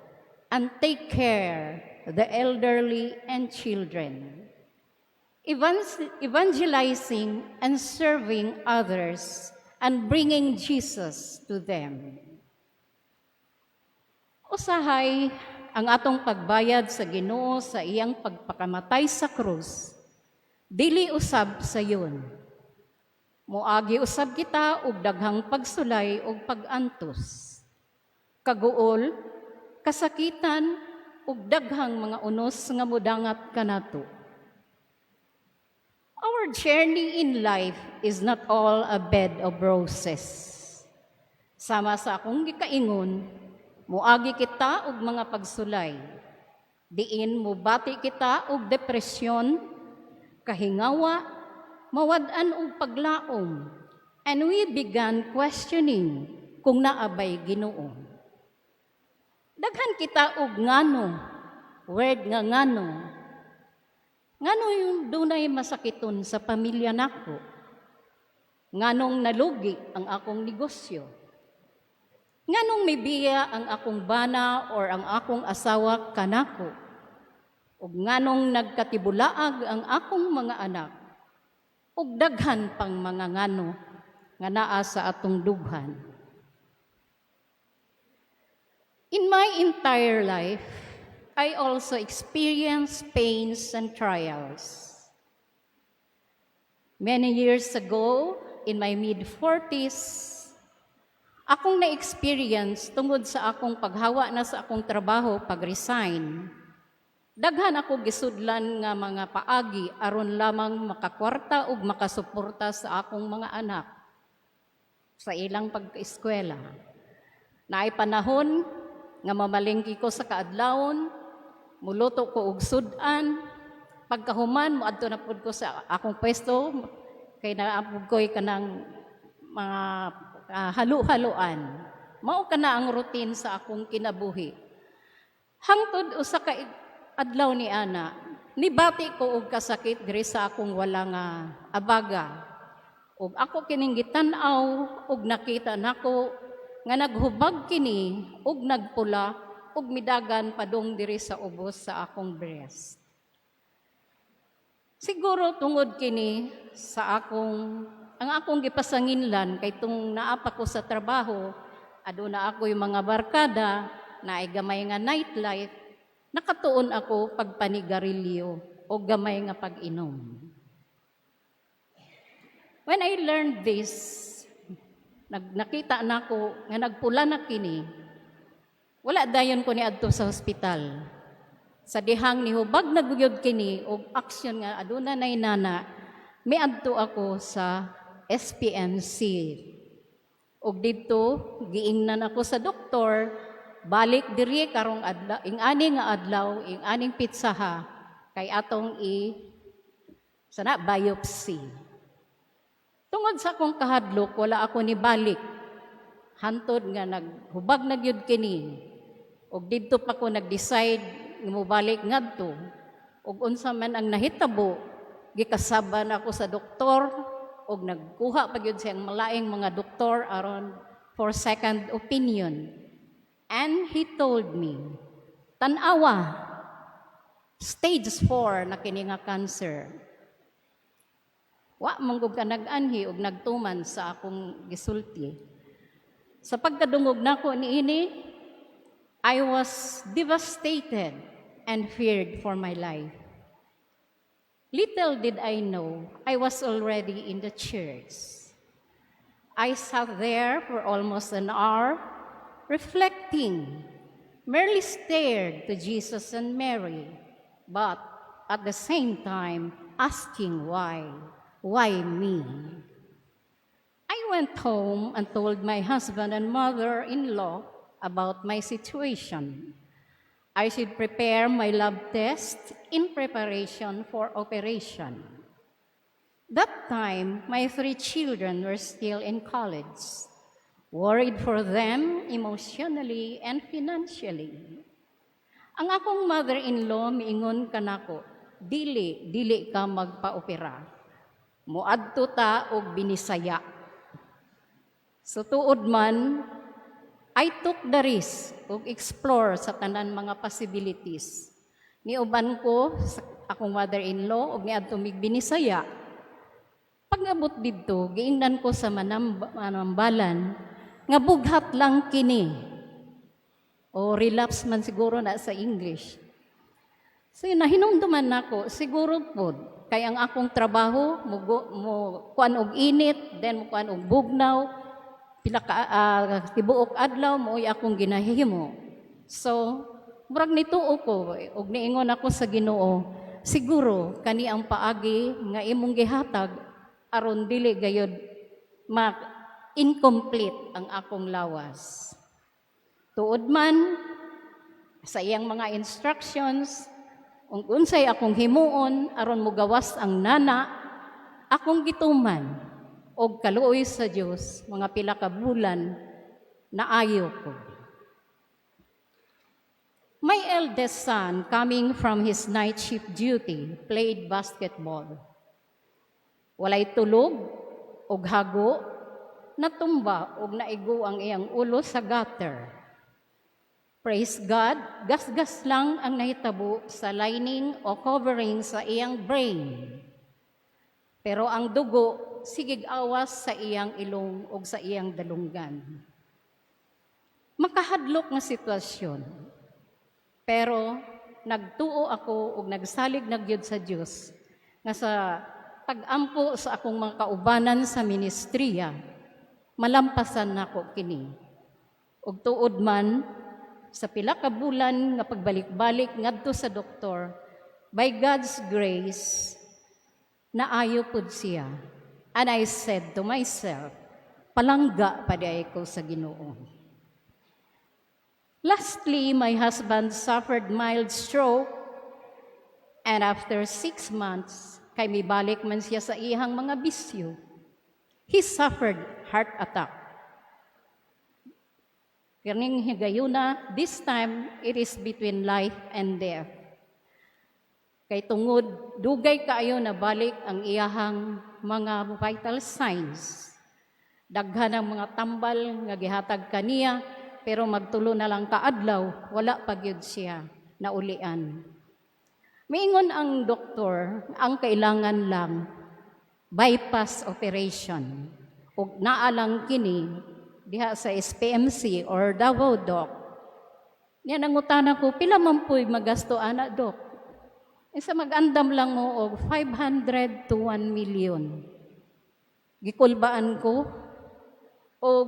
[SPEAKER 2] and take care the elderly and children. Evangelizing and serving others and bringing Jesus to them. Usahay, ang atong pagbayad sa Ginoo sa iyang pagpakamatay sa krus, dili usab sayon. Moagi usab kita og daghang pagsulay ug pag-antos. Kaguol, kasakitan ug daghang mga unos nga mudangat kanato. Our journey in life is not all a bed of roses. Sama sa akong gikaingon, muagi kita og mga pagsulay. Diin mubati kita og depresyon, kahingawa, mawad-an og paglaom, and we began questioning kung naa bay Ginoo. Daghan kita og ngano, word nga ngano. Ngano yung dunay masakiton sa pamilya nako? Nganong nalugi ang akong negosyo? Nganong mibiya ang akong bana or ang akong asawa kanako? Ug nganong nagkatibulaag ang akong mga anak? Ug daghan pang mga ngano nga naa sa atong dughan. In my entire life, I also experienced pains and trials. Many years ago, in my mid-40s, akong na-experience tungod sa akong paghawa na sa akong trabaho, pag-resign, daghan ako gisudlan nga mga paagi aron lamang makakwarta ug makasuporta sa akong mga anak sa ilang pag-eskwela. Naay panahon nga mamalengke ko sa kaadlawon, muluto ko og sudan, pagkahuman moadto na pud ko sa akong pwesto kay naa pud ko'y kanang mga halo-haloan. Mao kana ang routine sa akong kinabuhi. Hangtod usa ka adlaw ni ana, nibati ko og kasakit diri sa akong wala nga abaga. Ug ako kining gitan-aw ug nakita nako nga naghubag kini ug nagpula ug midagan padung diri sa ubos sa akong breast. Siguro tungod kini sa akong ang akong gipasanginlan kay tung naa pa ko sa trabaho, aduna ako yung mga barkada, naay gamay nga nightlife, nakatuon ako pagpanigarilyo o gamay nga pag-inom. When I learned this, nakita nako nga nagpula na kini, wala dayon ko niadto sa hospital. Sa dihang nihubag na gyud kini og action nga aduna nay nana, miadto ako sa SPMC. Og didto giingnan ako sa doktor, balik diri karong adlaw, ing-ani nga adlaw, ing-aning petsaha kay atong i sana biopsy. Tungod sa akong kahadlok, wala ako ni balik. Hantod nga naghubag na gyud kini. Og didto pa ko nag-decide nga mobalik ngadto. Og unsa man ang nahitabo, gikasaban ako sa doktor og nagkuha pa gyud siyang malaing mga doktor aron for second opinion. And he told me, "Tan-awa, stage 4 na kini nga cancer." Wa man gud ka nag-anhi og nagtuman sa akong gisulti. Sa pagkadungog nako niini, I was devastated and feared for my life. Little did I know, I was already in the church. I sat there for almost an hour, reflecting, merely stared to Jesus and Mary, but at the same time asking why. Why me? I went home and told my husband and mother in law about my situation. I should prepare my lab test in preparation for operation. That time, my three children were still in college. Worried for them emotionally and financially. Ang akong mother-in-law miingon kanako, "Dili, dili ka magpa-opera. Muadto ta og Binisaya." So tuod man, I took the risk og explore sa tanan mga possibilities. Niuban ko sa akong mother-in-law og niadto mig Binisaya. Pag-abot didto, giingnan ko sa manambalan nga bughat lang kini. O relapse man siguro na sa English. So yun, nahinumduman nako, siguro pod kay ang akong trabaho mo kuan og init, then mo kuan og bugnaw, pila ka tibuok adlaw mo'y akong ginahimo. So, murag nituo ko og niingon ako sa Ginoo, siguro kani ang paagi nga imong gihatag aron dili gayod ma incomplete ang akong lawas. Tuod man sa iyang mga instructions kung unsay akong himuon aron mogawas ang nana, akong gituman og kaluoy sa Dios, mga pila ka bulan naayo ko. My eldest son, coming from his night shift duty, played basketball. Walay tulog og hago, natumba og naigo ang iyang ulo sa gutter. Praise God, gasgas lang ang nahitabo sa lining o covering sa iyang brain. Pero ang dugo sigig awas sa iyang ilong og sa iyang dalunggan. Makahadlok nga sitwasyon. Pero Nagtuo ako ug nagsalig na gyud sa Dios nga sa pag-ampo sa akong mga kaubanan sa ministriya, malampasan nako kini. Ug tuod man, sa pila ka bulan nga pagbalik-balik ngadto sa doktor, by God's grace, naayo pud siya. And I said to myself, "Palangga pa diay ko sa Ginoo." Lastly, my husband suffered mild stroke and after 6 months, kay mibalik man siya sa iyang mga bisyo, he suffered heart attack. Kaning higayuna, this time it is between life and death. Kay tungod dugay kaayo na balik ang iyahang mga vital signs. Daghan ang mga tambal nga gihatag kaniya, pero magtulo na lang kaadlaw, wala pa gyud siya naulian. Miingon ang doktor, ang kailangan lang bypass operation. Ug naa lang kini diha sa SPMC or Davao Doc. Niya nangutana ko, "Pila man po'y magasto ana, Doc?" Sa mag-andam lang mo og 500 to 1 million. Gikulbaan ko og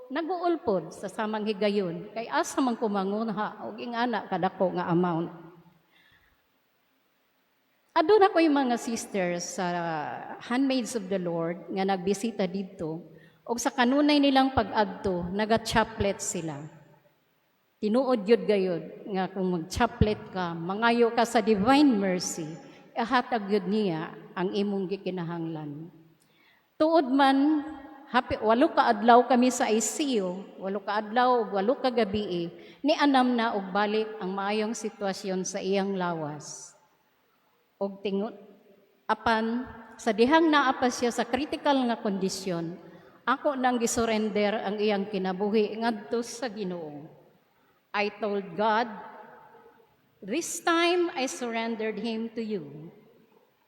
[SPEAKER 2] naguol pod sa samang higayon kay asa man ko manguha og ingana kadako nga amount. Aduna koy mga sisters sa Handmaids of the Lord nga nagbisita didto og sa kanunay nilang pag-adto, naga-chaplet sila. Tinuod yun gayod nga kung mag-chaplet ka, mangayo ka sa divine mercy, ihatag yun niya ang imong gikinahanglan. Tuod man, happy, 8 ka adlaw kami sa ICU, 8 ka adlaw ug 8 ka gabi, ni anam na og balik ang maayong sitwasyon sa iyang lawas. Og tingon apan sa dihang naa pa siya sa critical nga kondisyon, ako nang gisurrender ang iyang kinabuhi ngadto sa Ginoo. I told God, "This time I surrendered him to you.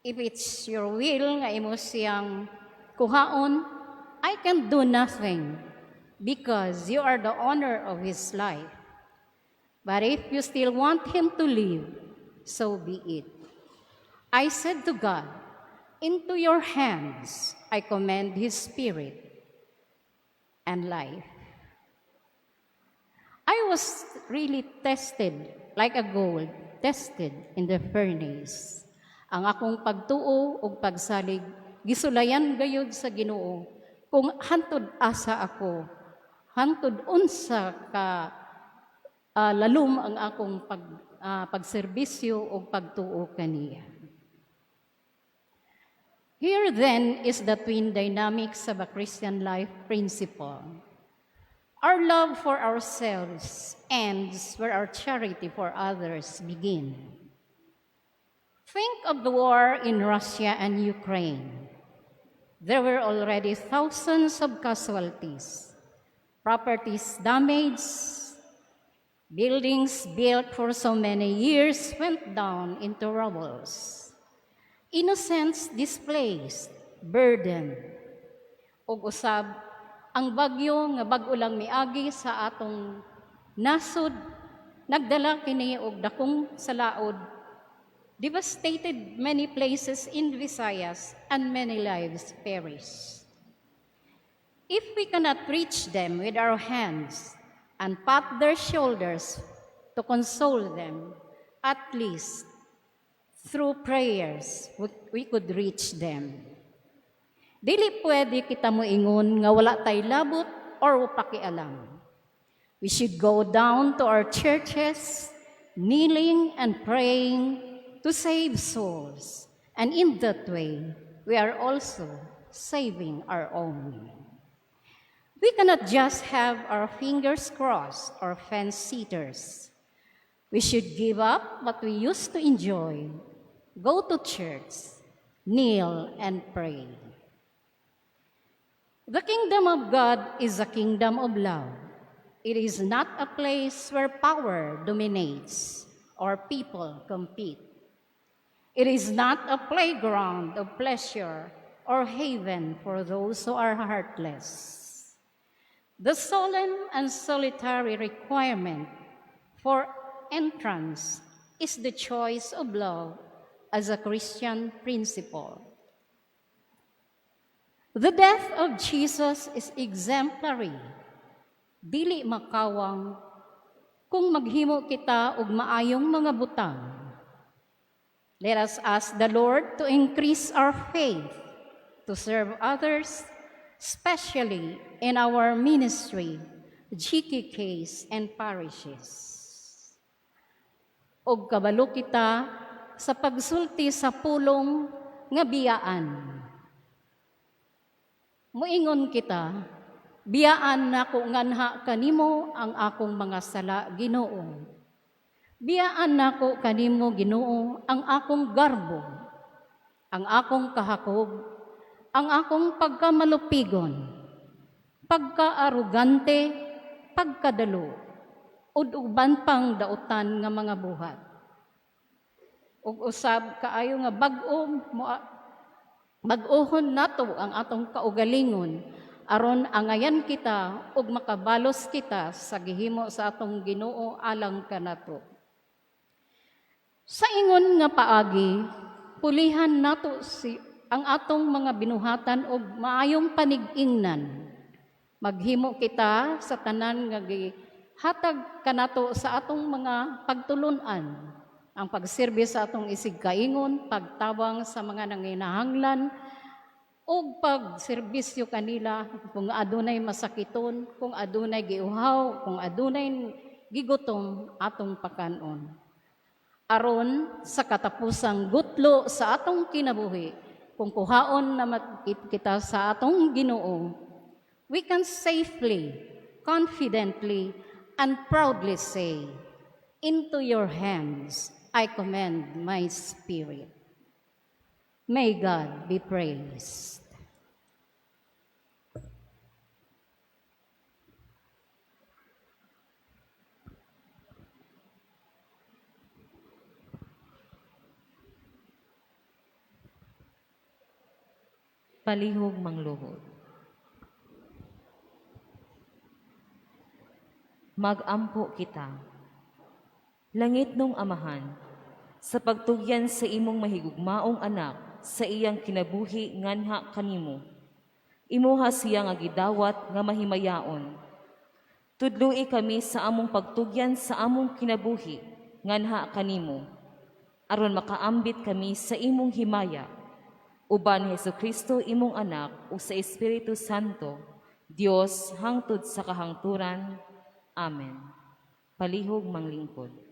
[SPEAKER 2] If it's your will nga imo siyang kuhaon, I can do nothing because you are the owner of his life. But if you still want him to live, so be it." I said to God, "Into your hands I commend his spirit and life." I was really tested like a gold tested in the furnace. Ang akong pagtuo ug pagsalig gisulayan gayud sa Ginoo kung hantod asa ako, hantod unsa ka lalom ang akong pagserbisyo ug pagtuo kaniya. Here then is the twin dynamics of a Christian life principle. Our love for ourselves ends where our charity for others begin. Think of the war in Russia and Ukraine. There were already thousands of casualties, properties damaged, buildings built for so many years went down into rubbles. Innocents displaced, burdened. Ug usab, ang bagyo nga bag-o lang miagi sa atong nasod, nagdala kini og dakong salaod, devastated many places in Visayas and many lives perished. If we cannot reach them with our hands and pat their shoulders to console them, at least through prayers we could reach them. Dili pwede kita moingon nga wala tay labot or pakialam. We should go down to our churches, kneeling and praying to save souls. And in that way, we are also saving our own. We cannot just have our fingers crossed or fence sitters. We should give up what we used to enjoy, go to church, kneel and pray. The kingdom of God is a kingdom of love. It is not a place where power dominates or people compete. It is not a playground of pleasure or haven for those who are heartless. The solemn and solitary requirement for entrance is the choice of love as a Christian principle. The death of Jesus is exemplary. Dili makawang kung maghimo kita og maayong mga butang. Let us ask the Lord to increase our faith to serve others, especially in our ministry, GKKs, and parishes. Og kabalo kita sa pagsulti sa pulong nga biyaan. Muingon kita, "Biyaan nako nganha kanimo ang akong mga sala, Ginoo. Biyaan nako kanimo, Ginoo, ang akong garbo, ang akong kahakog, ang akong pagkamalupigon, pagkaarugante, pagkadalo, ug uban pang dautan nga mga buhat." Ug usab kaayo nga bag-o mo, bag-ohon nato ang atong kaugalingon aron angayan kita ug makabalos kita sa gihimo sa atong Ginoo alang kanato. Sa ingon nga paagi, pulihan nato si ang atong mga binuhatan og maayong panig-ingnan. Maghimo kita sa tanan nga gihatag kanato sa atong mga pagtulunan, ang pagserbi sa atong isigkaingon, pagtabang sa mga nanginahanglan, ug pagserbisyo kanila kung adunay masakiton, kung adunay giuhaw, kung adunay gigutom, atong pakanon. Aron sa katapusang gutlo sa atong kinabuhi, kung kuhaon na kita sa atong Ginoo, we can safely, confidently, and proudly say, "Into your hands I commend my spirit." May God be praised.
[SPEAKER 1] Palihog mangluhod. Magampo kita. Langitnong Amahan, sa pagtugyan sa imong mahigugmaong anak sa iyang kinabuhi nganha kanimo, imuha siya nga gidawat nga mahimayaon. Tudloi kami sa among pagtugyan sa among kinabuhi nganha kanimo, aron makaambit kami sa imong himaya. Uban ni Hesukristo imong anak ug sa Espiritu Santo, Dios hangtod sa kahangturan. Amen. Palihog manglingkod.
[SPEAKER 14] Kahit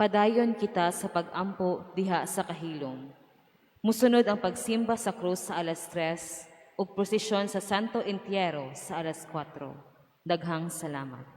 [SPEAKER 1] Padayon kita sa pag-ampo diha sa kahilom. Musunod ang pagsimba sa krus sa alas 3 ug prosesyon sa Santo Entierro sa alas 4. Daghang salamat.